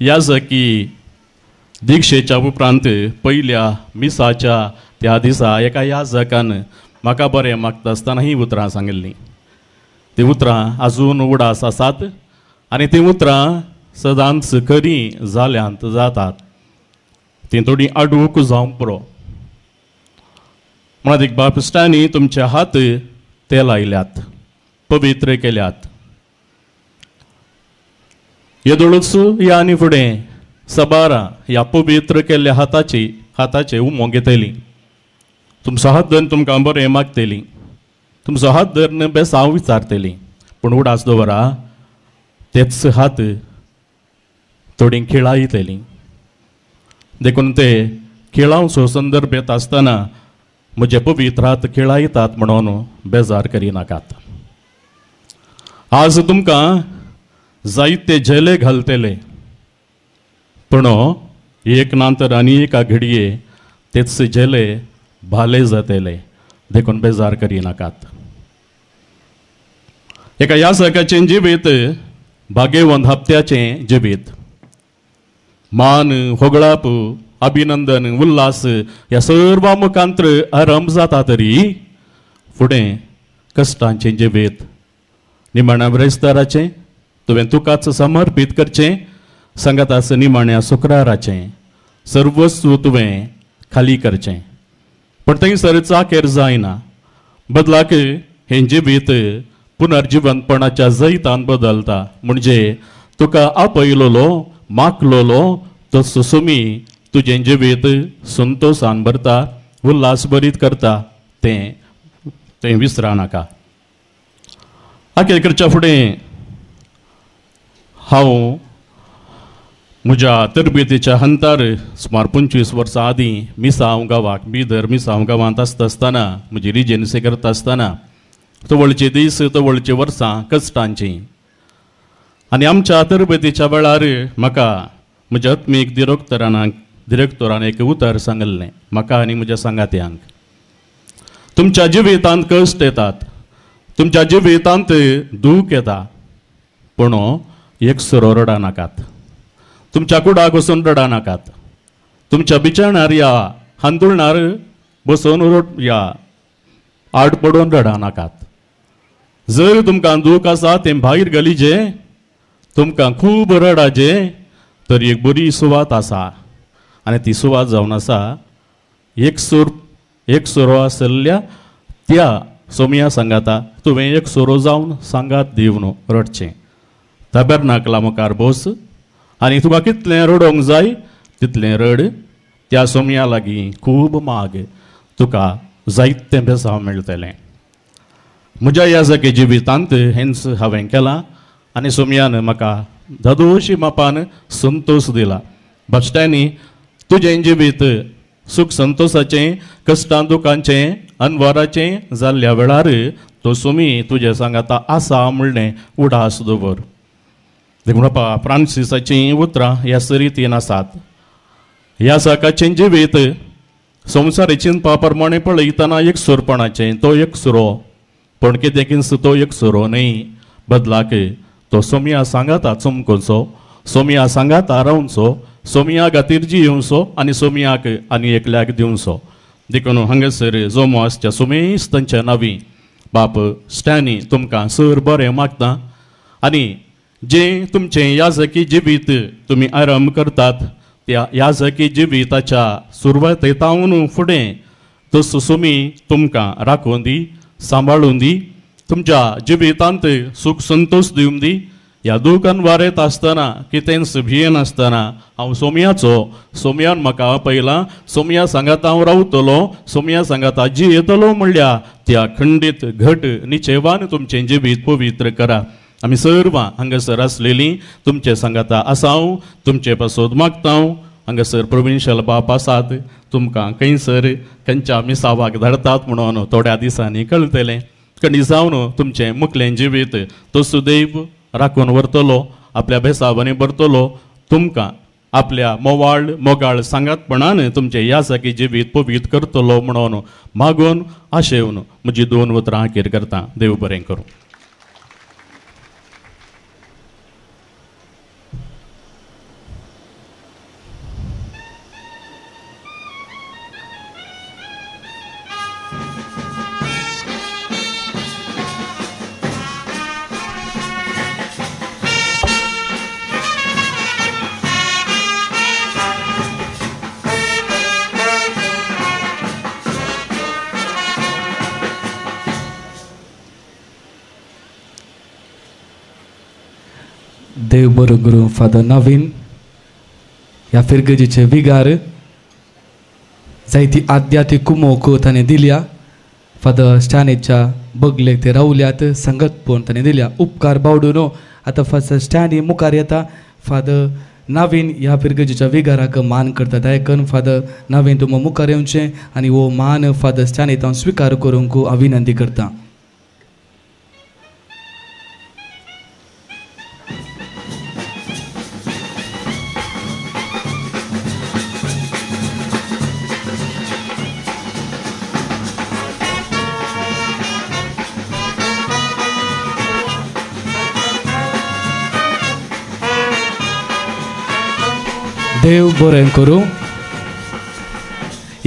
याजकी दिक्षेच्या उपरांत पयल्या मिसाच्या त्या दिसा एका याजकान म्हाका बरें मागता आसतना हीं उतरां सांगिल्लीं. तीं उतरां आजून उडास आसात आनी तीं उतरां सदांच खरीं जाल्यांत जातात. तीं थोडीं आडूक जावंक पुरो. म्हणात बाप स्टॅनी तुमचे हात ते लायल्यात, पवित्र केल्यात. येदोळूच ह्या आनी फुडें सबारां ह्या पवित्र केल्ल्या हाताचे उमो घेतली. तुमचो हात धरून तुमकां बरें मागतली, तुमचो हात धरून बेसांव विचारतली, पूण उडास दवरा तेच हात थोडीं खिळायतली. देखून ते खिळावचो संदर्भ येता आसतना म्हजे पवित्र हात खिळायतात म्हणून बेजार करिनाकात. आज तुमकां जायते झेले घालतले, पूण एक नातर आनी एका घडये तेच झेले भाले जातले. देखून बेजार करिनाकात. एका याजकाचें जिवीत भाग्यवंत हप्त्याचें जिवीत, मान होगळाप अभिनंदन उल्हास ह्या सर्व मुखांत्र आरंभ जाता तरी फुडें कश्टांचें जिवीत निमाण्या ब्रेस्ताराचें तुवें तुकाच समर्पीत करचें, सांगाताच निमाण्या शुक्राराचें सर्वस्व तुवें खाली करचें. पूण थंयसर चाकेर जायना, बदलाक हें जिवीत पुनर्जिवंतपणाच्या जैतान बदलता. म्हणजे तुका आपयलोलो मागलोलो तो सुसुमी तुजें जिवीत संतोसान भरता, उल्हास भरीत करता, तें तें विसरा नाका. आखेर करच्या फुडें हांव म्हज्या तरबेतीच्या हंतार सुमार 25 वर्सां आदीं मिसांव गांवाक बिदर मिसांव गांवांत आसता आसतना म्हजी रिजन्सी करता आसतना तवळचे दीस तवळचे वर्सां कश्टांचीं आनी आमच्या तरबेतीच्या वेळार म्हाका म्हज्या आत्मीक डिरेक्टरान एक उतर सांगिल्लें म्हाका आनी म्हज्या सांगात्यांक, तुमच्या जिवितांत कश्ट येतात, तुमच्या जिवितांत दूख येता, पूण एक सुरो रडा नाकात, तुमच्या कुडाक वचून रडा नाकात, तुमच्या बिचाणार या हांदुळणार बसून रड या आड पडून रडा नाकात. जर तुमकां दूख आसा तें भायर गलिजे, तुमकां खूब रडाजे तर एक बरी सुवात आसा आनी ती सुवात जावन आसा एक सुरो आशिल्ल्या त्या सोमया सांगाता तुवें एक सुरो जावन सांगात दिवन रडचें. ताबेरनाकला मुखार बस आनी तुका कितलें रडोवंक जाय तितलें रड, त्या सोमया लागीं खूब माग, तुका जायतें बेसांव मेळटलें. म्हज्या ह्या जागे जिवितांत हेंच हांवें केलां आनी सोमयान म्हाका धादोशी मापान संतोश दिला. बाबश्ट्यांनी तुजें जिवीत सुख संतोषाचें कश्टां दुखांचें अनवाराचें जाल्ल्या वेळार तो सोमी तुजें सांगाता आसा म्हणलें उडास दवर. देखून बापा फ्रांसिसाचीं उतरां ह्या सरितीन आसात. ह्या साकाचें जिवीत संवसारी चिंतपा प्रमाणें पळयतना एक सुरपणाचें, तो एक सुरो, पूण कितें कितें तो एक सुरो न्हय, बदलाक तो सोमया सांगाता चमकोचो, सोमया सांगाता रावचो, सोमया खातीर जियेवचो आनी सोमयाक आनी एकल्याक दिवचो. देखून हांगासर जोमो आसच्या सुमेस तांच्या नांवी बाप स्टॅनी तुमकां सर बरें मागता आनी जें तुमचें याजकी जिवीत तुमी आरंभ करतात त्या याजकी जिविताच्या सुरवातेतावन फुडें तो सुसुमी तुमकां राखून दी, सांबाळून दी, तुमच्या जिवितांत सूख संतोष दिवन दी. ह्या दुकान वारेत आसतना कितेंच भियेनासतना हांव सोमयाचो, सोमयान म्हाका आपयला, सोमया सांगात हांव रावतलो, सोमया सांगात आजी येतलो म्हणल्या त्या खंडीत घट निचेवान तुमचें जिवीत पवित्र करा. आमी सर्वां हांगासर आसलेलीं तुमचे सांगाता आसाव, तुमचे पासत मागताव. हांगासर प्रोविन्शियल बाप आसात, तुमकां खंयसर खंयच्या मिसावाक धाडटात म्हणून थोड्या दिसांनी कळटलें. कणी जावन तुमचें मुखलें जिवीत तो सुदैव राखून व्हरतलो, आपल्या भेसावांनी भरतलो. तुमकां आपल्या मोवाळ मोगाळ सांगातपणान तुमचें याजकी जिवीत पवित्र करतलो म्हणून मागून आशेवन म्हजी दोन उतरां अखेर करता. देव बरें करूं. देव बरो गुरू फादर नवीन ह्या फिरगजीचे विगार जायती आध्यात्मीक कुमोक ताणें दिल्या. फादर स्टॅनीच्या बगलेक ते रावल्यात, संगतपण ताणें दिल्या. उपकार बावडून आतां फादर स्टॅनी मुखार येता. फादर नवीन ह्या फिरगजीच्या विगाराक मान करता. दायकन फादर नवीन तुमकां मुखार येवचें आनी हो मान फादर स्टॅनी हांव स्विकार करूंक हांव विनंती करता. देव बरें करूं.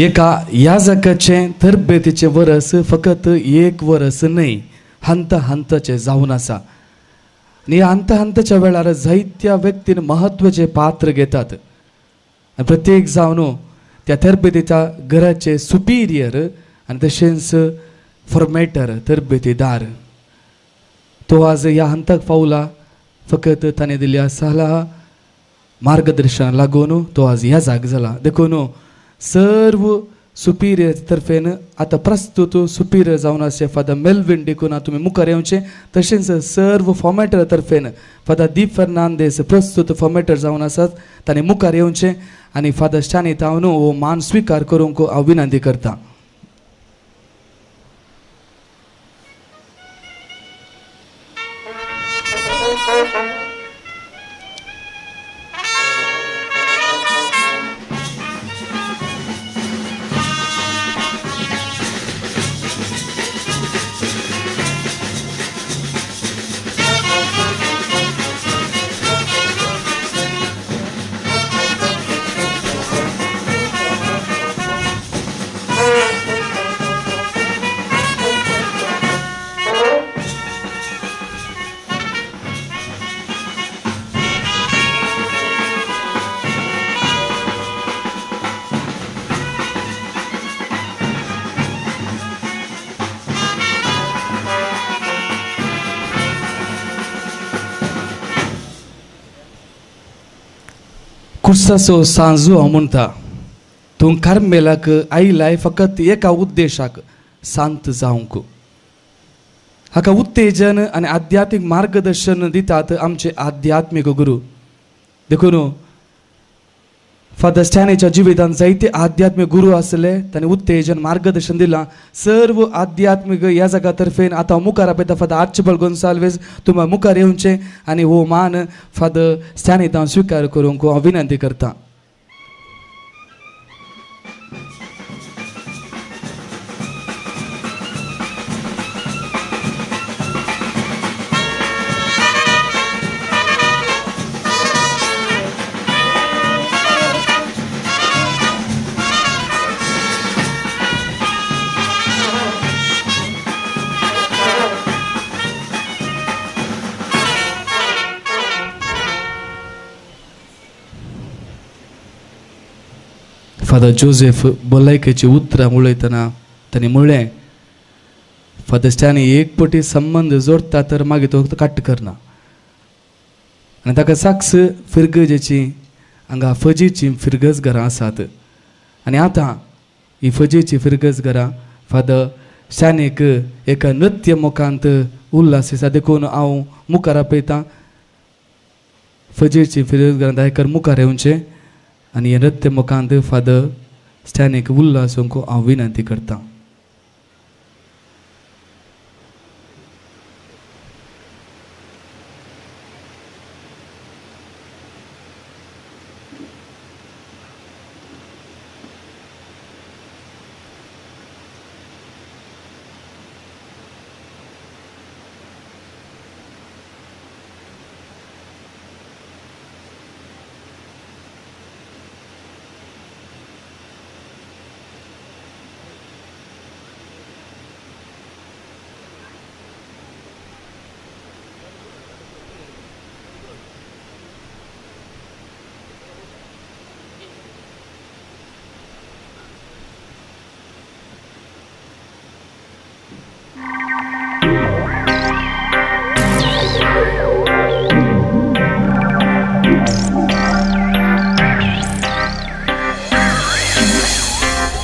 एका याजकाचें तरबेतीचें वरस फकत एक वरस न्हय, हंत हंताचें जावन आसा. आनी ह्या हंत हंताच्या वेळार जायत्या व्यक्तीन म्हत्वाचें पात्र घेतात आनी प्रत्येक जावन त्या तरबेतीच्या घराचे सुपिरियर आनी तशेंच फॉर्मेटर तरबेतीदार तो आज ह्या हंताक पावला फकत ताणें दिल्ल्या सलाह मार्गदर्शन लागून तो आज ह्या जाग जाला. देखून सर्व सुपिरियर तर्फेन आतां प्रस्तुत सुपिरियर जावन आसचे फादर मेल्विन डिकुना तुमी मुखार येवचें. तशेंच सर्व फॉर्मेटर तर्फेन फादर दीप फर्नांदेस प्रस्तुत फॉर्मेटर जावन आसात, तांणी मुखार येवचें आनी फादर स्टॅनी तावन हो मान स्विकार करूंक हांव विनंती करता. कुर्साचो सांजू हांव म्हणटा तूं कार्मेलाक आयलाय फकत एका उद्देशाक, शांत जावंक. हाका उत्तेजन आनी आध्यात्मीक मार्गदर्शन दितात आमचे आध्यात्मीक गुरू. देखून फादर स्टॅनीच्या जिवितांत जायते आध्यात्मीक गुरू आसले, तांणी उत्तेजन मार्गदर्शन दिलां. सर्व आध्यात्मीक ह्या जागा तर्फेन आतां मुखार आपयता फादर आर्चिबॉल्ड गोन्साल्वीस तुमकां मुखार येवचें आनी हो मान फादर स्टॅनी हांव स्विकार करूंक हांव विनंती करता. फादर जोसेफ भलायकेची उतरां उलयतना ताणें म्हणलें, फादर स्टॅनी एक पटी संबंद जोडटा तर मागीर तो काट करना. आनी ताका साक्ष फिरगजेची हांगा फजीची फिरगज घरां आसात आनी आतां ही फजीची फिरगज घरां फादर शानेक एका नृत्य मुखांत उल्हास आसा देखून हांव मुखार आपयतां फजीची फिरगज घरां दायकर मुखार येवचें आनी हे नृत्य मुखांत फादर स्टॅनीक उल्हासूंक हांव विनंती करतां.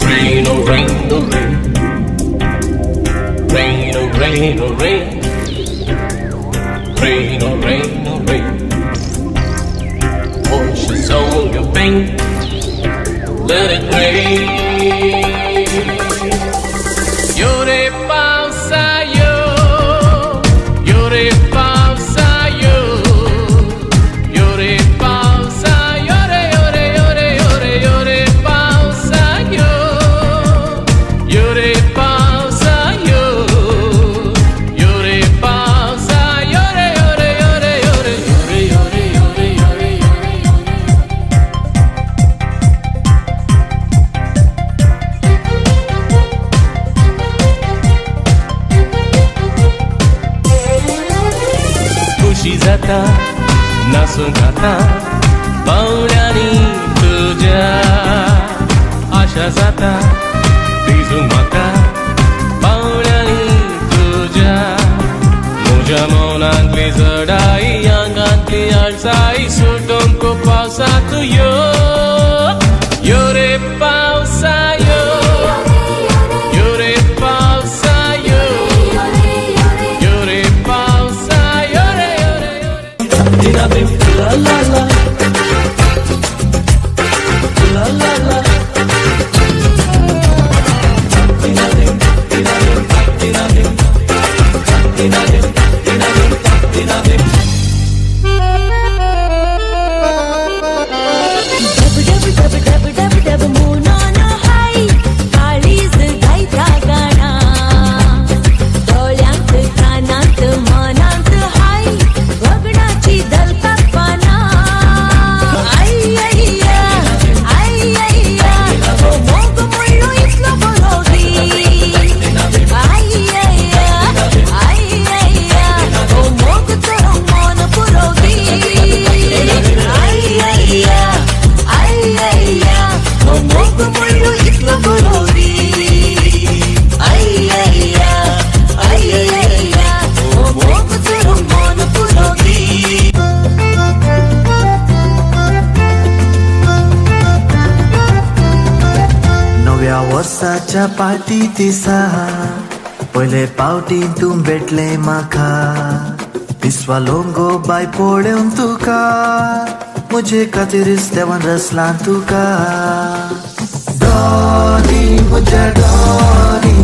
Rain, oh rain, oh rain. Rain, oh rain, oh rain. Rain, oh rain, oh rain. Washes all your pain. Let it rain. Yore pausa yo. Yore pausa yo. Yore pausa yore yore yore yore yore pausa yo. Yore pausa yo. Yore pausa yore yore yore yore yore yore yore yore yore. खुशी जाता नासूंक जाता पावळ्यांनी तुज्या आशा जाता भिजूंक म्हाका पावळ्यांनी तुज्या म्हज्या मनांतली जडाई आंगांतली आळसाई सुटोवंक पावसांत यो यो रे पावसा यो यो रे पावसा यो यो रे पावसा यो रे यो रे La la la la la la. Dub dub dub dub dub dub मोनान हाय काळीज गायता गाणा डोळ्यांत कानांत मनांत हाय भगणाची दलतात पाना आई आई आई आई हो मोग मुळ्ळो इतलो बरो दी आई आई आई आई हो मोग चोरूंक मन पुरो दी आई आई आई आई हो मोग मुळ्ळो इतलो बरो दी आई आई आई आई हो मोग चोरूंक मन पुरो दी. नव्या वर्साच्या पार्टी दिसा पयले पावटी तूं भेटलें म्हाका पिसवालोंगो बाय पळोवन तुका म्हजे खातीर देवान रचलां तुका डॉली म्हज्या डॉली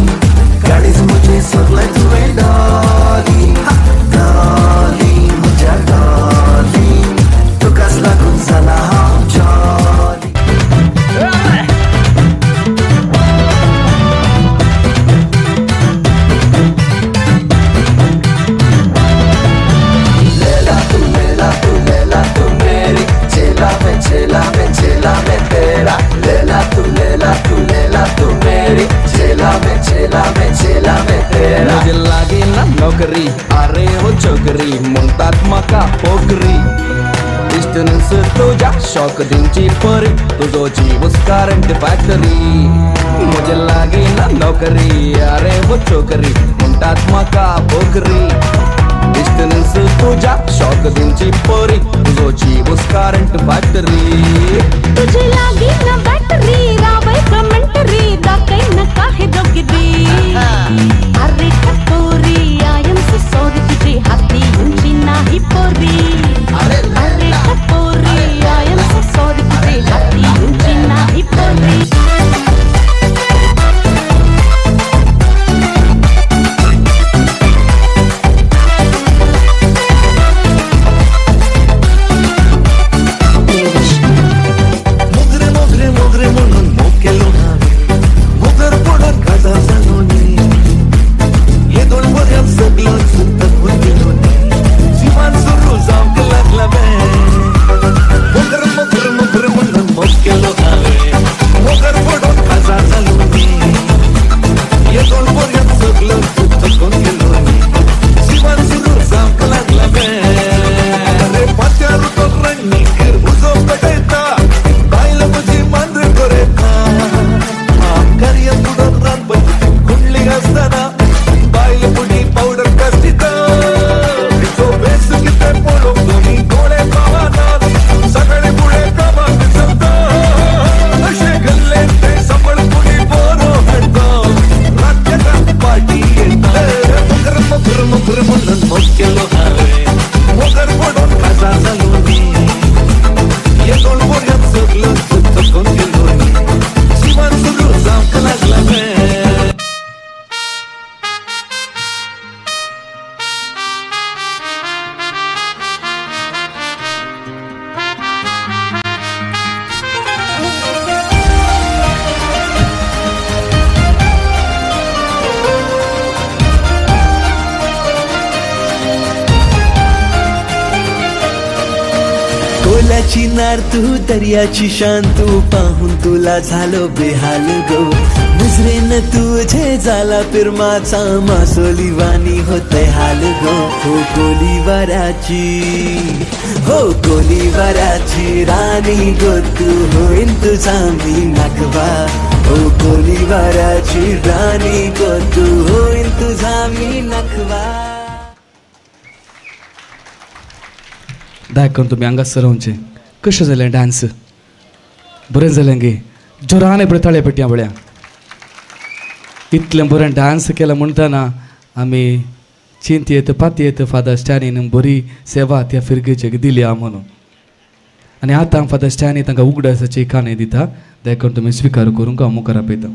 गाडीच म्हजें सगळें तुवें डॉली डॉली म्हज्या डॉली तुकाच लागून जाला हांव जॉली. लेला तू लेला तू लेला तू मेरी चेला मैं चेला मैं चेला मैं तेरा लेला तू लेला तू लेला तू मेरी चेला मैं चेला मैं चेला मैं तेरा. मुझे लागे ना नौकरी अरे हो छोकरी म्हणतात म्हाका पोकरी डिस्टन्स तुझ्या शॉक दिवची परी तुझो जीवच करंट फॅक्टरी. मुझे लागे ना नौकरी अरे हो छोकरी म्हणतात म्हाका पोकरी डिस्टन्स तुझ्या शॉक दिवची पोरी तुजो जीव करंट फॅक्टरी तुझे लागी ना बॅटरी रावय कमेंटरी दाखय ना काहे दोगरी अरे टपोरी I am so sorry तुझे हाती उंची नाही पोरी अरे टपोरी I am so sorry तुझे हाती उंची नाही पोरी. नार तू दर्याची शान तू पाहून तुला झालो बेहाल गो नजरेन तुझे झाला पिरमाचा मासोली वाणी होते हाल गो हो गोलीवाराची राणी गो तू होईन तुझा मी नाखवा हो गोलीवाराची राणी गो तू होईन तुझा मी नाखवा. दया करून तुमी हांगासर रावचें. कशें जालें डांस? बरें जालें गे? जोरान बरें ताळे पेटया पळया. इतलें बरें डांस केला म्हणटना आमी चिंतयेत पातयेत फादर स्टॅनीन बरी सेवा त्या फिरगेचेक दिल्या म्हणून. आनी आतां फादर स्टॅनी तांकां उगडासाची काणी दिता. दया करून तुमी स्विकार करूंक हांव मुखार आपयता.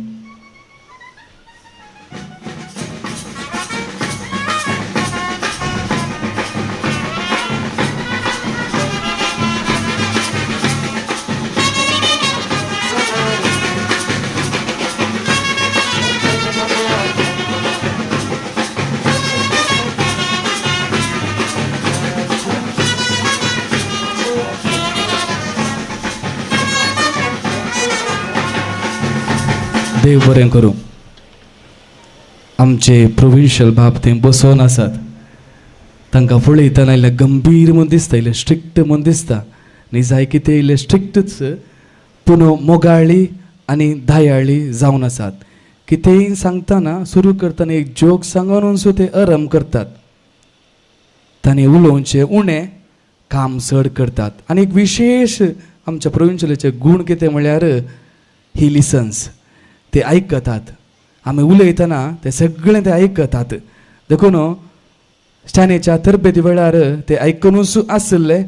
देव बरें करूं. आमचे प्रोविन्शियल बाब थंय बसोन आसात. तांकां पळयतना इल्लें गंभीर म्हूण दिसता, इल्लें स्ट्रिक्ट म्हूण दिसता. न्ही जाय कितें इल्लें स्ट्रिक्टूच पूण मोगाळी आनी दयाळी जावन आसात. कितेंय सांगतना सुरू करतना एक जोक सांगून सो ते आराम करतात. तांणी उलोवचें उणें काम चड करतात. आनी एक विशेश आमच्या प्रोविन्शियलाचे गूण कितें म्हळ्यार ही लिसन्स. ते आयकतात. आमी उलयतना ते सगळें ते आयकतात. देखून स्टॅनीच्या तरबेती वेळार ते आयकुनूच आशिल्ले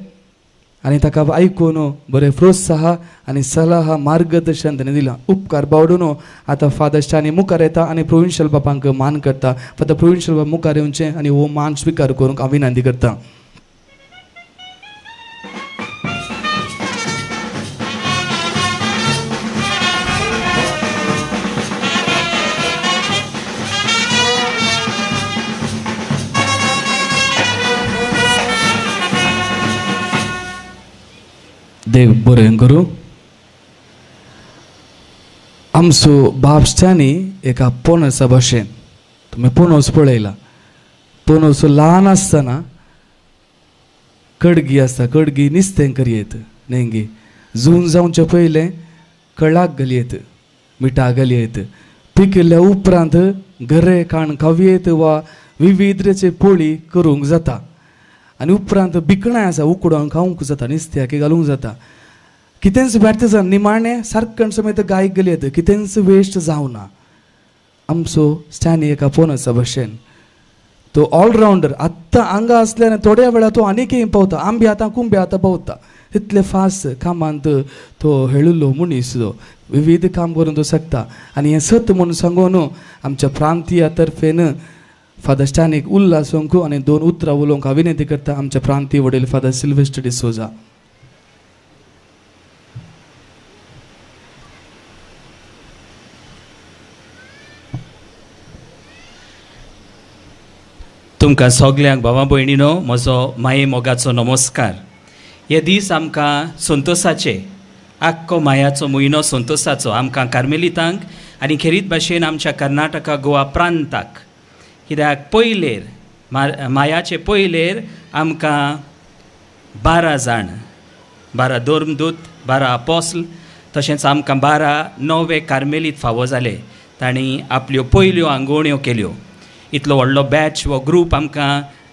आनी ताका आयकून बरें प्रोत्साह आनी सलाह मार्गदर्शन ताणें दिलां. उपकार बावडून आतां फादर स्टॅनी मुखार येता आनी प्रोविन्शियल बापांक मान करता. फादर प्रोविन्शियल बाप मुखार येवचें आनी हो मान स्विकार करूंक हांव विनंती करता. देव बरें करूं. आमचो बाप स्टॅनी एका पणसा भशेन. तुमी पणस पळयला. पणस ल्हान आसतना कडगी आसता. कडगी निस्तें करयेत न्ही गे. जून जावचे पयलें कळाक घालयेत, मिठा घालयेत. पिकिल्ल्या उपरांत गरे काण खावयेत वा विविध पोळी करूंक जाता. आनी उपरांत बिकणां आसा उकडोन खावंक जाता, नुस्त्याक घालूंक जाता, कितेंच व्यर्थ जावन निमाणें सारकें समेत गायक गेली येता, कितेंच वेस्ट जावना. आमचो स्टॅनी एका पोनसा भशेन तो ऑलरावंडर. आत्तां हांगा आसल्यार थोड्या वेळार तो आनीकय पावता, आंबे आतां कुंबे आतां पावता, तितले फास्ट कामांत तो हेळिल्लो मनीस, तो विविध काम करून तो शकता. आनी हें सत म्हणून सांगून आमच्या प्रांतीया तर्फेन फादर स्टॅनीक उल्हासोंक आनी दोन उतरां उलोवंक हांव विनंती करता आमच्या प्रांतीय वडील फादर सिल्वेस्टर डिसोजा. तुमकां सगल्यांक भावा भयणीनो म्हजो माये मोगाचो नमस्कार. हे दीस आमकां संतोसाचे, आख्खो मायाचो म्हयनो संतोसाचो आमकां कार्मेलितांक आनी खेरीत भाशेन आमच्या कर्नाटका गोवा प्रांताक. कित्याक पयलेर मायाचे पयलेर आमकां 12 जाण, 12 धर्मदूत, 12 अपोस्ल, तशेंच आमकां 12 नवे कार्मेलीत फावो जाले. तांणी आपल्यो पयल्यो आंगोवण्यो केल्यो. इतलो व्हडलो बॅच वो ग्रूप आमकां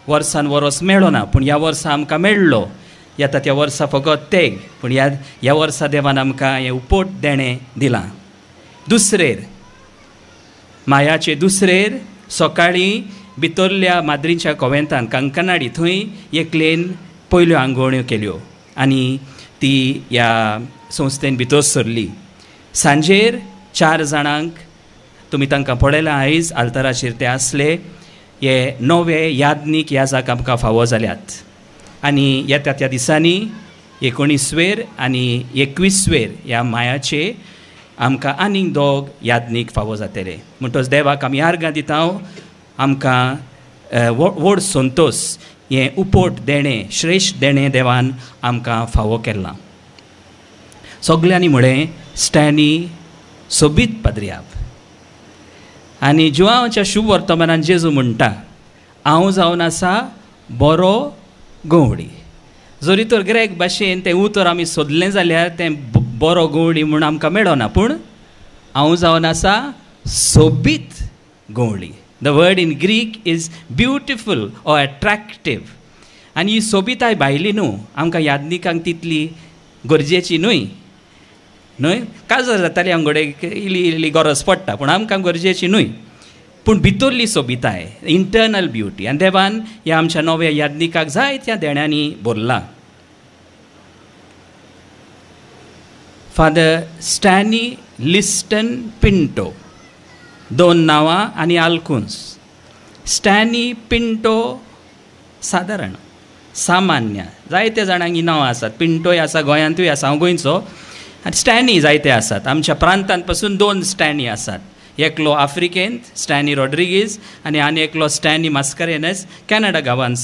वर्सान वरोस मेळ्ळो ना, पूण ह्या वर्सा आमकां मेळ्ळो. येता त्या वर्सा फकत तेग, पूण ह्या वर्सा देवान आमकां हें उपोट देणें दिलां. दुसरेर मायाचे दुसरेर सकाळीं भितरल्या माद्रींच्या कोवेंतान कंकनाडी थंय एकलेन पयल्यो आंगोवण्यो केल्यो आनी ती ह्या संस्थेन भितर सरली. सांजेर 4 जाणांक तुमी तांकां पळयलां आयज आल्ताराचेर ते आसले. हे नवे याज्ञीक ह्या जाग आमकां फावो जाल्यात. आनी येता त्या दिसांनी 19वेर आनी 21वेर ह्या मायाचे आमकां आनीक 2 याज्ञीक फावो जातले. म्हणटच देवाक आमी आर्गां दिता, आमकां व्हड संतोस हें उपोट देणें, श्रेश्ठ देणें देवान आमकां फावो केलां. सगल्यांनी म्हळें स्टॅनी सोबीत पाद्रियाब. आनी जुवांच्या शुभ वर्तमानान जेजू म्हणटा, हांव जावन आसा बरो गंवडी. जरी तर ग्रेक भाशेन तें उतर आमी सोदलें जाल्यार तें बरो गंवडी म्हूण आमकां मेळना, पूण हांव जावन आसा सोबीत गंवडी. The word in Greek is beautiful or attractive. आनी ही सोबिताय भायली न्हू, आमकां याज्ञिकांक तितली गरजेची न्हय, न्हय काजार जाताली आमगडे इल्ली इल्ली गरज पडटा, पूण आमकां गरजेची न्हय. पूण भितरली सोबिताय, इंटर्नल ब्युटी, आनी देवान ह्या आमच्या नव्या याज्ञिकाक जाय त्या देण्यांनी भरला. फादर स्टॅनी लिस्टन पिंटो, 2 नांवां आनी आलकुन्स. स्टॅनी पिंटो सादारण सामान्य जायते जाणांक ही नांवां आसात. पिंटोय आसा, गोंयांतूय आसा, हांव गोंयचो. आनी स्टॅनी जायते आसात आमच्या प्रांतांत पसून 2 स्टॅनी आसात. एकलो आफ्रिकेंत स्टॅनी रॉड्रिगीज आनी आनी एकलो स्टॅनी मास्करेनस कॅनडा गांवांत.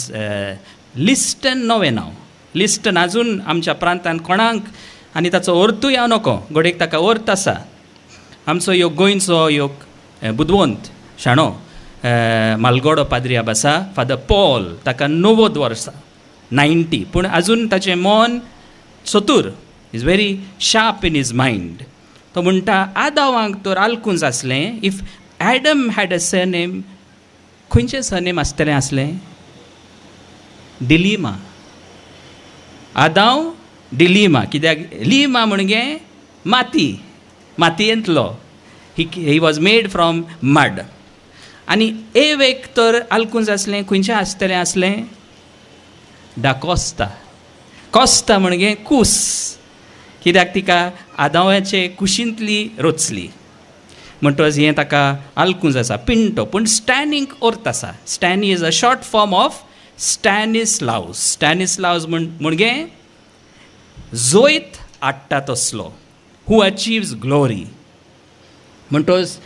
लिस्टन नवें नांव, लिस्टन आजून आमच्या प्रांतांत कोणाक आनी ताचो अर्थूय हांव नको, घडयेक ताका अर्थ आसा. आमचो एक गोंयचो एक बुदवंत शाणो मालगोडो पाद्रियाब आसा, फादर पॉल, ताका 90 वर्सां, 90, पूण आजून ताचें मन चतूर, is very sharp in his mind. तो म्हणटा आदावांक तर आलकुंज आसलें, if Adam had a surname, खंयचें सरनेम आसतलें आसलें? डिलिमा. आदाव डिलिमा, कित्याक लिमा म्हणजे माती, मातयेंतलो. He was made from mud. आनी एवेक तर आलकुंज आसलें, खंयचें आसतलें आसलें? डाकोस्ता. कोस्ता म्हणजे कूस, कित्याक तिका आदावाचे कुशींतली रचली. म्हणटच हें ताका आलकुंज आसा पिंटो. पूण स्टॅनीक अर्थ आसा. Stany is a short form of Stanislaus. Stanislaus म्हणजे जोयत हाडटा तसलो, हू अचीव्स ग्लोरी. म्हणटच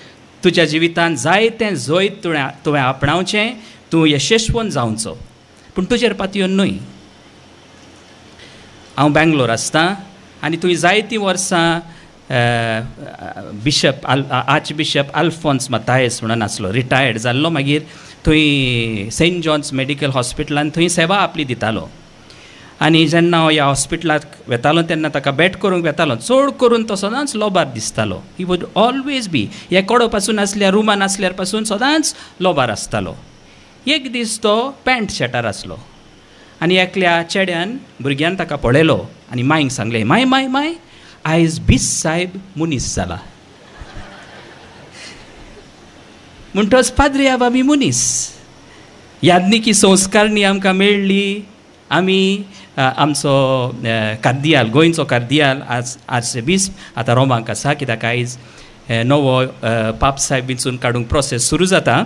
तुज्या जिवितांत जायतें जैत तुवें आपणावचें, तूं यशस्वन जावचो, पूण तुजेर पातयेवन न्हय. हांव बेंगलोर आसतां आनी तुवें जायतीं वर्सां बिशप आर्च बिशप आल्फोन्स मतायस म्हणून आसलो, रिटायर्ड जाल्लो, मागीर थंय सेंट जॉन्स मेडिकल हॉस्पिटलान थंय सेवा आपली दितालो. आनी जेन्ना हांव ह्या हॉस्पिटलाक वेतालो तेन्ना ताका भेट करूंक वेतालो, चड करून तो सदांच लोबार दिसतालो. He would always be, हे कडो पासून आसल्यार, रुमान आसल्यार पासून सदांच लोबार आसतालो. एक दीस तो पॅन्ट शर्टार आसलो आनी एकल्या चेड्यान भुरग्यान ताका पळयलो आनी मांयक सांगलें, माय माय माय, आयज बीस सायब मनीस जाला. म्हणटच पाद्रियाब आमी मनीस, याज्ञिकी संस्कारणी आमकां मेळ्ळी. आमी आमचो कार्दियाल, गोंयचो कार्दियाल आज आर्सेबिस्प आतां रोमाक आसा, कित्याक आयज नवो पाप साहेब विंचून काडूंक प्रोसेस सुरू जाता.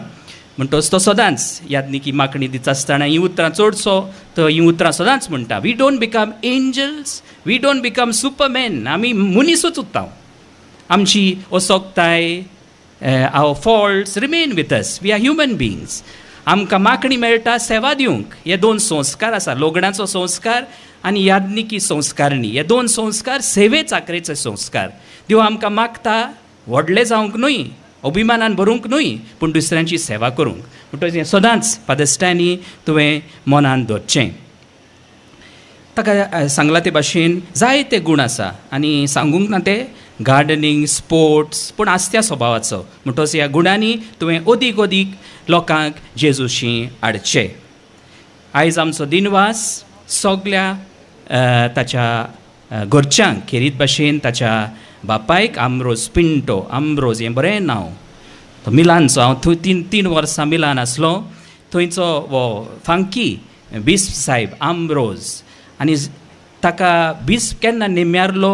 म्हणटच तो सदांच याज्ञिकी मागणी दिता आसतना हीं उतरां चडसो तो हीं उतरां सदांच म्हणटा, we don't become angels, we don't become superman, आमी मनीसूच उरता. आमची असोकताय, our faults remain with us, we are human beings. आमकां मागणी मेळटा सेवा दिवंक. हे दोन संस्कार आसा, लोगणाचो संस्कार आनी याज्ञिकी संस्कारणी. हे दोन संस्कार सेवे चाकरेचे संस्कार. देव आमकां मागता व्हडले जावंक न्हय, अभिमानान भरूंक न्हय, पूण दुसऱ्यांची सेवा करूंक. म्हणटकच हें सदांच फादर स्टॅनी तुवें मनान दवरचें. ताका सांगलां ते भाशेन जायते गूण आसा आनी सांगूंक ना ते गार्डनींग, स्पोर्ट्स, पूण आस्त्या स्वभावाचो. म्हणटकच ह्या गुणांनी तुवें अदीक अदीक लोकांक जेजूशी हाडचे. आयज आमचो दिनवास सगल्या ताच्या घरच्यांक, खेरीत भाशेन ताच्या बापायक आम्ब्रोज पिंटो. आम्ब्रोज हें बरें नांव, तो मिलानचो. हांव थंय तीन वर्सां मिलान आसलो, थंयचो हो फांकी बिस्प साहेब आम्ब्रोज. आनी ताका बिस्प केन्ना नेम्यारलो,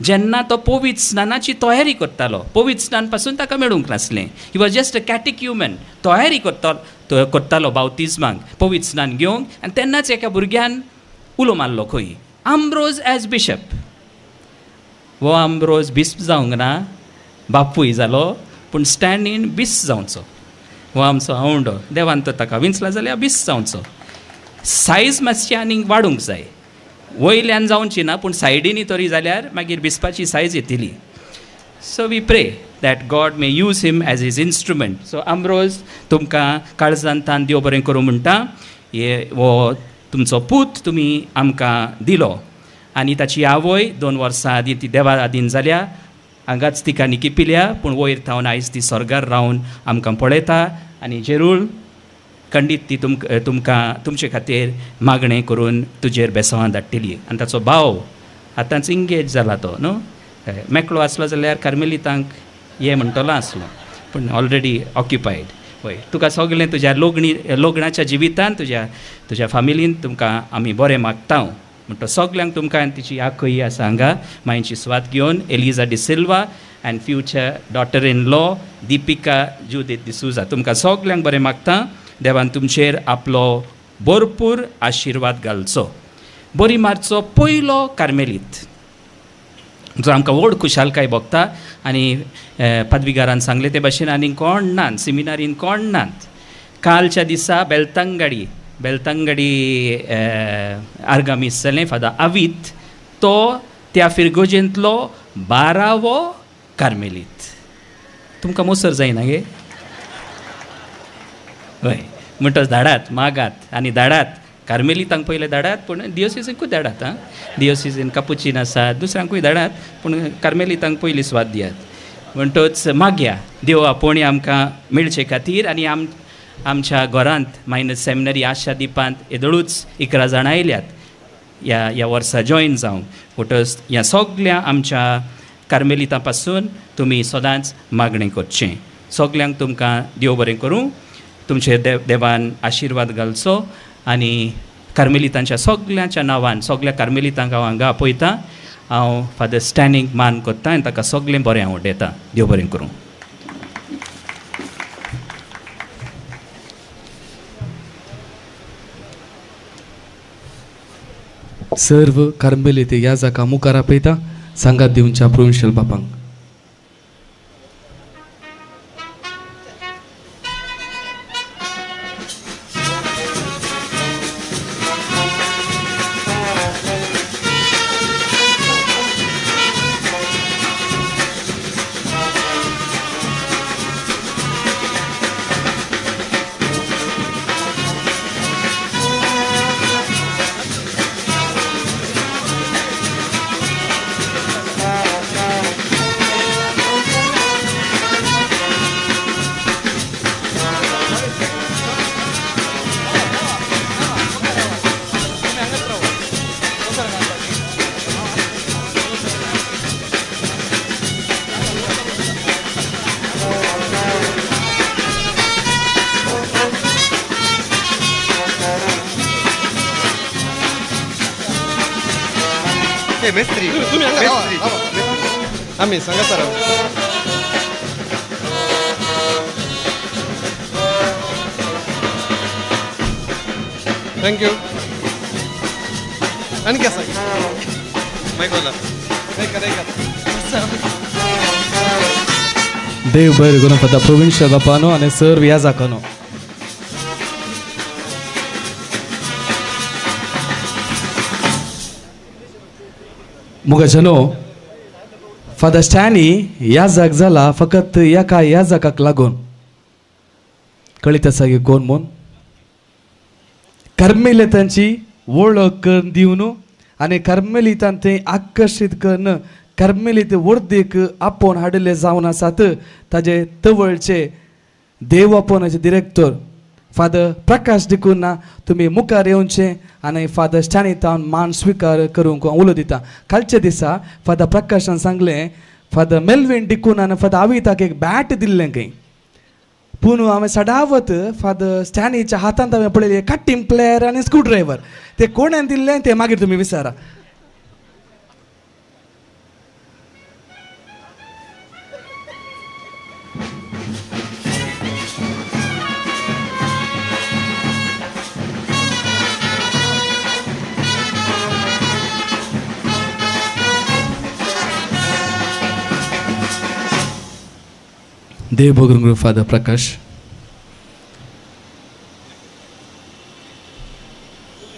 जेन्ना तो पवित्र स्नानाची तयारी करतालो. पवित्र स्नान पासून ताका मेळूंक नासलें. He was just a catechumen, तयारी करतालो बावतिज्माक, पवित्र स्नान घेवंक. आनी तेन्नाच एका भुरग्यान उलो मारलो खंय, आम्ब्रोज एज बिशप. हो आम्ब्रोज बिस्प जावंक ना, बापूय जालो, पूण स्टॅन्डीन बिस्प जावचो. हो आमचो आवंडो, देवान तो ताका विंचला जाल्यार बिस्प जावचो. सायज मातशी आनीक वाडूंक जाय, वयल्यान जावची ना पूण सायडीनी तरी जाल्यार मागीर बिस्पाची सायज येतली. So we pray that God may use him as his instrument. So Ambrose, तुमकां काळजान तान देव बरें करूं म्हणटा. हे हो तुमचो पूत तुमी आमकां दिलो आनी ताची आवय 2 वर्सां आदीं ती देवा आदीन जाल्या, हांगाच तिका निकिपिल्या, पूण वयर थावन आयज ती स्वर्गार रावन आमकां पळयता आनी जेरूळ खंडीत ती तुमकां तुमचे खातीर मागणें करून तुजेर बेसांवां धाडटली. आनी ताचो भाव आतांच इंगेज जाला तो न्हू, मेकळो आसलो जाल्यार कार्मेलितांक ये म्हणटलो आसलो, पूण ऑलरेडी ऑक्युपायड. वय तुका सगळें तुज्या लोगणाच्या जिवितान, तुज्या तुज्या फामिलीन तुमकां आमी बरें मागता. म्हणटा सगल्यांक तुमकां तिची आखय आसा हांगा मांयची स्वाद घेवन, Eliza D'Silva and future daughter in law Deepika Judith D'Souza, तुमकां सगल्यांक बरें मागता. देवान तुमचेर आपलो भरपूर आशिर्वाद घालचो. बरी मारचो पयलो कार्मेलीत जो आमकां व्हड खुशालकाय भोगता. आनी पदवीगारान सांगलें ते भाशेन आनी कोण नात, सिमिनारीन कोण नात. कालच्या दिसा बेलतंगडी आर्गामीस जालें फादर आवीत, तो त्या फिरगोजेंतलो 12वो कार्मेलीत. तुमकां मोसर जायना गे? हय, म्हणटच धाडात, मागात आनी धाडात. कार्मेलितांक पयलें धाडात, पूण दियोसिजींकूय धाडात. आं, दियोसिजीन कापुचीन आसात, दुसऱ्यांकूय धाडात, पूण कार्मेलितांक पयली स्वाद दियात. म्हणटच मागया देव आपोवणी आमकां मेळचे खातीर. आनी आमच्या घरांत मायनस सेमिनरी आशा दिपांत येदोळूच 11 जाणां आयल्यात ह्या वर्सा जॉयन जावंक. म्हणटच ह्या सगल्या आमच्या कार्मेलितां पासून तुमी सदांच मागणें करचें. सगल्यांक तुमकां देव बरें करूं, तुमचे देवान आशिर्वाद घालचो. आनी कार्मेलितांच्या सगल्यांच्या नांवान सगल्या कार्मेलितांक हांव हांगा आपयतां. हांव फादर स्टॅनीक मान करता आनी ताका सगलें बरें आवडटा. देव बरें करूं. सर्व कार्मेलीत ह्या जाका मुखार आपयता सांगात दिवच्या प्रोविन्शियल बापांक. ओके मेस्त्री तुमी हांगा आमी सांगा सर. Thank you. आनी कितें आसा मायक देव बरें करूं फादर प्रोविन्शियल बापानो आनी सर याजाकानो. मुगाच्यानो फादर स्टॅनी याजाक जाला फकत एका याजाकाक लागून. कळीत आसा की कोण म्हूण कार्मेलितांची वळख करून दिवन आनी कार्मेलितान थंय आकर्शीत करून कार्मेलीत वर्दीक आपोवन हाडिल्ले जावन आसात ताजे तवळचे देव आपोवण्याचे डिरेक्टर फादर प्रकाश डिकुन्हा तुमी मुखार येवचे आनी फादर स्टॅनीतान मान स्विकार करूंक उलो दिता. कालच्या दिसा फादर प्रकाशान सांगलें फादर मेल्विन डिकुन्हा आनी फादर आविताक एक बॅट दिल्लें खंय, पूण हांवें सदावत फादर स्टॅनीच्या हातांत हांवें पळयलें कटिंग प्लेयर आनी स्क्रू ड्रायव्हर. ते कोणें दिल्लें तें मागीर तुमी विचारा. देव भोगरूं फादर प्रकाश.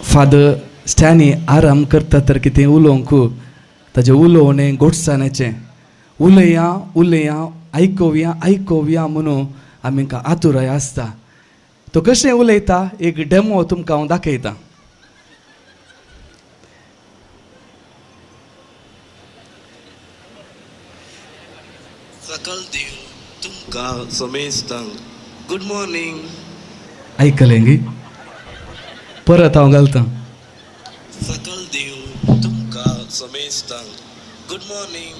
फादर स्टॅनी आराम करता तर कितें उलोवंक ताजें उलोवणें गोडसाणेचें उलया उलया आयकोवया आयकोवया म्हणून आमकां आतुराय आसता. तो कशें उलयता एक डेमो तुमकां हांव दाखयता. सकल देव तुमकां समेस्तांक गुड मॉर्निंग. आयकलें गी परत हांव घालतां. सकल देव तुमकां समेस्तांक गुड मॉर्निंग.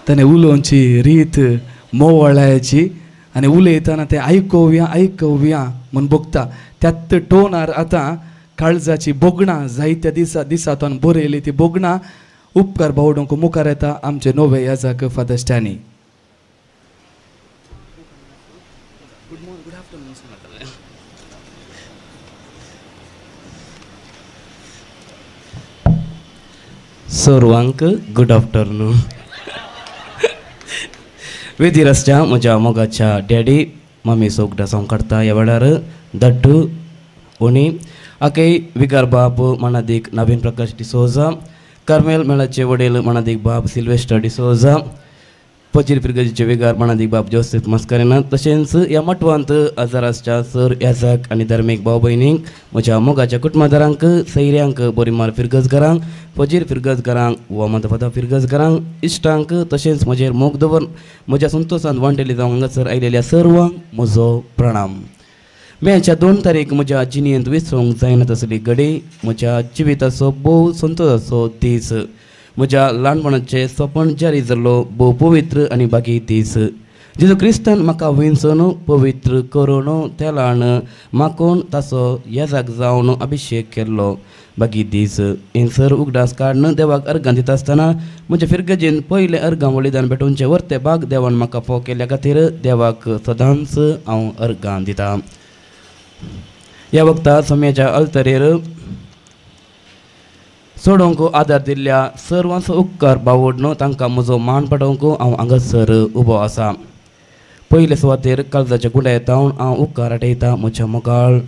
ताणें उलोवची रीत मोवळायची आनी उलयतना तें आयकोवया आयकोवया म्हूण भोगता. त्याच टोनार आतां काळजाची भोगणां जायत्या दिसा दिसांतून बरयली ती भोगणां उपकार बावडूंक मुखार येता आमचे नवे याजाक फादर स्टॅनी. सर्वांक गुड आफ्टरनून. वेदीर आसच्या म्हज्या मोगाच्या डॅडी मम्मी सोगडा हांव काडटा ह्या वेळार दट्टू उणी आके विकार बाब मनादीक नवीन प्रकाश डिसोजा, कार्मेल मेळाचे वडील मनादीक बाब सिल्वेस्टर डिसोजा, पचीर फिरगजीचे विगार मनादीक बाब जोसेफ मस्करेना, तशेंच ह्या मटवांत आजार आसच्या सर याजाक आनी धार्मीक भाव भयणींक म्हज्या मोगाच्या कुटुंबादारांक सैऱ्यांक बोरीमार फिरगजगारांक फजीर फिरगजगारांक वा मदफादा फिरगजगारांक इश्टांक तशेंच म्हजेर मोग दवर म्हज्या संतोशान वांटेली जावं हांगासर आयलेल्या सर्वांक म्हजो प्रणाम. मेच्या 2 तारीख म्हज्या जिणेंत विसरूंक जायना तसली घडी म्हज्या जिविताचो भोव संतोशाचो दीस. म्हज्या ल्हानपणाचें सपन जारी जाल्लो भोव पवित्र आनी बागी दीस. जेजू क्रिस्तान म्हाका विंचून पवित्र करून तेलान माकोन ताचो येजाक जावन अभिशेक केल्लो बागी दीस. हें सर उगडास काडून देवाक अर्गां दिता आसतना म्हज्या फिरगजेन पयलें अर्गां बलिदान भेटोवचें वर्ते भाग देवान म्हाका फोव केल्ल्या खातीर देवाक सदांच हांव अर्गां दिता. ह्या वखता सम्याच्या अल्तरेर सोडोवंक आदार दिल्ल्या सर्वांचो उपकार बावडनो तांकां म्हजो मान पडोवंक हांव हांगासर उबो आसा. पयले सुवातेर काळजाच्या गुंड्या हांव उपकार आठयता म्हज्या मोगाळ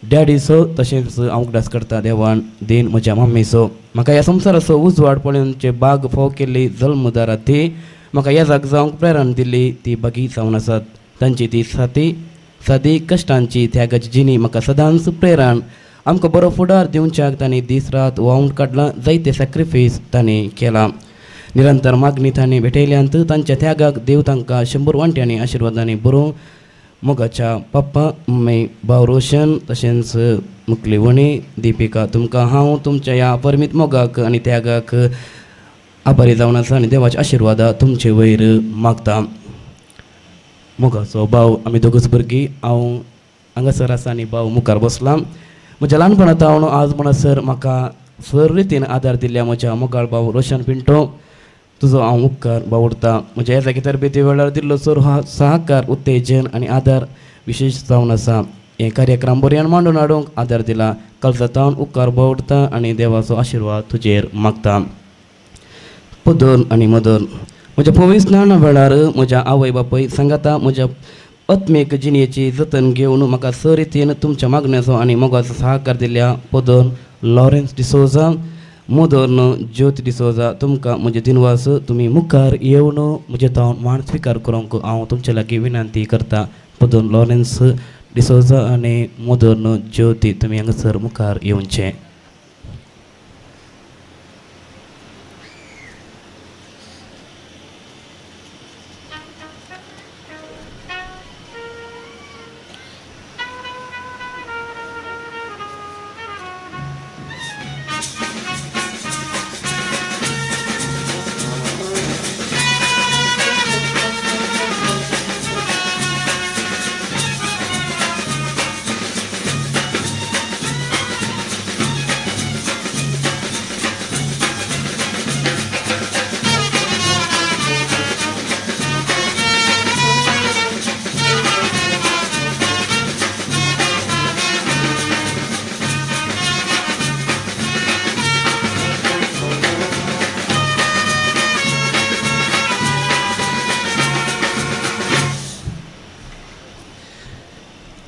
डॅडीचो, तशेंच हांव उगडास करता देवान देन म्हज्या मम्मीचो. म्हाका ह्या संवसाराचो उजवाड पळोवचे बाग फोव केल्ली जल्मदारा ती म्हाका ह्या जाग जावंक प्रेरणा दिल्ली ती बागी जावन आसात. तांची ती सादी सादी कश्टांची त्यागाची जिणी म्हाका सदांच प्रेरण. आमकां बरो फुडार दिवच्याक तांणी दीस रात वावून काडलां, जायते सॅक्रिफायस तांणी केलां. निरंतर मागणी तांणी भेटयल्यांत तांच्या त्यागाक देव तांकां 100 वांट्यांनी आशिर्वादांनी बरोवं. मोगाच्या पप्पा मम्मी भाव रोशन तशेंच मुकली वणी दिपिका तुमकां हांव तुमच्या ह्या परमीत मोगाक आनी त्यागाक आभारी जावन आसा आनी देवाच्या आशिर्वादा तुमचे वयर मागता. मोगाचो भाव आमी दोगूच भुरगीं हांव हांगासर आसा आनी भाव मुखार बसला. म्हज्या ल्हानपणांत हांव आज म्हणसर म्हाका सर रितीन आदार दिल्ल्या म्हज्या मोगाळ भाव रोशन पिंटो तुजो हांव उपकार बावडटा. म्हज्या ह्या जागी तरबेती वेळार दिल्लो सर हा सहकार उत्तेजन आनी आदार विशेश जावन आसा. हे कार्यक्रम बऱ्यान मांडून हाडूंक आदार दिला काळजांत उपकार बावडटा आनी देवाचो आशिर्वाद तुजेर मागता. पदन आनी मदन म्हज्या पवित्र स्नाना वेळार म्हज्या आवय बापूय सांगाता म्हज्या आत्मीक जिणेची जतन घेवन म्हाका स रितीन तुमच्या मागण्याचो आनी मोगाचो सहकार दिल्ल्या पदन लॉरेन्स डिसोजा मदन ज्योती डिसोजा तुमकां म्हजे दिनवास. तुमी मुखार येवन म्हजे तावन मान स्विकार करूंक हांव तुमचे लागीं विनंती करता. पदन लॉरेन्स डिसोजा आनी मदन ज्योती तुमी हांगासर मुखार येवचें.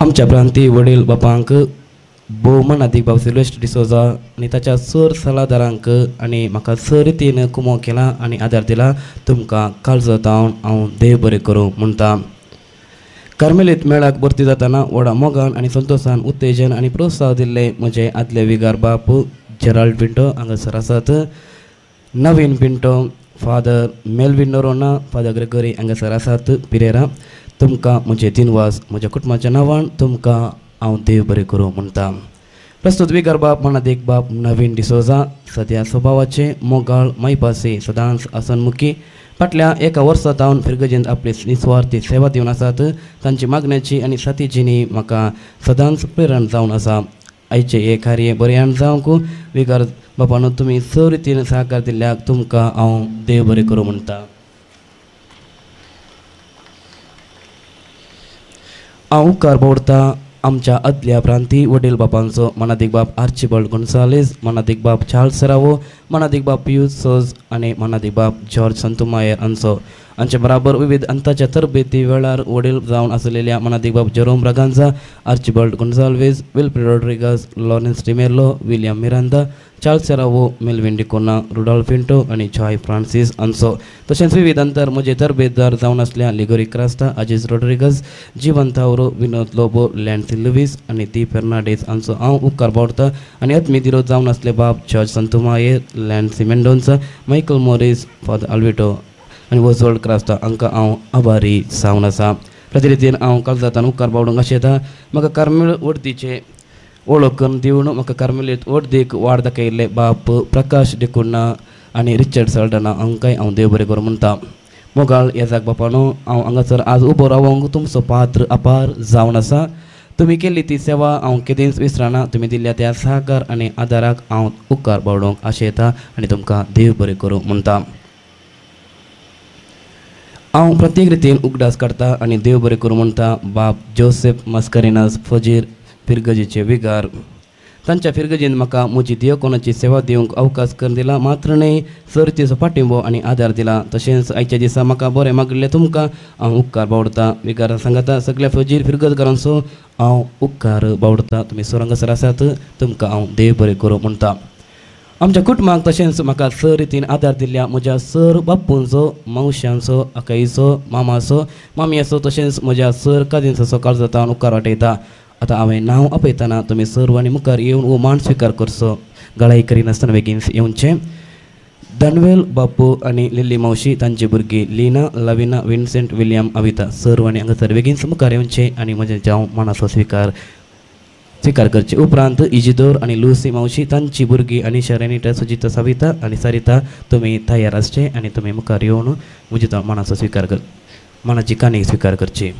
आमच्या प्रांती वडील बापांक भोवमानादीक बाब सिल्वेस्टर डिसोजा आनी ताच्या सर सलादारांक आनी म्हाका स रितीन कुमो केला आनी आदार दिला तुमकां काळजांत हांव देव बरें करूं म्हणटा. कार्मेलीत मेळाक भरती जातना व्हडा मोगान आनी संतोशान उत्तेजन आनी प्रोत्साह दिल्ले म्हजे आदले विगार बाप जेराल्ड पिंटो हांगासर आसात. Naveen Pinto, father Melvin Noronha, father Gregory हांगासर आसात. पिरेरा तुमकां म्हजे दिनवास. म्हज्या कुटुंबाच्या नांवान तुमकां हांव देव बरें करूं म्हणटा. प्रस्तुत विगार बाप मनादीक बाप नवीन डिसोजा सद्या स्वभावाचे मोगाळ मायपासी सदांच आसनमुखी फाटल्या एका वर्सा तावन फिरगजेंत आपली निस्वार्थी सेवा दिवन आसात. तांची मागण्याची आनी साथीजीनी म्हाका सदांच प्रेरण जावन आसा. आयचें हें कार्य बऱ्यान जावंक विगार बापानो तुमी स रितीन सहकार दिल्ल्याक तुमकां हांव देव बरें करूं म्हणटा. हांव उपकार बावडटा आमच्या आदल्या प्रांती वडील बापांचो मनादीक बाप आर्चिबल्ड गोन्सालेस, मनादीक बाप चार्ल्स सरावो, मनादीक बाप पियूस सोज आनी मनादीक बाप जॉर्ज संतुमायर हांचो. हांचे बराबर विविध अंताच्या तरबेती वेळार वडील जावन आसलेल्या मनादीक बाप Jerome Braganza, Archibald Gonsalves, Wilfred Rodrigues, Lawrence D'Mello, William Miranda, Charles Serrao, Melvin D'Cunha, Rudolph Pinto आनी जॉय फ्रांसीस हांचो. तशेंच विविध अंतर म्हजे तरबेतदार जावन आसल्या लिगोरी क्रास्ता, अजीज रोड्रिगस, जिवन थावरो, विनोद लोबो, लॅन्सी लुवीस आनी दी फेर्नांडीस हांचो हांव उपकार बावडटा. आनी आत्मी जावन आसले बाब George Santumayur, Lancy Mendonca, Michael Morris, father Alvito आनी वजवल्ड क्रास्ता हांकां हांव आभारी जावन आसा. प्रतिरितीन हांव काळजांतल्यान उपकार बावडूंक आशेता. म्हाका कार्मेल वडदीचें वळख करून दिवन म्हाका कार्मेलीत वर्दीक वाड दाखयल्ले बाप प्रकाश डिकुन्हा आनी रिचर्ड साल्डाना हांकांय हांव देव बरें करूं म्हणटा. मोगाळ येजाक बापानो हांव हांगासर आज उबो रावंक तुमचो पात्र अपार जावन आसा. तुमी केल्ली ती सेवा हांव केदींच विसरना. तुमी दिल्ल्या त्या सहकार आनी आदाराक हांव उपकार बावडूंक आशेता आनी तुमकां देव बरें करूं म्हणटा. हांव प्रत्येक रितीन उगडास काडटा आनी देव बरें करूं म्हणटा बाप जोसेफ मास्करिनास फजीर फिरगजीचे विगार. तांच्या फिरगजीन म्हाका म्हजी दियोकोनाची सेवा दिवंक अवकाश करून दिला मात्र न्हय सर्तीचो पाठिंबो आनी आदार दिला. तशेंच आयच्या दिसा म्हाका बरें मागिल्लें तुमकां हांव उपकार बावडटा. विगारा सांगाता सगल्या फजीर फिरगजकारांचो हांव उपकार बावडटा. तुमी सोरंगासर आसात तुमकां हांव देव बरें करूं म्हणटा. आमच्या कुटुंबाक तशेंच म्हाका सर रितीन आदार दिल्ल्या म्हज्या सर बापूंचो, मावशांचो, आकाईचो, मामाचो, मामयाचो तशेंच म्हज्या सर काजींचो काळजांत उपकार वाटयता. आतां हांवें नांव आपयतना तुमी सर्वांनी मुखार येवन हो मान स्विकार करचो. गळाई करिनासतना बेगीन येवचें. दानवेल बापू आनी लिल्ली मावशी तांची भुरगीं लीना, लविना, विन्सेंट, विलियम, अविता सर्वांनी हांगासर बेगीन मुखार येवचें आनी म्हजें जावं मानाचो स्विकार स्विकार करचे. उपरांत इजिदोर आनी लुसी मावशी तांची भुरगीं अनिशा, रेनिटा, सुजिता, सविता आनी सरिता तुमी तयार आसचे आनी तुमी मुखार येवन म्हज्या मानाचो स्विकार कर मानाची काणी स्विकार करची.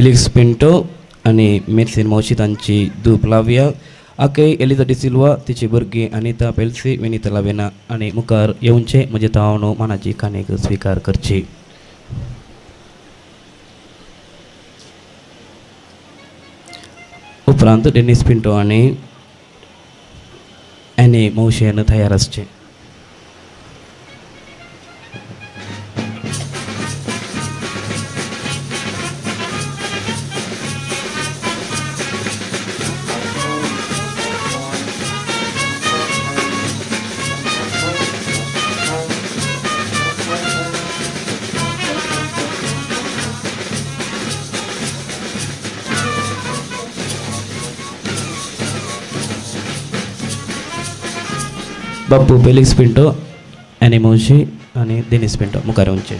फेलिक्स पिंटो आनी मेर्सीन मावशी तांची धूप लावया. आके एलिजा डिसिल्वा तिची भुरगीं अनिता पेल्सी विनिता लावेना आनी मुखार येवचें म्हजे तावणो मानाची काणीक स्विकार करची. उपरांत डेनिस पिंटो आनी एनी मावशेन तयार आसचें. बापू फेलिक्स पिंटो आनी मावशी आनी डेनिस पिंटो मुखार येवचें.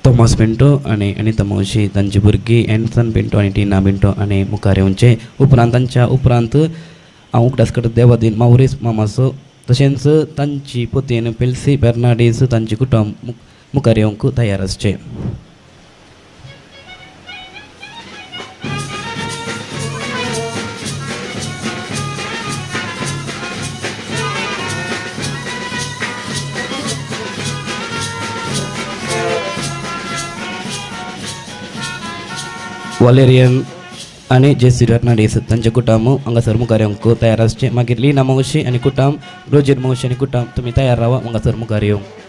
थॉमस पिंटो आनी अनिता मावशी तांची भुरगीं एन्सन पिंटो आनी टिना पिंटो आनी मुखार येवचें. उपरांत तांच्या उपरांत हांव उगडास करता देवादीन मावरीस मामाचो तशेंच तांची पोतीन पेल्सी बेर्नाडीस तांची कुटुंब मुखार येवंक तयार आसचें. वालेरियन आनी जेसी फेर्नांडीस तांचे कुटुंब हांगासर मुखार येवंक तयार आसचें. मागीर लिना मावशी आनी कुटुंब, रोजीर मावशी आनी कुटुंब तुमी तयार रावा हांगासर मुखार येवंक.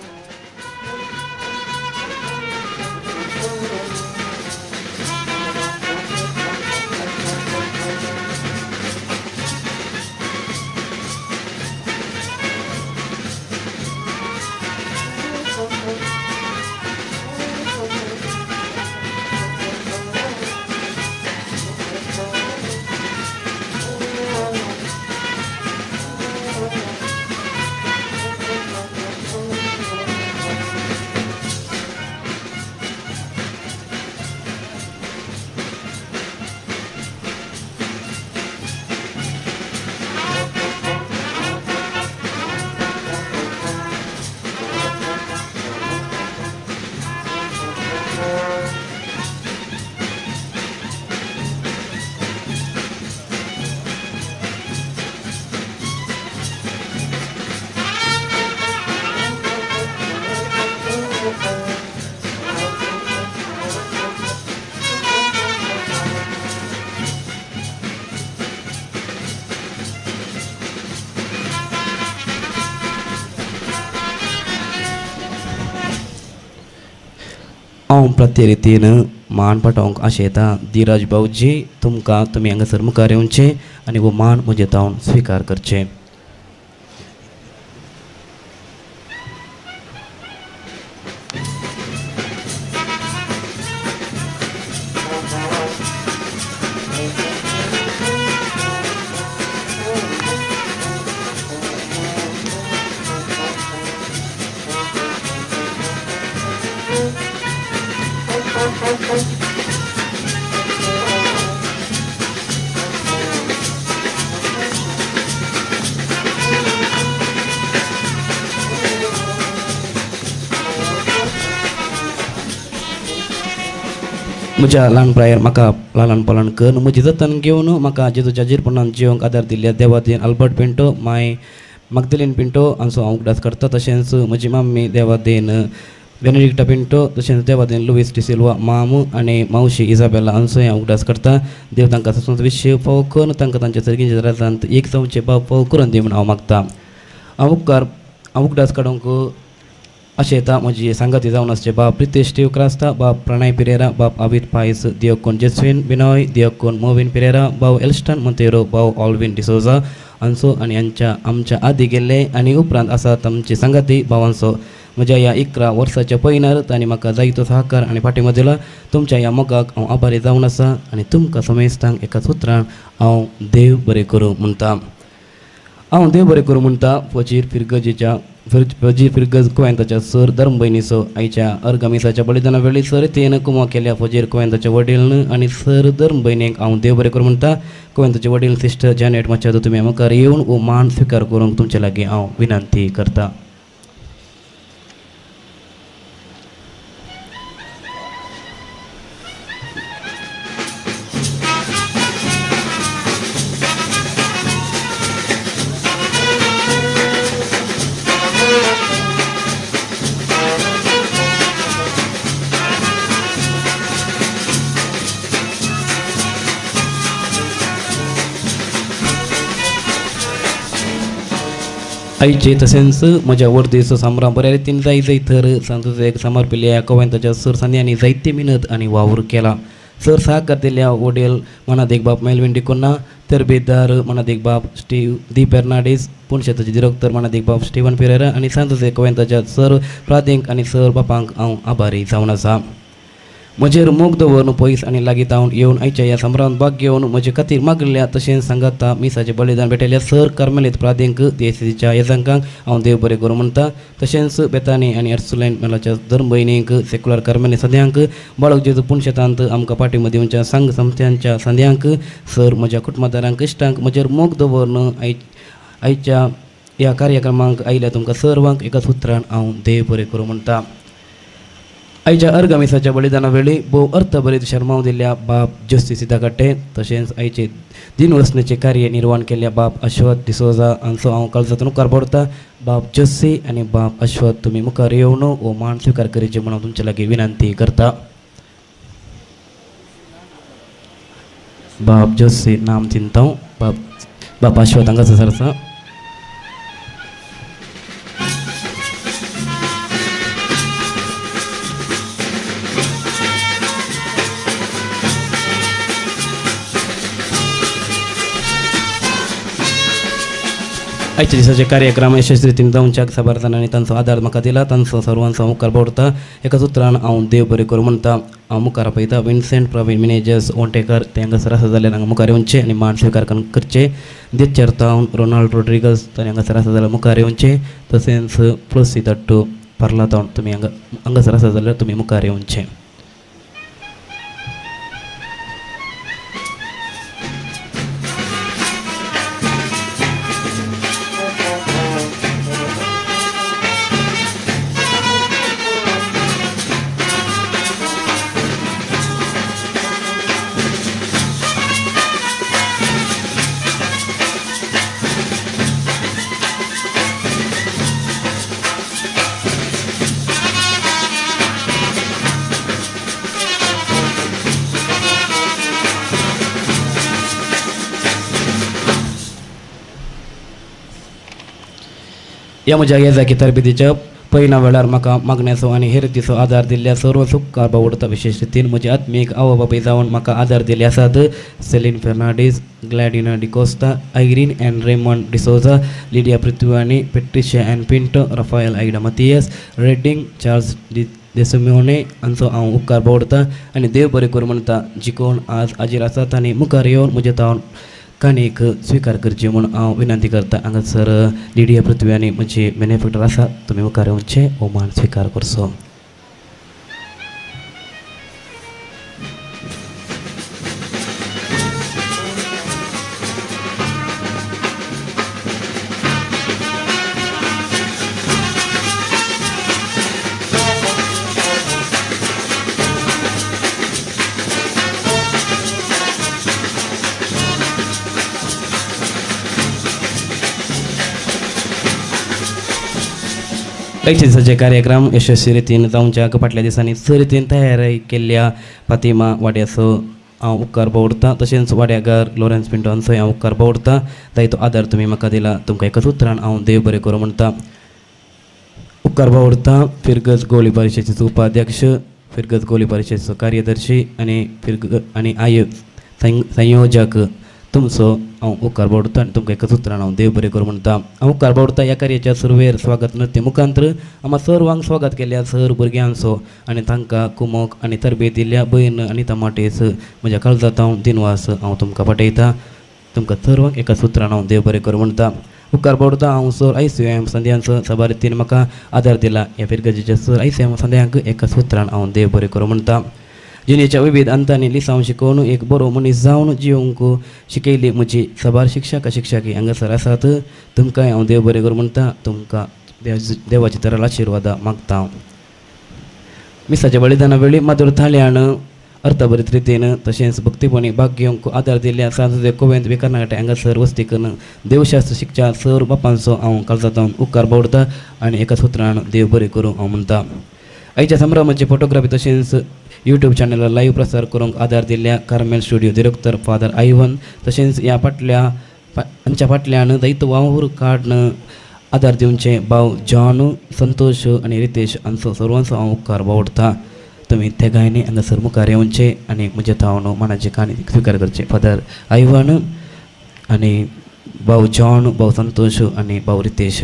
हांव प्रत्येक रितीन मान पटोवंक आशेता धीरज भाऊजी तुमकां तुमी हांगासर मुखार येवचें आनी हो मान म्हजे तावन स्विकार करचें. म्हज्या ल्हान प्रायेर म्हाका लालन पालन करून म्हजी जतन घेवन म्हाका जेजूच्या जिरपणान जिवंक आदार दिल्ल्या देवादीन अल्बर्ट पिंटो, माय मगदलीन पिंटो हांचो हांव उगडास करता. तशेंच म्हजी मम्मी देवादीन बेनेडिक्टा पिंटो, तशेंच देवादीन लुईस डिसिल्वा मामू आनी मावशी इजाबेला हांचोय हांव उगडास करता. देव तांकां ससून विश्व फावो करून तांकां तांच्या सर्गींच्या राजांत एक जावचें बाब फावो करून दी म्हूण हांव मागता. हांव उपकार हांव उगडास काडूंक अशें येता म्हजी सांगाती जावन आसचे बाब प्रितेश टिव क्रास्ता, बाब प्रणय पिरेरा, बाब अबित पायस, दियोकोन जेस्विन बिनोय, दियोकोन मोविन पिरेरा, भाव एल्स्टन मोंतेरो, भाव ऑल्विन डिसोजा हांचो आनी हांच्या आमच्या आदी गेल्ले आनी उपरांत आसात आमची सांगाती भावांचो म्हज्या ह्या 11 वर्साच्या पयनार तांणी म्हाका जायतो सहकार आनी फाटिंबो दिला. तुमच्या ह्या मोगाक हांव आभारी जावन आसा आनी तुमकां समेस्तांक एका सुत्रान हांव देव बरें करूं म्हणटा. हांव देव बरें करूं म्हणटा फजीर फिरगजेच्या फजीर फिरगज कुवेंताच्या सर धर्मभयणीचो आयच्या अर्गमिसाच्या बलिदाना वेळी सर तेन कुमो केल्या फजीर कुवेंताच्या वडील आनी सर धर्मभयणीक हांव देव बरें करूं म्हणटा. कुवेंताचे वडील सिस्टर जॅनेट माचादो तुमी मुखार येवन वो मान स्विकार करूंक तुमचे लागीं हांव विनंती करता. आयचे तशेंच म्हज्या वर्दीचो सामरां बऱ्या रितीन जाय जाय थर सांजूचो समर्पिल्ल्या कवेंताच्या सर संद्यांनी जायते मिनत आनी वावर केला. सर सहकार दिल्ल्या वडील मनादेक बाब मेलविन डिकोन्ना, तरबेदार मनादेक बाब स्टीव दी फेर्नांडीस, पुणशेताचे दिरोक्तर मनादेक बाब स्टीवन पेरेरा आनी सांजूचे कवेंताच्या सर प्रादेंक आनी सर बापांक हांव आभारी जावन आसा. म्हजेर मोग दवरून पयस आनी लागीं तावन येवन आयच्या ह्या संभ्रमांत भाग घेवन म्हजे खातीर मागिल्ल्या तशेंच सांगाता मिसाचें बलिदान भेटयल्ल्या सर कार्मेलीत प्रादेंक देसीच्या येजांकांक हांव देव बरें करूं म्हणटा. तशेंच बेतानी आनी अर्सुलायन मेलाच्या धर्मभयणींक सेक्युलर कार्मेली सद्यांक बाळक जेजू पुणशेतांत आमकां पाठिंबो दिवच्या संघ संस्थांच्या संद्यांक सर म्हज्या कुटुंबादारांक इश्टांक म्हजेर मोग दवरून आयच्या ह्या कार्यक्रमांक आयिल्ल्या तुमकां सर्वांक एका सुत्रान हांव देव बरें करूं म्हणटा. आयच्या अर्गमिसाच्या बलिदाना वेळी भोव अर्थभरीत शर्माव दिल्ल्या बाब जस्ती सिदाकाटे तशेंच आयचे दिनवसनेचें कार्य निर्वाण केल्ल्या बाब अश्वत डिसोजा हांचो हांव काळजांतून उपकार पडटा. बाब जस्सी आनी बाब अश्वत तुमी मुखार येवन हो मान स्विकार करचे म्हणून तुमचे लागीं विनंती करता. बाब जस्सी नाम चिंता बाब बाब अश्वत हांगासर आसा. आयच्या दिसाचे कार्यक्रम यशस्वी रितीन जावच्याक साबार जाणांनी तांचो आदार म्हाका दिला. तांचो सर्वांचो मुखार पडटा. एका सुत्रान हांव देव बरें करूं म्हणटा. हांव मुखार आपयता विन्सेंट प्रवीण मिनेजस ओंटेकर ते हांगासर आसा जाल्यार हांगा मुखार येवचे आनी मान स्विकार करचे. देचरतावन रोनाल्ड रोड्रिगस ताणें हांगासर आसा जाल्यार मुखार येवचे. तशेंच प्लसी तट्टू पार्लातावन तुमी हांगा हांगासर आसा जाल्यार तुमी मुखार येवचे. ह्या म्हज्या येजाकी तरबेतीच्या पयल्या वेळार म्हाका मागण्याचो आनी हेर रितीचो आदार दिल्ल्या सर्व सुखकार बावडता. विशेश रितीन म्हजे आत्मीक आवय बापूय जावन म्हाका आदार दिल्ले आसात Celine Fernandes, Gladina D'Costa, Irene and Raymond D'Souza, Lydia Prithvani, Patricia and Pinto, Raphael Ida Mathias, Redding Charles Desimone हांचो हांव उपकार बावडता आनी देव बरें करूं म्हणटा. जिकोण आज हाजीर आसात आनी मुखार येवन म्हजे तावन काणयेक स्विकार करची म्हूण हांव विनंती करता. हांगासर लिडिया पृथ्वी आनी म्हजी मॅन्युफॅक्चर आसा तुमी मुखार येवचे हो मान स्विकार करचो. आयच्या दिसाचे कार्यक्रम यशस्वी रितीन जावच्या फाटल्या दिसांनी स रितीन तयारी केल्ल्या फातिमा वाड्याचो हांव उपकार बावडता. तशेंच वाड्यागार लॉरेन्स पिंटो हांचो हांव उपकार बावडता. जायतो आदार तुमी म्हाका दिला तुमकां एकाच उतरान हांव देव बरें करूं म्हणटा. उपकार बावडता फिरगज गोली परिशदेचो उपाध्यक्ष, फिरगज गोली परिशदेचो कार्यदर्शी आनी फिरग आनी आयोग संयोजक तुमचो हांव उपकार बावडटा आनी तुमकां एका सुत्रान हांव देव बरें करूं म्हणटा. हांव उपकार बावडटा ह्या कार्याच्या सुरवेर स्वागत नृत्य मुखांत्र आमकां सर्वांक स्वागत केल्या सर भुरग्यांचो आनी तांकां कुमोक आनी तरबेत दिल्ल्या भयण आनी तमाटेस म्हज्या काळजांत हांव दिनवास हांव तुमकां पाठयता. तुमकां सर्वांक एका सुत्रान हांव देव बरें करूं म्हणटा. उपकार बावडटा हांव सर आयसीएम संध्यांचो साबार रितीन म्हाका आदार दिला ह्या फिरगजेच्या सर आयसीएम संध्यांक एका सुत्रान हांव देव बरें करूं म्हणटा. जिणेच्या विविध अंतांनी लिसांव शिकोवन एक बरो मनीस जावन जिवंक शिकयली म्हजी साबार शिक्षक शिक्षकी हांगासर आसात. तुमकांय हांव देव बरें करूं म्हणटा. तुमकां देवाची तरल आशिर्वादा मागता. हांव मिसाच्या बलिदाना वेळी माधुर थाळ्यान अर्थभरीत रितीन तशेंच भक्तीपणी भाग घेवंक आदार दिल्ल्या सांजुदे कोवेंत बी कर्नाटक हांगासर वस्ती करून देवशास्त्र शिकच्या सर बापांचो हांव काळजांत उपकार बावडटा आनी एका सुत्रान देव बरें करूं हांव म्हणटा. आयच्या संभ्रमाची फोटोग्राफी तशेंच यूट्यूब चॅनलार लायव्ह प्रसार करूंक आदार दिल्ल्या Carmel studio director father Ivan तशेंच ह्या फाटल्या हांच्या फाटल्यान जायतो वावर काडून आदार दिवचे भाव जॉन संतोष आनी रितेश हांचो सर्वांचो हांव उपकार बावडटा. तुमी तेगांयनी हांगासर मुखार येवचे आनी म्हज्या थावन मानाची काणी स्विकार करचे. फादर आयवन आनी भाव जॉन, भाव संतोष आनी भाव रितेश.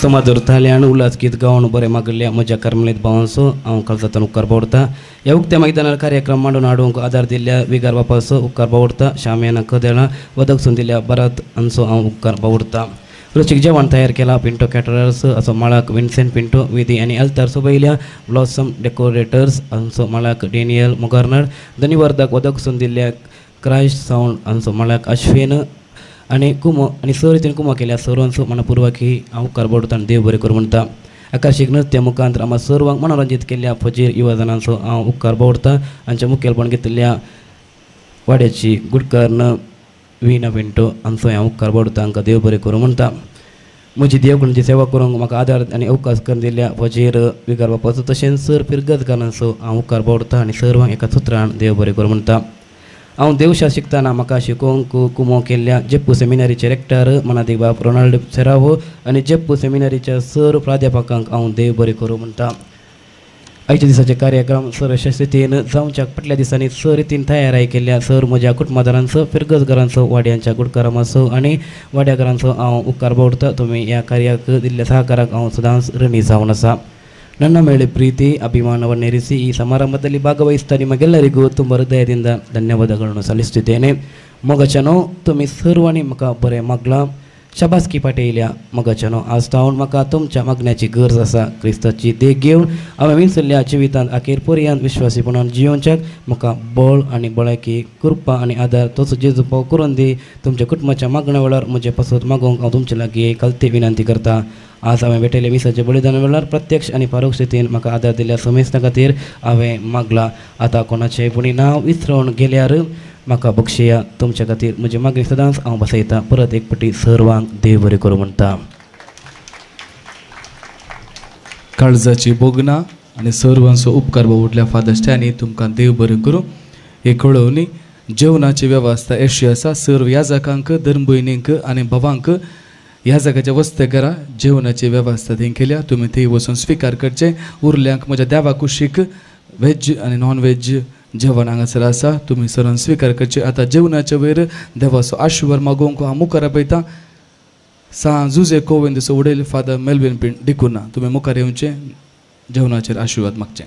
समाजर थाल्यान उल्हास गीत गावन बरें मागल्ल्या म्हज्या कर्मलीत भावांचो हांव काळजांतल्यान उपकार बावडटा. ह्या उक्त्या मैदानार कार्यक्रम मांडून हाडूंक आदार दिल्ल्या विगार बापाचो उपकार बावडटा. शामियाना कदेळां वदक दिल्ल्या भरत हांचो हांव उपकार बावडटा. रुचीक जेवण तयार केला पिंटो कॅटरर्स असो माळाक विन्सेंट पिंटो विधी आनी अल्तार सोबयल्या ब्लॉसम डेकोरेटर्स हांचो माळाक डेनियल मोगार्नर धनिवर्धाक वदक दिल्ल्या क्रायस्ट सावंड हांचो माळाक अश्विन आनी कुमो आनी सर रितीन कुमो केल्या सर्वांचो मनपूर्वकी हांव उपकार बावडटा आनी देव बरें करूं म्हणटा. आकाशीक नृत्य मुखांत आमकां सर्वांक मनोरंजीत केल्ल्या फजीर युवजनांचो हांव उपकार बावडटा. हांच्या मुखेलपण घेतिल्ल्या वाड्याची गुडकर्ण वीणा पिंटो हांचो हांव उपकार बावडटा. हांकां देव बरें करूं म्हणटा. म्हजी देवगुणाची सेवा करूंक म्हाका आदार आनी अवकाश करून दिल्ल्या फजीर विगार बापाचो तशेंच सर फिरगजकारांचो हांव उपकार बावडटा आनी सर्वांक एका सुत्रान देव बरें करूं म्हणटा. हांव देवशास्त्र शिकतना म्हाका शिकोवंक कुमो केल्ल्या जेप्पू सेमिनारीचे रेक्टर मनादीक बाब रोनाल्ड सेरावो आनी जेप्पू सेमिनारीच्या सर प्राध्यापकांक हांव देव बरें करूं म्हणटा. आयच्या दिसाचे कार्यक्रम सर यशस्वीतेन जावच्या फाटल्या दिसांनी सर रितीन तयाराय केल्ल्या सर म्हज्या कुटुंबादारांचो फिरगजघरांचो वाड्यांच्या गुडकारांचो आनी वाड्याघरांचो हांव उपकार बावडटा. तुमी ह्या कार्याक दिल्ल्या सहकाराक हांव सदांच ऋणी जावन आसा. ನನ್ನ ಮೇಲೆ ಪ್ರೀತಿ ಅಭಿಮಾನವನ್ನೇರಿಸಿ ಈ ಸಮಾರಂಭದಲ್ಲಿ ಭಾಗವಹಿಸ್ತಾ ನಿಮಗೆಲ್ಲರಿಗೂ ತುಂಬ ಹೃದಯದಿಂದ ಧನ್ಯವಾದಗಳನ್ನು ಸಲ್ಲಿಸುತ್ತಿದ್ದೇನೆ. ಮೊಗಚನೋ ತುಮಿ सर्वांनी म्हाका बरें मागलां. शाबासकी पाटयल्या मगाच्यानो आज तावन म्हाका तुमच्या मागण्याची गरज आसा. क्रिस्ताची देख घेवन हांवें विसरल्या जिवितांत अखेर पर्यंत विश्वासीपणान जियोवच्याक म्हाका बळ आनी बळायकी कृपा आनी आदार तोच जेजू पाव करून दी. तुमच्या कुटुंबाच्या मागण्या वेळार म्हजें पासत मागोवंक हांव तुमचे लागीं कलती विनंती करता. आज हांवें भेटयल्ल्या मिसाच्या बलिदाना वेळार प्रत्यक्ष आनी परोक्ष रितीन म्हाका आदार दिल्ल्या समेस्तां खातीर हांवें मागलां. आतां कोणाचें पुणी नांव विसरून गेल्यार म्हाका बक्षया. तुमच्या खातीर म्हजी मागणी सदांच हांव बसयतां. परत एक पटी सर्वांक देव बरें करूं म्हणटा. काळजाची भोगना आनी सर्वांचो उपकार बाबुटल्या फादर स्टॅनी तुमकां देव बरें करूं. हे कळोवणी जेवणाची वेवस्था अशी आसा. सर्व याजकांक धर्मभयणींक आनी भावांक ह्या जाग्याच्या वस्तेघरा जेवणाची वेवस्था थंय केल्या. तुमी थंय वचून स्विकार करचें. उरल्यांक म्हज्या देवा कुशीक व्हेज आनी नॉन व्हेज जेवण हांगासर आसा. तुमी सरान स्विकार करचें. आतां जेवणाच्या वयर देवाचो आशिर्वाद मागोवंक हांव मुखार आपयतां. सां जुजे कोवेंदसो वडील फादर मेल्विन डिकुना तुमी मुखार येवचें, जेवणाचेर आशिर्वाद मागचें.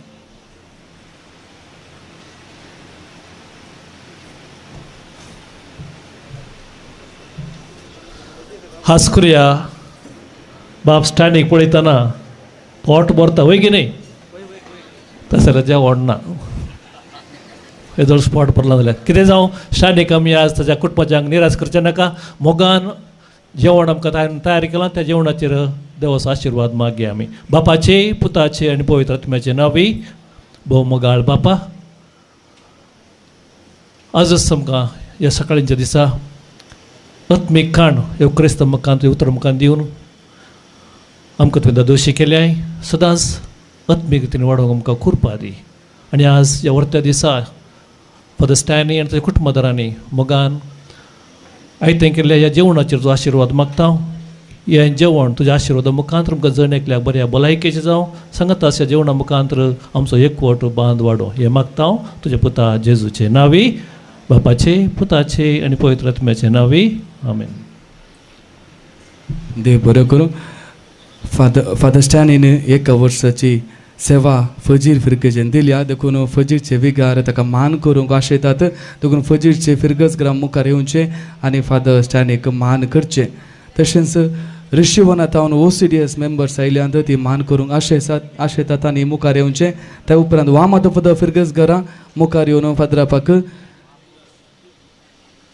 हासकुर्या बाप स्टँडीक पळयतना पोट भरता वय की न्ही, तशें जेवण ना येदोळ स्पॉट भरला जाल्यार कितें जावं. स्टँडीक आमी आज ताच्या कुटुंबाच्यांक निराश करचें नाका. मोगान जेवण आमकां तयार केलां, त्या जेवणाचेर देवाचो आशिर्वाद मागया आमी. बापाचे पुताचे आनी पवित्र आत्म्याचे नांवी भोव मोगाळ बापा, आजच आमकां ह्या सकाळींच्या दिसा आत्मीक खाण ह्यो क्रिस्त मुखांत उतर मुखान दिवन आमकां तुवें दादोशी केल्याय. सदांच आत्मीक रितीन वाडोवंक आमकां कृपा दी. आनी आज ह्या वर्त्या दिसा फादर स्टॅनी आनी ताच्या कुटुंबादारांनी मोगान आयतें केल्ल्या ह्या जेवणाचेर तुजो आशिर्वाद मागता. हें जेवण तुज्या आशिर्वादा मुखांत आमकां जण एकल्याक बऱ्या भलायकेचें जावं, सांगता ह्या जेवणा मुखांत आमचो एकवट बांद वाडो हें मागता तुज्या पुता जेजूचे नांवी, बापाचे पुताचे आनी पवित्र आत्म्याचे नांवी, आमेन. देव बरो करूं. फादर स्टॅनीन एका वर्साची सेवा फजीर फिरगजेन दिल्या, देखून फजीरचे विगार ताका मान करूंक आशयतात. देखून फजीरचे फिरगज ग्राम मुखार येवचें आनी फादर स्टॅनीक मान करचें. तशेंच ऋषिवनाथावन OCDS members आयल्यात ती मान करूंक आशयतात आनी मुखार येवचें. त्या उपरांत वामादपद फिरगज घरां मुखार येवन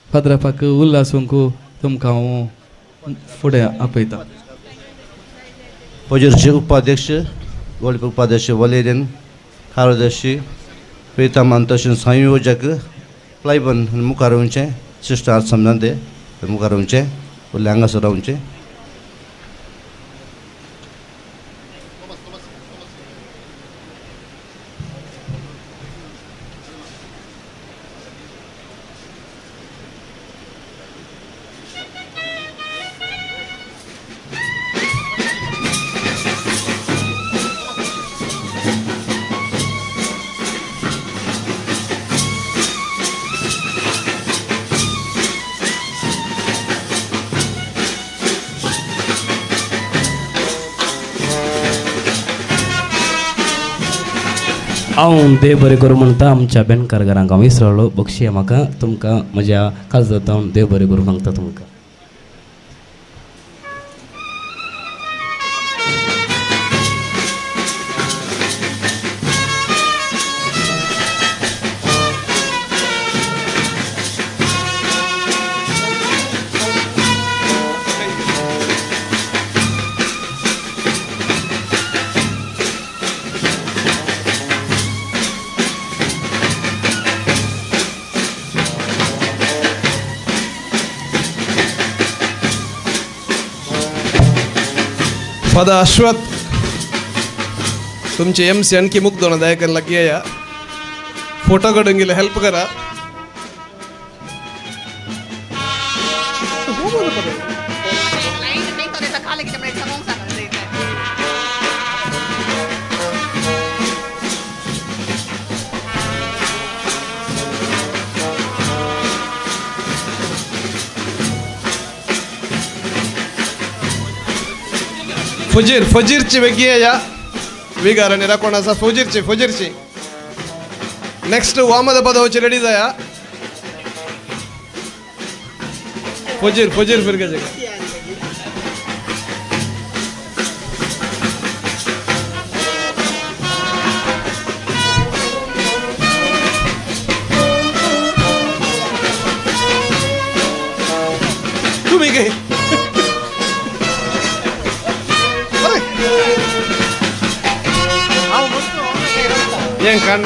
फादरापाक उल्हासूंक तुमकां हांव फुडें आपयतां. फजीरचे उपाध्यक्ष गोल्ड उपाध्यक्ष वलेरियन कार्यदर्शी प्रितमान तशेंच संयोजक क्लायबन मुखार येवचें, सिस्टर समजान ते मुखार येवचें, फुडले हांगासर रावचें. हांव देव बरें करूं म्हणटा आमच्या बेनकार घरांक हांव विसरलो, बक्षी म्हाका तुमकां म्हज्या काळजांत हांव देव बरें करूं मागता तुमकां. फादर अश्वत तुमचे एम सी आणखी मुक्त दोन दया लागली या फोटो काढून गेले हेल्प करा. फजीर फजीरची वेगळी या विगार आनी राखण आसा. फजीरची फजीरची नेक्स्ट वामद पदवची रेडी जाया. फजीर फजीर फिरगाचे तुम्ही गे Yang kan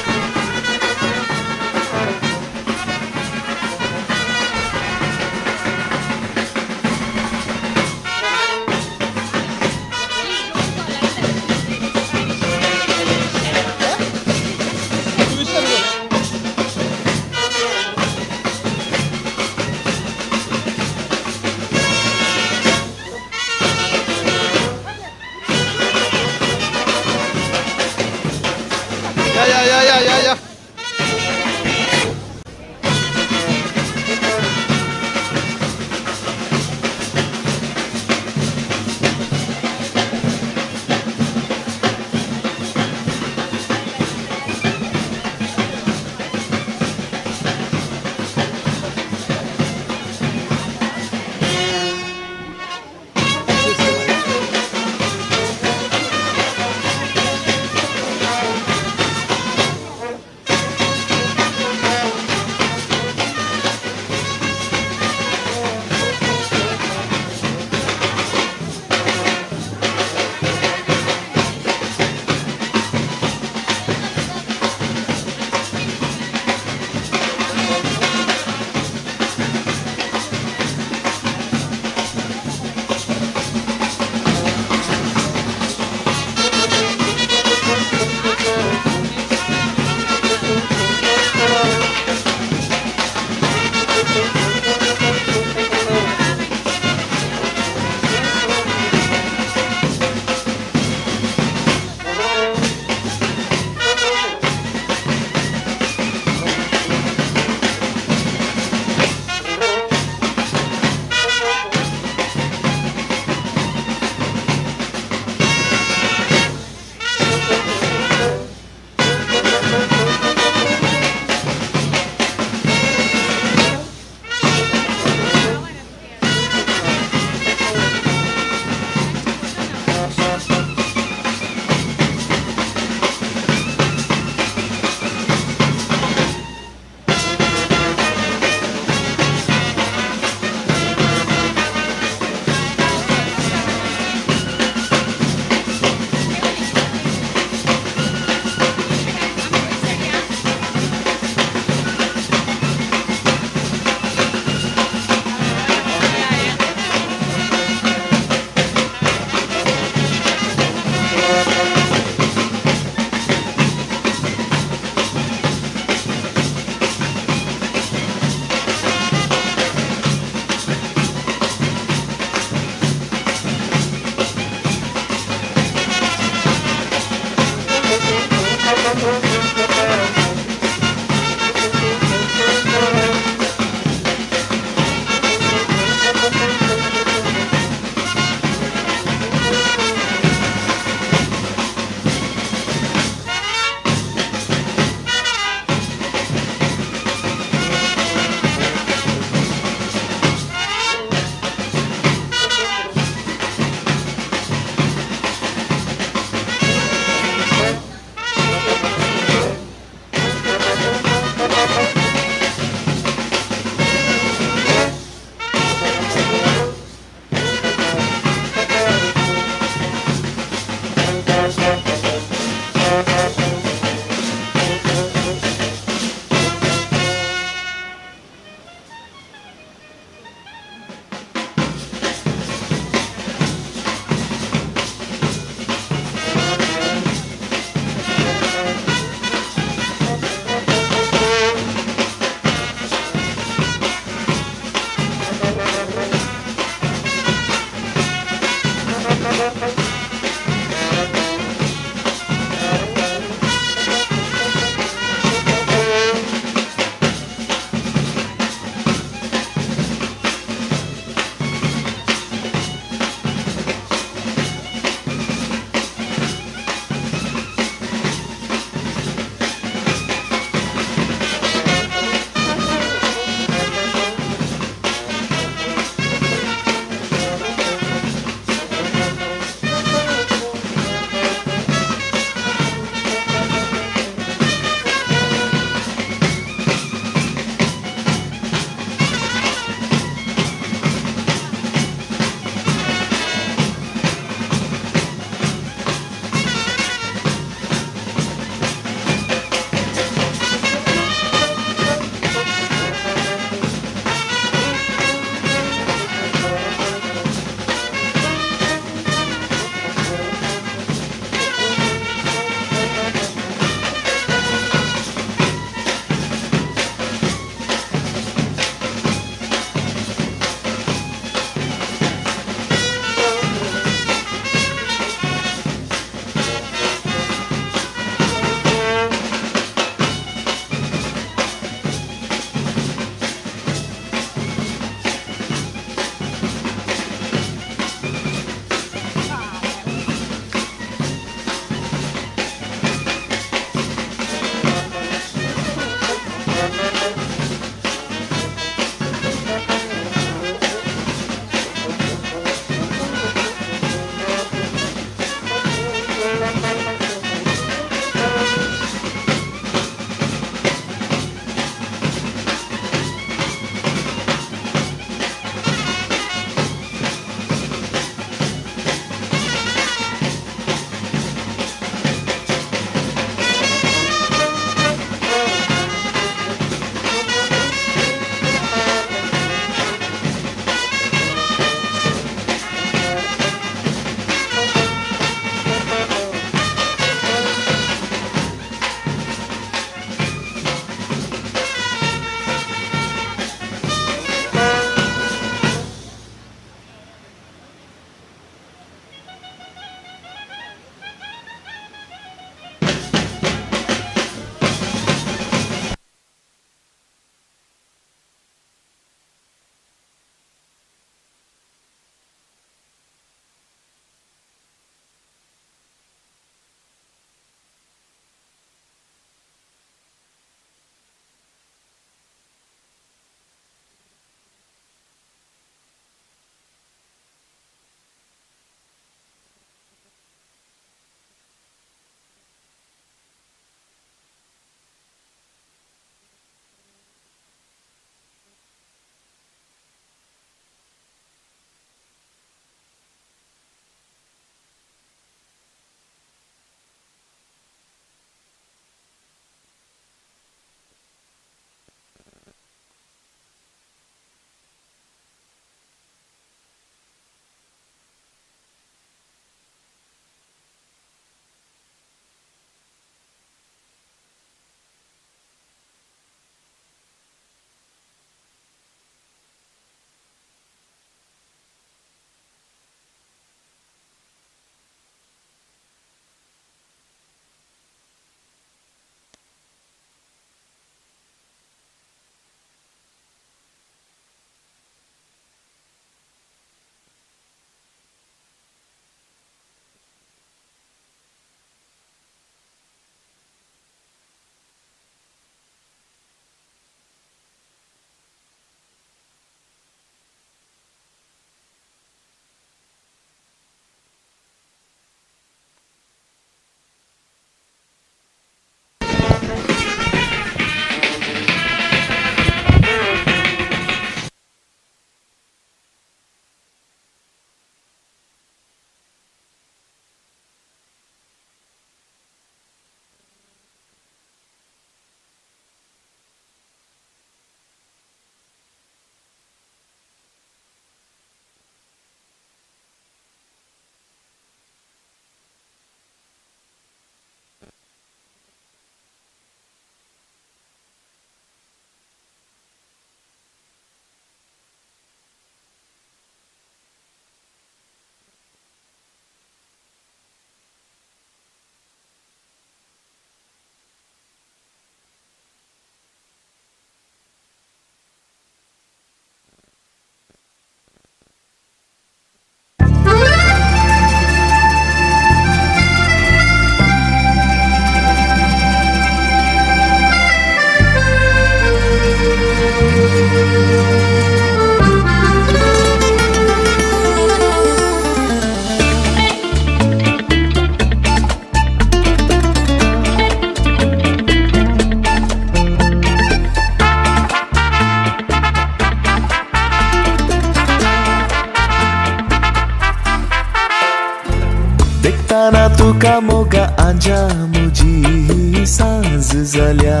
तुका मोगा आंजा मुजी सांज जाल्या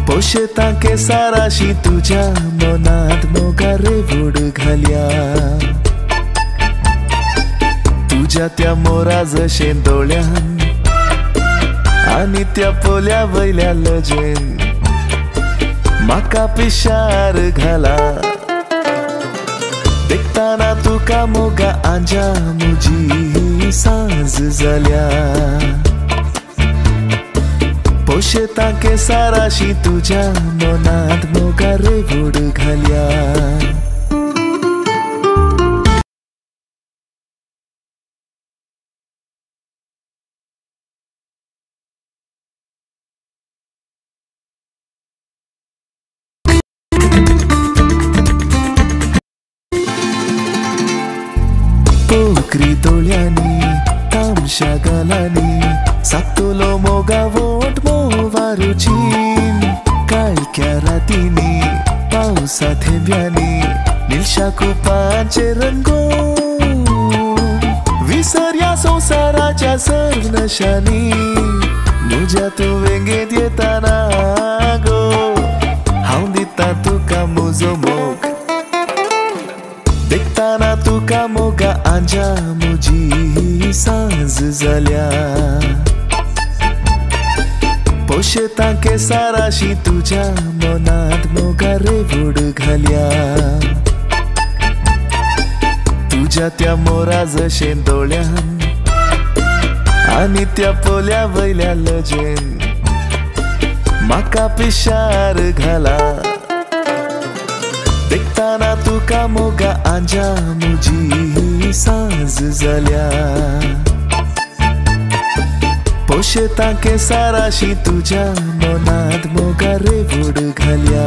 पोशेता केसाराशी तुज्या मनांत मोगा रेवूड घाल्या तुज्या त्या मोरा जशें दोळ्यान आनी त्या पोल्या वयल्या लजेन म्हाका पिशार घाला देखताना तुका मोगा आंजा मुजी सांज जाल्या पोशेता केसाराशी तुज्या मनांत मोगा रेवूड घाल्या. पोकरी दोळ्यांनी तामशा गालांनी सातुलो मोगा वोट मोवारुचीन काळख्या रातींनी पावसा थेंब्यांनी निळशा कुपांचे रंगोवन विसरया संवसाराच्या सर्व नशांनी म्हज्या तूं वेंगेंत येताना गो हांव दिता तुका म्हजो मोग देखताना तुका मोगा आंजा मुजी सांज जाल्या पोशेता केसाराशी तुज्या मनांत मोगा रेवूड घाल्या तुज्या त्या मोरा जशें दोळ्यान आनी त्या पोल्या वयल्या लजेन म्हाका पिशार घाला देखताना तुका मोगा आंजा मुजी सांज जाल्या पोशेता केसाराशी तुज्या मनांत मोगा रेवूड घाल्या.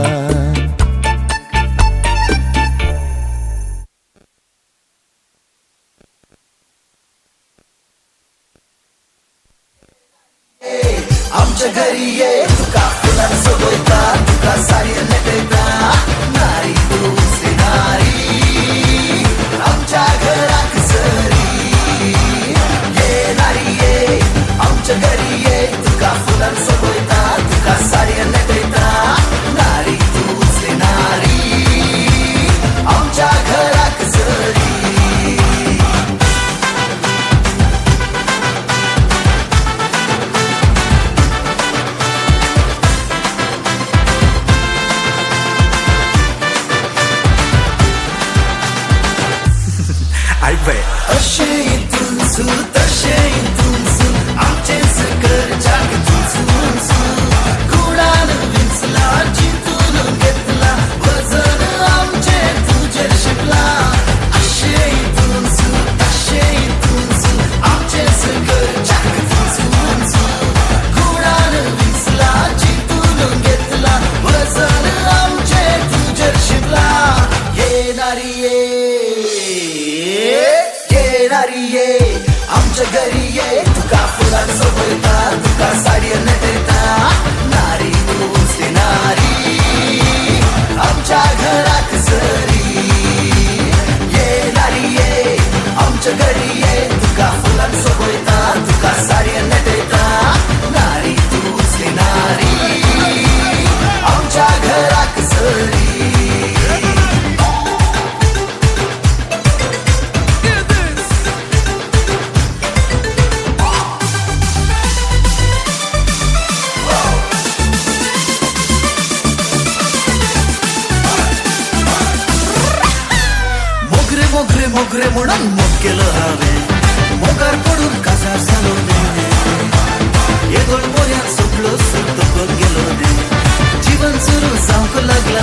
आमच्या घरी ये तुका फुलां सोबयता तुका साडयेन नटयता नारी तूं नारी आमच्या घराक सरी ये नारी ये आमच्या घरी ये तुका फुलां सोबयता तुका साडयेन नटयता नारी तूं नारी आमच्या घराक सरी. अशें तुझू तशें तुझू आमचेंच करच्याक तुझू गुणान विंचला चिंतून घेतला वजन आमचें तुजेर शिकला अशें तुझू तशें तुझू आमचेंच करच्याक तुझू गुणान विंचला चिंतून घेतला वजन आमचें तुजेर शिकला ये नारी ये आमच्या घरी ये तुका फुलां सोबयता तुका साडयेन नटयता नारी तूंच नारी आमच्या घराक सरी ये नारी ये आमच्या घरी ये तुका फुलां सोबयता तुका साडयेन नटयता नारी तूंच नारी आमच्या घराक सरी. मोगरे म्हणून मोग केलो हांवें मोगार पडून काजार जालो येदोळ मोऱ्यान सगळो सुटोवन गेलो जिवन सुरू जावंक लागला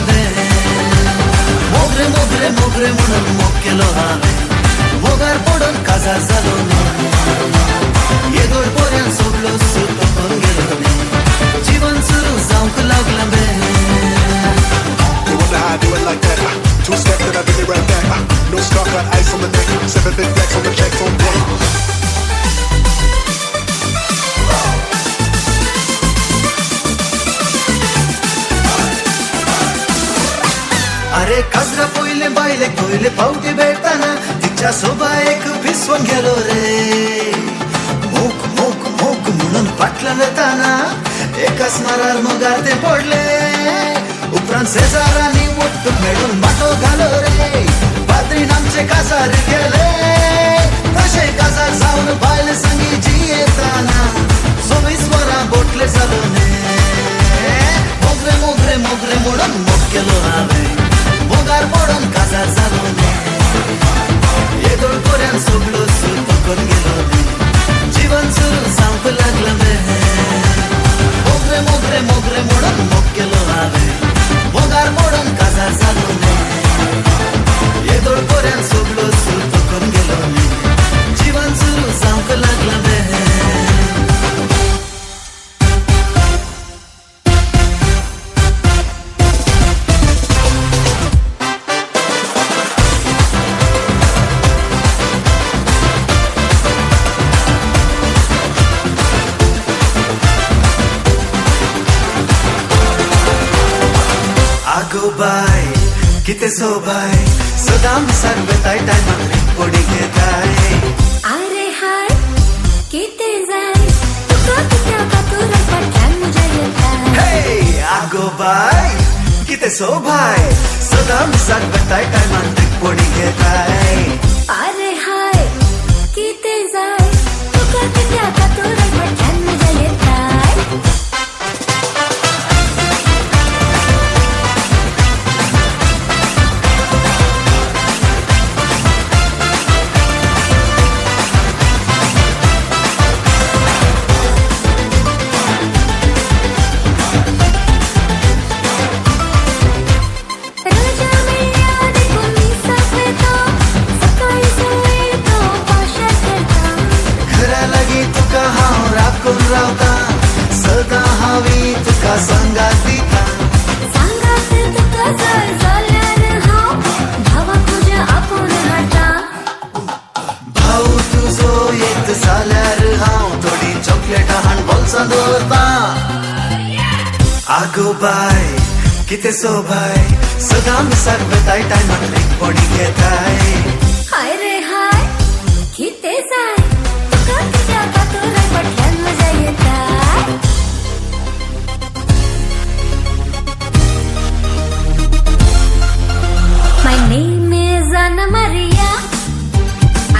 मोगरे मोगरे मोगरे म्हणून मोग केलो हांवें मोगार पडून काजार जालो येदोळ मोऱ्यान सगळो सुटोवन गेलो जिवन सुरू जावंक लागला. Two step then I bring it right back. No scarf, got ice on the neck. 7 big racks on the checks on deck. अरे काजरा पयले बायले पयले पावटी भेटताना तिच्या म्हज्या सोबायेक भिसवून गेलो रे. मोग मोग मोग म्हणून फाटल्यान वेताना एकाच मारार मोगार तें पडलें. उपरांत शेजारांनी वट्ट मेळून माटो घालो रे. पाद्रीन आमचे काजार केले. तशें काजार जावन बायल संगी जियेताना 24 वरां बोटले जालो न्ही. मोगरे मोगरे मोगरे म्हणून मोग केलो हांवें, मोगार पडून काजार जालो न्ही. येदोळ पर्यंत सगळो सूर पकून गेलो न्ही, जिवन सुरू जावंक लागलें. मोगरे मोगरे मोगरे म्हणून मोग केलो हांवें, मोगार पडून काजार जालो न्ही. येदोळ पर्यंत सगळो सूर पकून गेलो न्ही, जिवन सुरू जावंक लागलें. आगो बाय कितें सोबाय, सदां मिसाक वेताय टायमाक रिपोर्टी घेताय. आरे हाय कितें जाय तुका कित्या कातूर फाटल्यान म्हज्या येताय. हे आगो बाय कितें सोबाय, सदां मिसाक वेताय टायमाक रिपोर्टी घेताय. आरे हाय कितें जाय तुका कित्या कातूर फाटल्यान म्हज्या येताय. आगो बाय कितें सोबाय, सदां मिसाक वेताय टायमाक रिपोर्टी घेताय. हाय रे हाय कितें जाय तुका कित्या कातूर फाटल्यान म्हज्या येताय. My name is Anna Maria.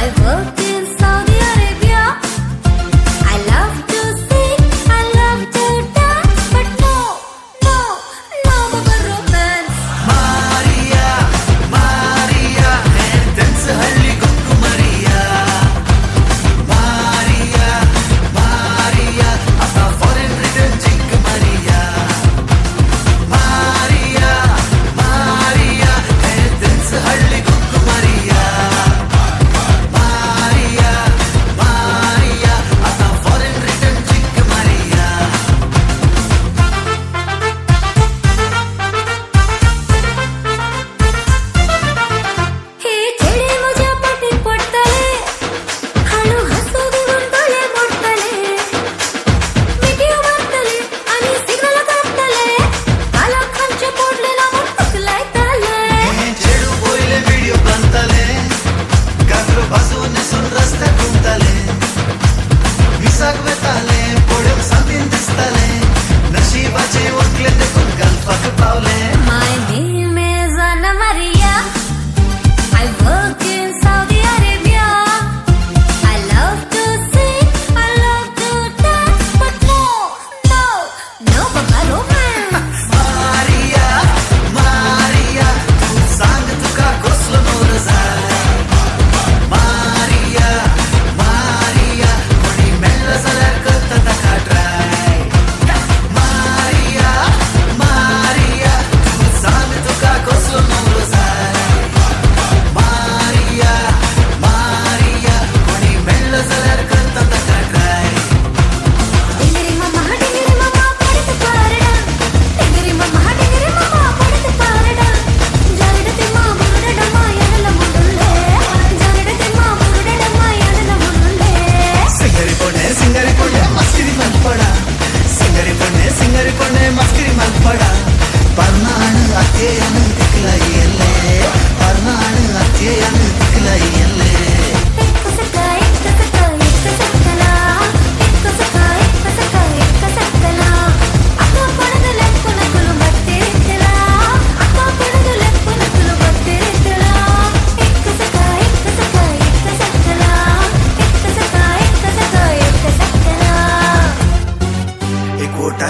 I work in Saudi Arabia. I love to sing, I love to dance, but no, no, no more romance. Maria, Maria,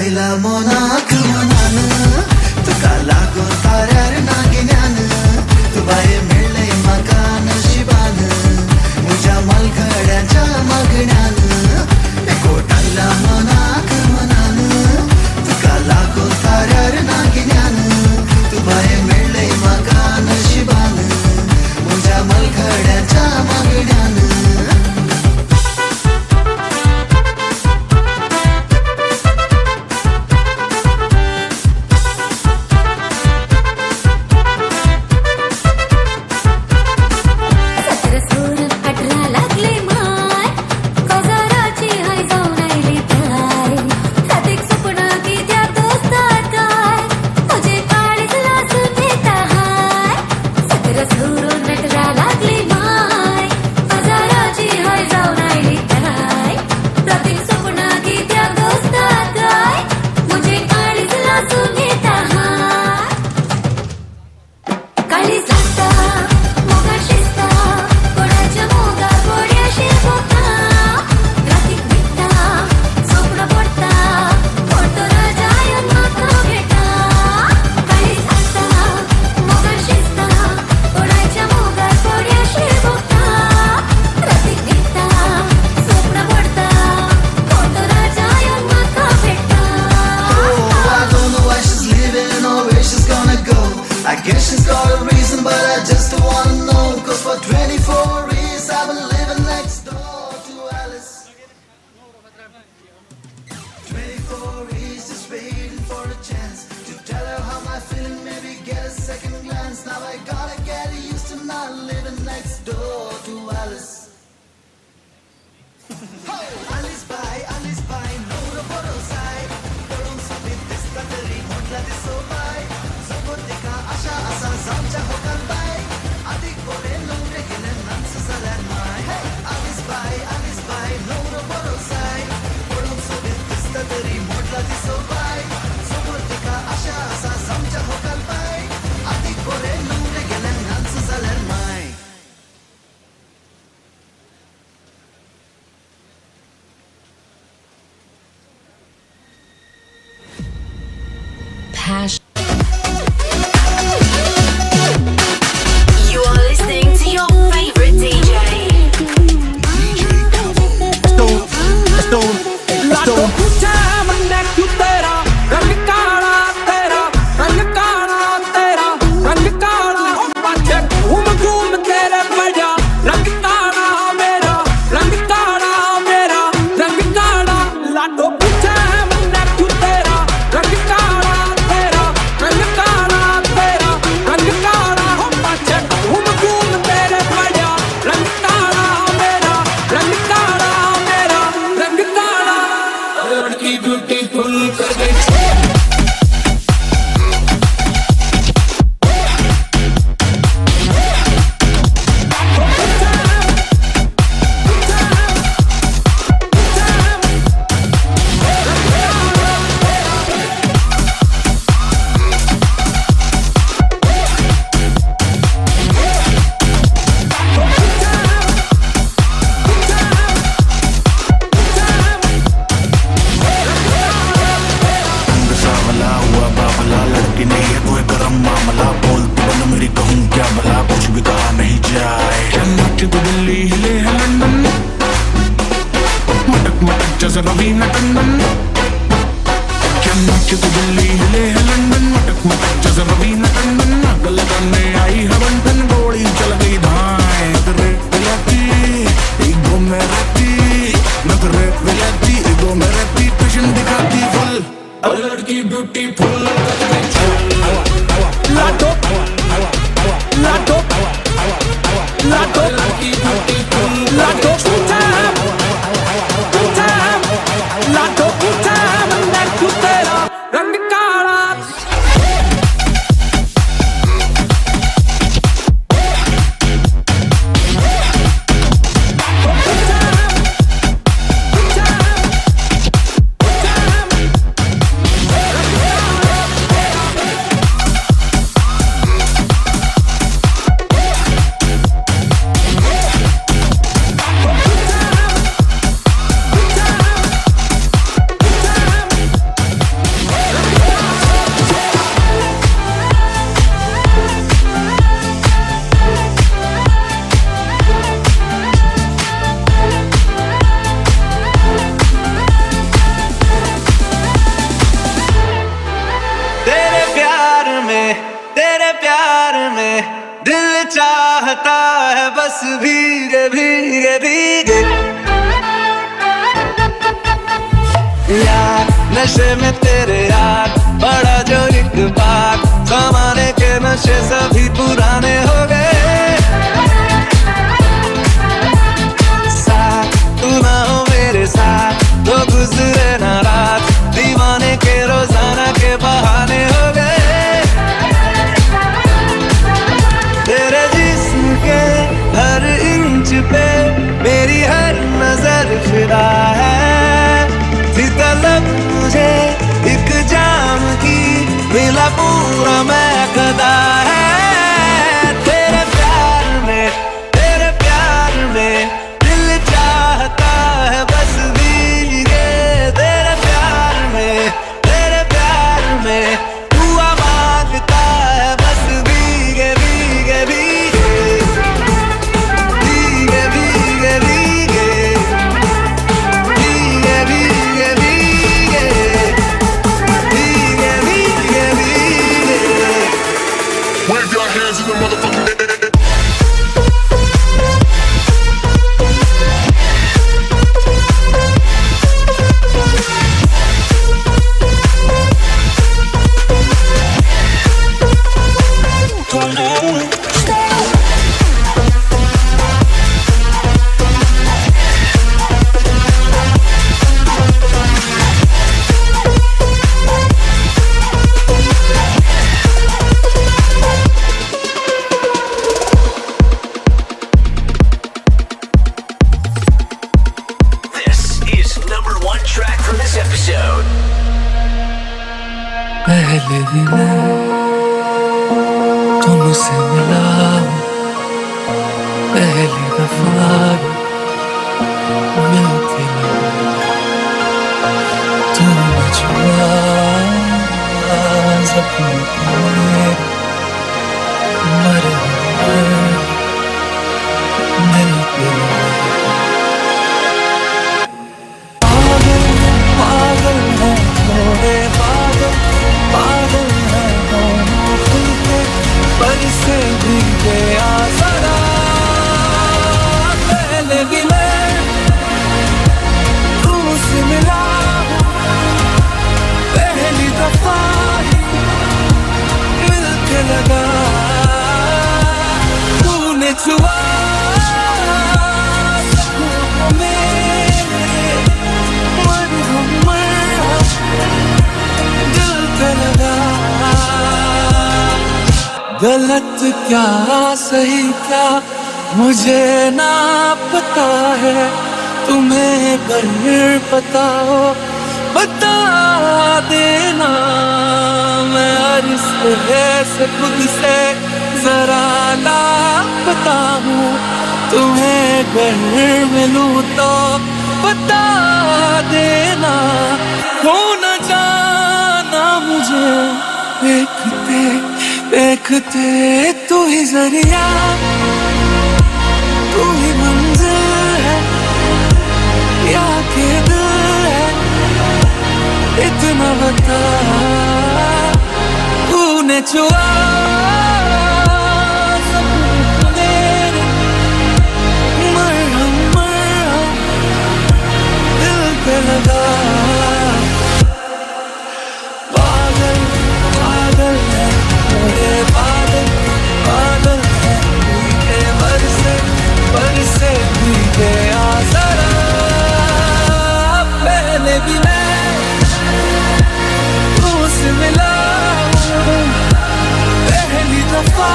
आयला मनाक मनान तुका लागून थाऱ्यार ना गिन्यान तूं बाये मेळ्ळें म्हाका नशिबान म्हज्या मालघड्यांच्या मागण्यान एकवट आयला मनाक मनान तुका लागून थाऱ्यार ना गिन्यान तूं बाये मेळ्ळें म्हाका नशिबान म्हज्या मालघड्यांच्या मागण्यान. I guess she's got a reason, but I just don't wanna know. 'Cause for 24 years I've been living next door to Alice. 24 years just waiting for a chance to tell her how I'm feeling, maybe get a second glance. Now I gotta get used to not living next door to Alice. Alice bye, Alice bye, नवरो बरो जाय पळोवंक सोबीत दिसता तरी म्हटल्यार दिसो बाय तिका आशा आसा जावच्या होकार बाय आदीक बरें न्हवरे गेले नाच जाल्यार माय. आलीस बाय, आलीस बाय, न्हवरो बरो जाय पळोवंक सोबीत दिसता तरी म्हटल्यार दिसो बाय समोर तिका आशा आसा जावच्या होकार बाय आदीक बरें न्हवरे गेले नाच जाल्यार माय. Passion. You are listening to your favorite DJ. लाडो पूछा मन्ने क्यों तेरा रंग काला, तेरा रंग काला, तेरा रंग काला। पाछे घूम घूम तेरे बजा रंग काला मेरा, रंग काला मेरा, रंग काला। लाडो पूछा मन्ने क्यों तेरा रंग काला, तेरा रंग काला, तेरा रंग काला। पाछे घूम घूम तेरे बजा रंग काला मेरा, रंग काला मेरा, रंग काला। लड़की ब्यूटीफुल कर गई। रंग का चाहता है बस भीगे भीगे भीगे। यार नशे में तेरे यार बड़ा जो एक बार, जमाने के नशे सभी पुराने हो गए। साथ तू ना हो मेरे साथ तो गुजरे ना रात, दीवाने के रोजाना के बहाने हो गए। तेरे जिस्म के हर इंच पे मेरी हर नजर फिदा है। थी तलब मुझे एक जाम की, मिला पूरा मैं कदा है। तेरे प्यार में दिल चाहता है बस भीगे। तेरे प्यार में हुआ मांगता है बस भीगे भीगे भीगे भीगे भीगे भीगे भीगे भीगे भीगे भीगे भीगे भीगे। Wave your hands in the motherfucking air. This is number one track for this episode. पहले भी मैं तुमसे मिला हूँ, पहली दफा मिलके लगा तूने छुआ जख्म मेरे, मरहम दिल पे लगा। पागल पागल है थोड़े पागल, पागल है दोनों खुलके पर से भी गया जरा। पहले भी मैं तुमसे मिला हूँ, पहली दफा ही मिलके लगा तूने छुआ जख्म मेरे, मरहम मरहम दिल पे लगा। गलत क्या सही क्या मुझे ना पता है, तुम्हें पर पता हो बता देना। मैं अरसे से खुद से जरा लापता हूँ, तुम्हें घर मिलूँ तो बता देना। हो न जाना मुझे देखते देखते, तू ही जरिया तू ही मंजिल है या के दिल है, इतना बता तूने छुआ सपनों मेरे, मरहम मरहम दिल पे लगा। पागल पागल है मेरे पागल, पागल है भीगे बरसे बरसे भीगे आ जरा। पहले भी मैं तुमसे मिला हूँ, पहली दफा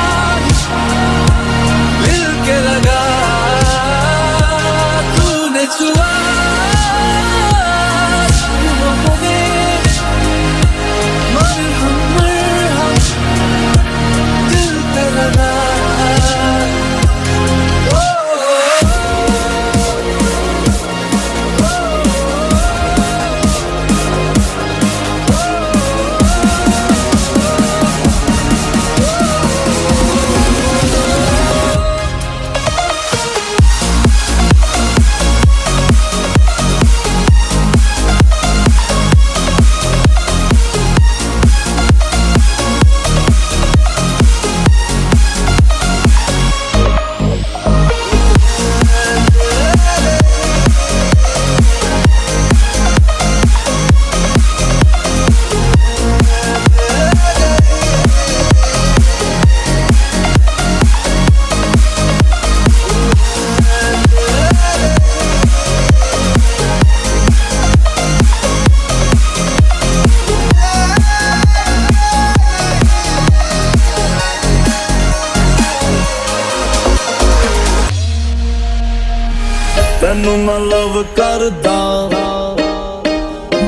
तैनू मैं लव करदा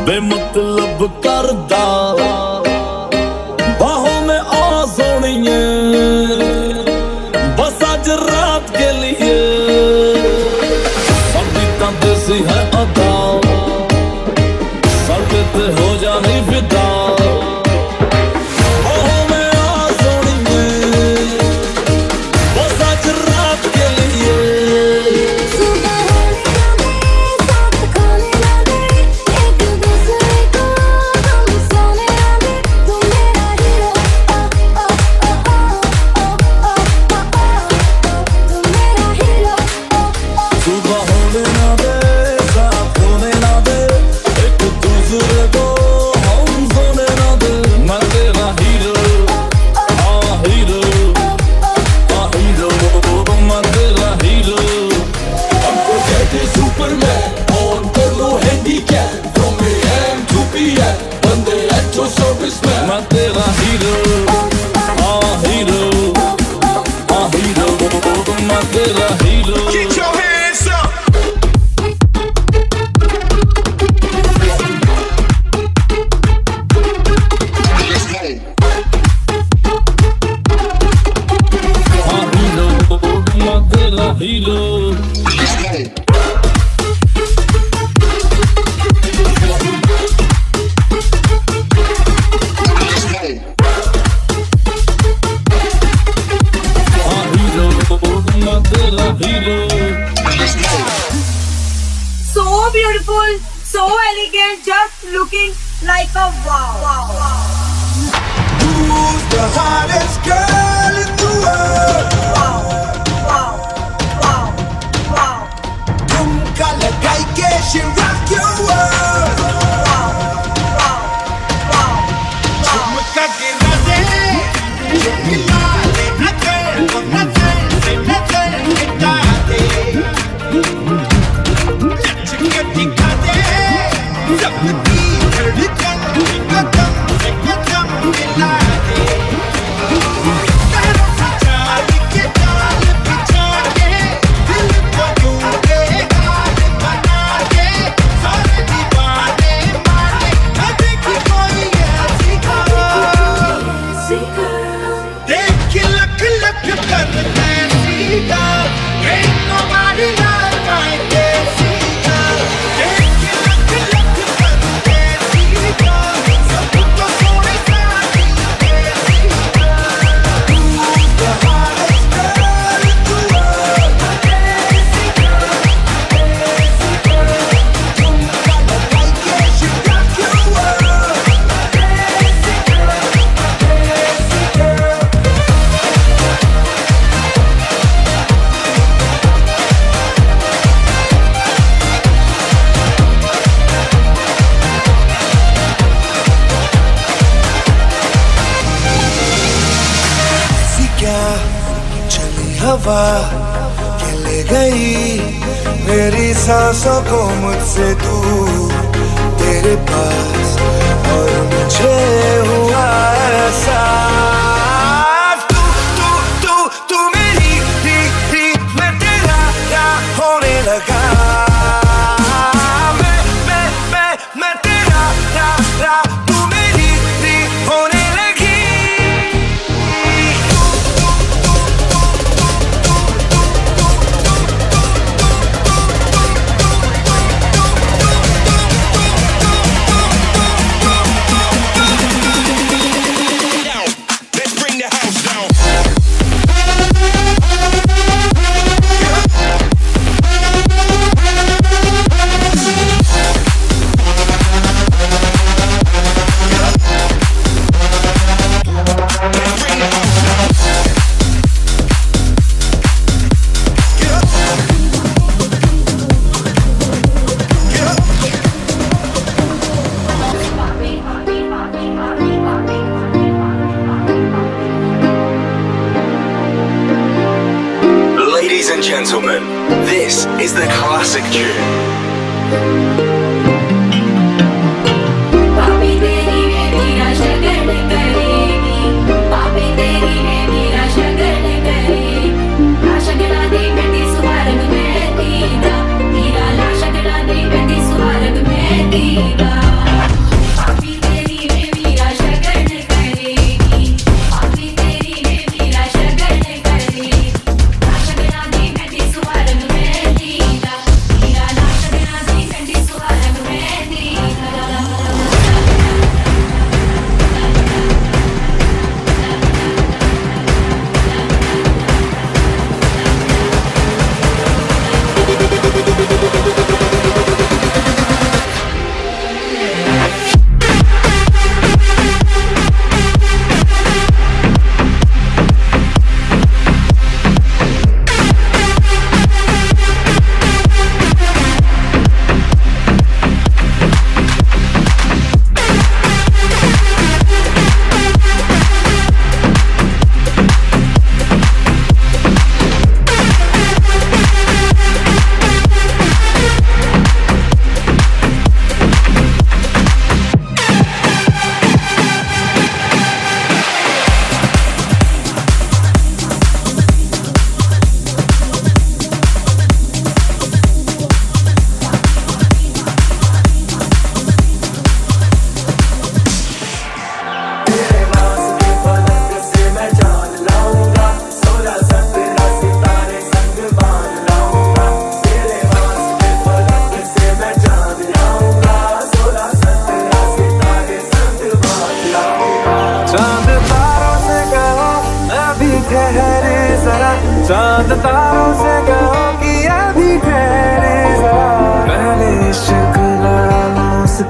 बेमतलब करदा बाहों में आ सोनिए बस आज रात के लिए साडी तां देसी है अदा साडे ते हो जानी फिदा बाहों में आ सोनिए बस आज रात के लिए सुबह होने ना दे साथ होने ना दे एक दूसरे को हम सोने ना दे मैं तेरा हीरो आ हीरो आ हीरो मैं तेरा हीरो हमको कहते सुपरमैन ऑन कर लो handicap from AM to PM बंदे एट सर्विसमैन मैं तेरा हीरो आ हीरो आ हीरो मैं तेरा hero. Get your hands up. Let's go. आ हीरो मैं तेरा hero. Let's go. Let's go. आ हीरो मैं तेरा hero. Let's go. So beautiful, so elegant, just looking like a wow. Who's the hottest girl in the world? Wow, wow, wow, wow. Tumka lagai ke she rock your world. Wow, wow, wow. झुमका गिरा दे, झुमका ले नजर को नजर से नजर मिटा दे, नच K दिखा दे, सबकी धड़कन कदम से कदम मिला दे, चाल के चाल बिछा के दिल को यूं बेहाल बना के सारे दीवाने माने न देखी कोई ऐसी girl। देख लख लख कर AC girl, ain't nobody like my desi girl। देख लख लख कर ऐसी girl, सबको सोने सारी देसी girl। Who's the hottest girl in the world? Desi girl, desi girl. Tumka lagai ke she rock your world. Desi girl, desi girl. ऐसी क्या चली हवा K ले गई Mary सांसों को मुझसे दूर तेरे पास और मुझे हुआ एहसास तू तू तू तू मेरी ही मैं तेरा क्या होने लगा मैं तेरा रा रा तू मेरी री होने लगी। Let's bring the house down. Ladies and gentlemen, this is the classic tune. पापी तेरी है मेरा शगन करेगी, पापी तेरी है मेरा शगन करेगी, आशगना दे बेटी सुहारन मैं तीदा, हीरा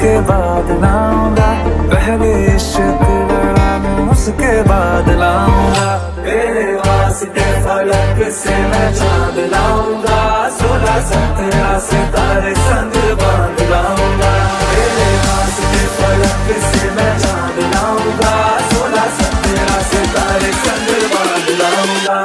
उसके बाद लाऊंगा, पहले इश्क लड़ा लूं उसके बाद लाऊंगा। तेरे वास्ते फलक से मैं चांद लाऊंगा, 16-17 सितारे संग बांध लाऊंगा। तेरे वास्ते फलक से मैं चांद लाऊंगा, 16-17 सितारे संग बांध लाऊंगा।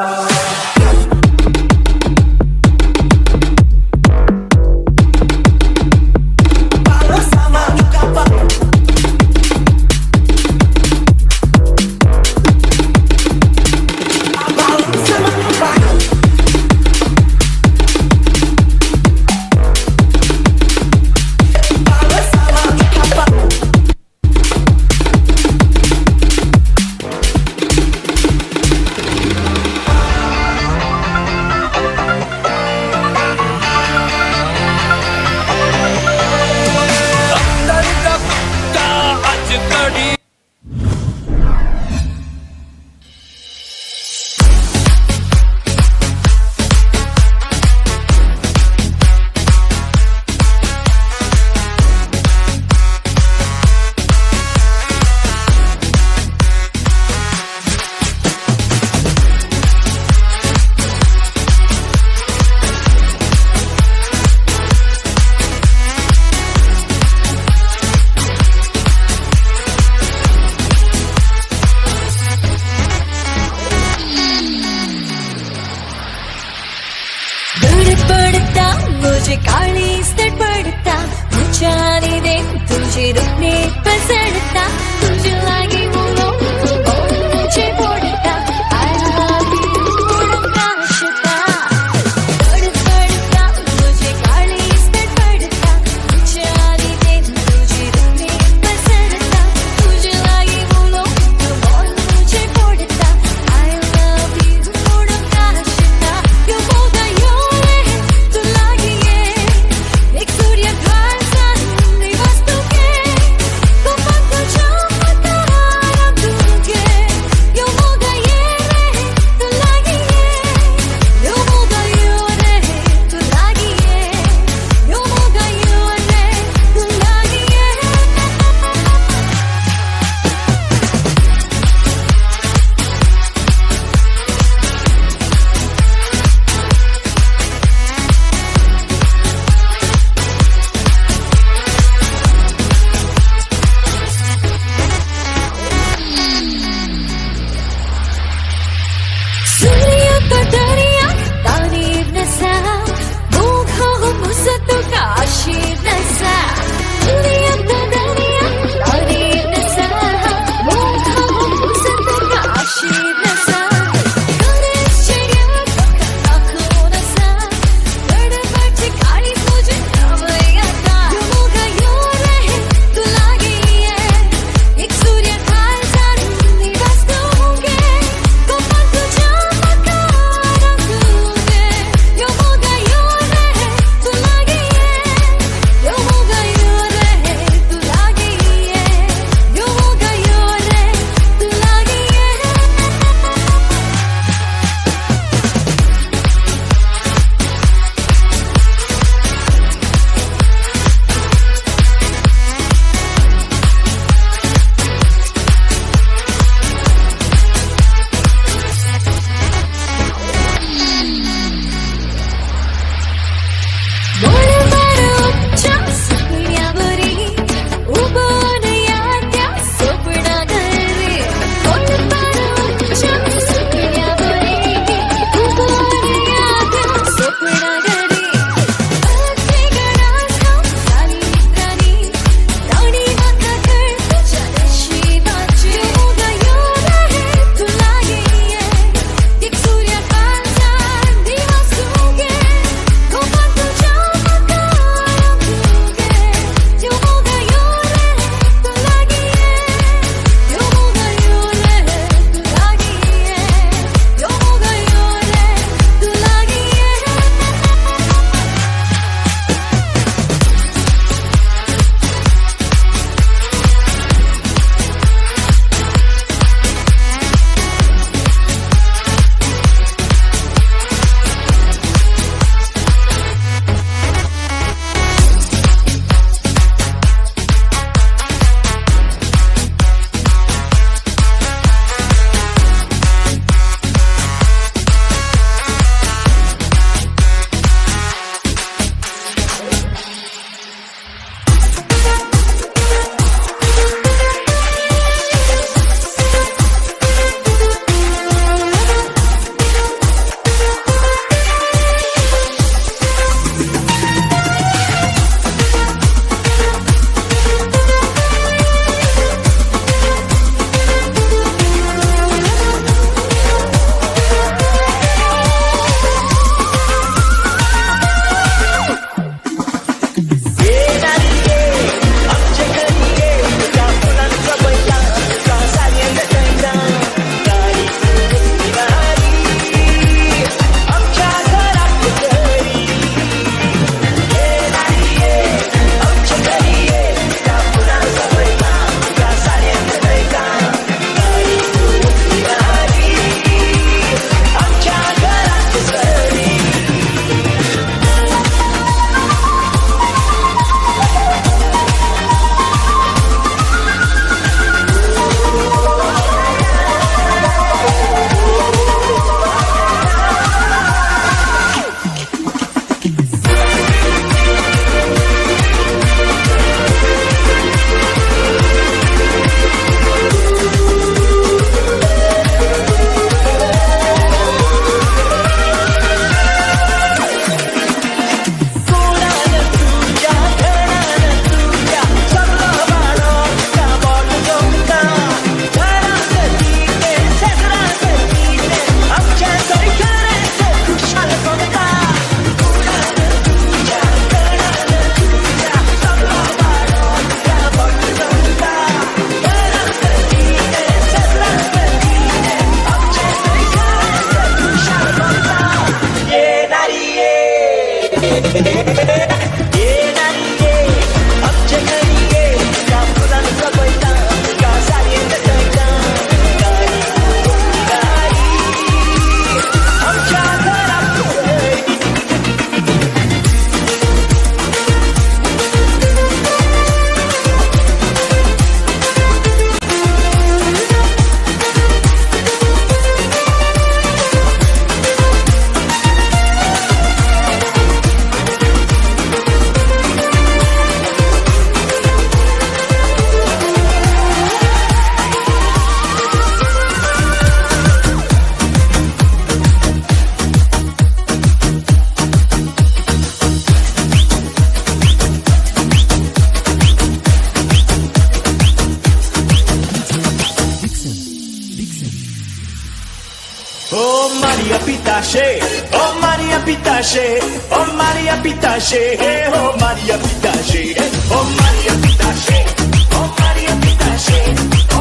सूर्य घास वस्तु K Oh Maria Pitache, oh Maria Pitache, oh Maria Pitache, oh Maria Pitache, oh Maria Pitache, oh Maria Pitache, oh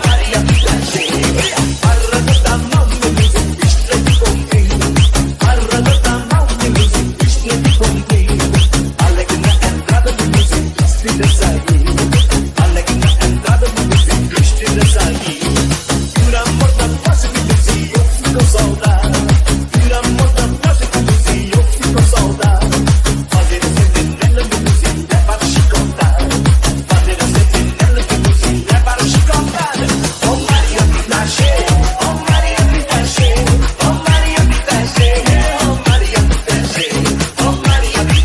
Maria Pitache.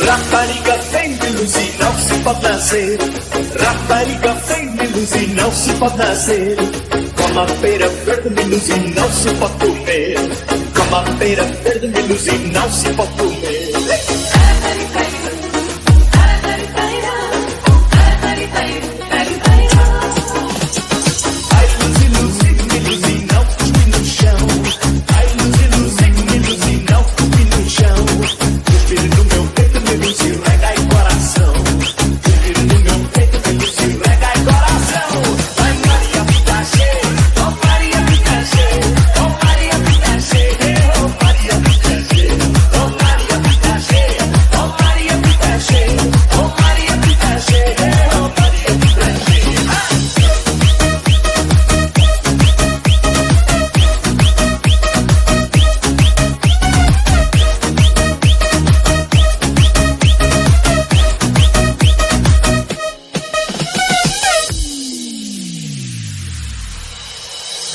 Rapariga vem de luz e não se pode nascer. Rapariga vem de luz e não se pode nascer. Como a pera verde de luz e não se pode comer. Como a pera verde de luz e não se pode comer. Ai, luz e luz e luz e não cuspe no chão. Ai, luz e luz e luz e não cuspe no chão. Cuspir no meu peito, me luz e rega e coração. Cuspir no meu peito, me luz e rega e coração. Ai, Maria Pitache, oh Maria Pitache, oh Maria Pitache, oh Maria Pitache, oh Maria Pitache, oh Maria Pitache, oh Maria Pitache, oh Maria Pitache.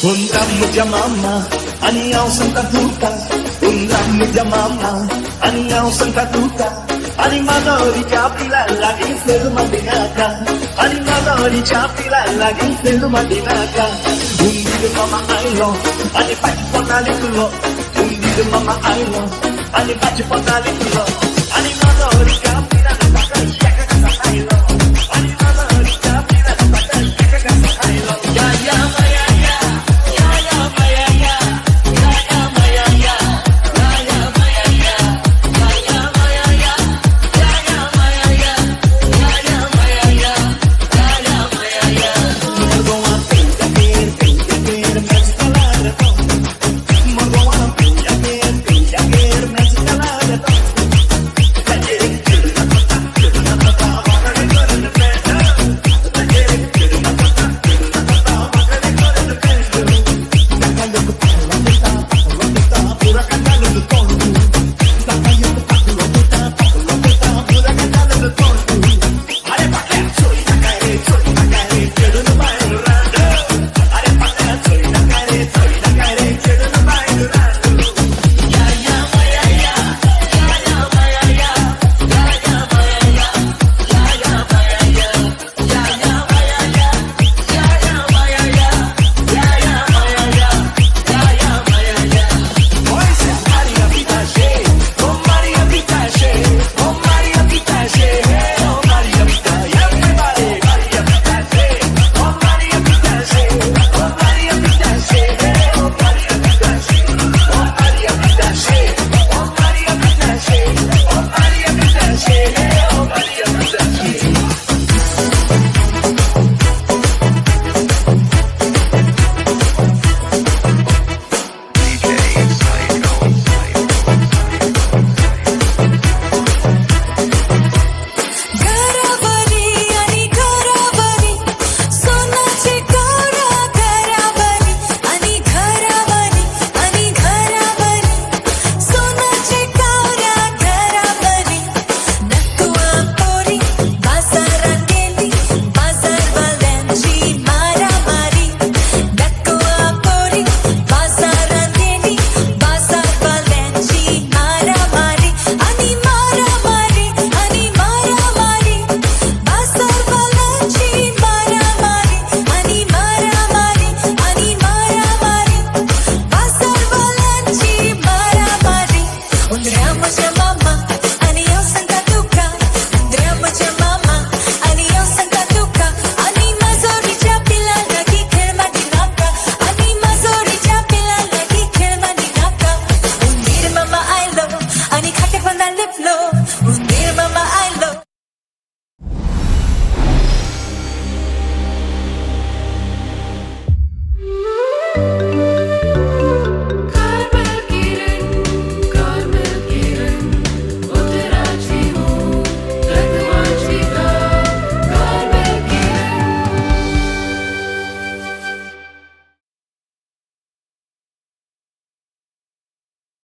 Unda mudya mama, ani हांव सांगता तुका. उंदा मुद्या मामा आनी हांव सांगता तुका. आनी माजोरीच्या पिला लागीं सेलू मादिनाका. आनी माजोरीच्या पिला लागीं सेलू मादिनाका. उंदीर मामा आयलो आनी पाची पोटाली तुलो. उंदीर मामा आयलो आनी पाची पोटाली तुलो.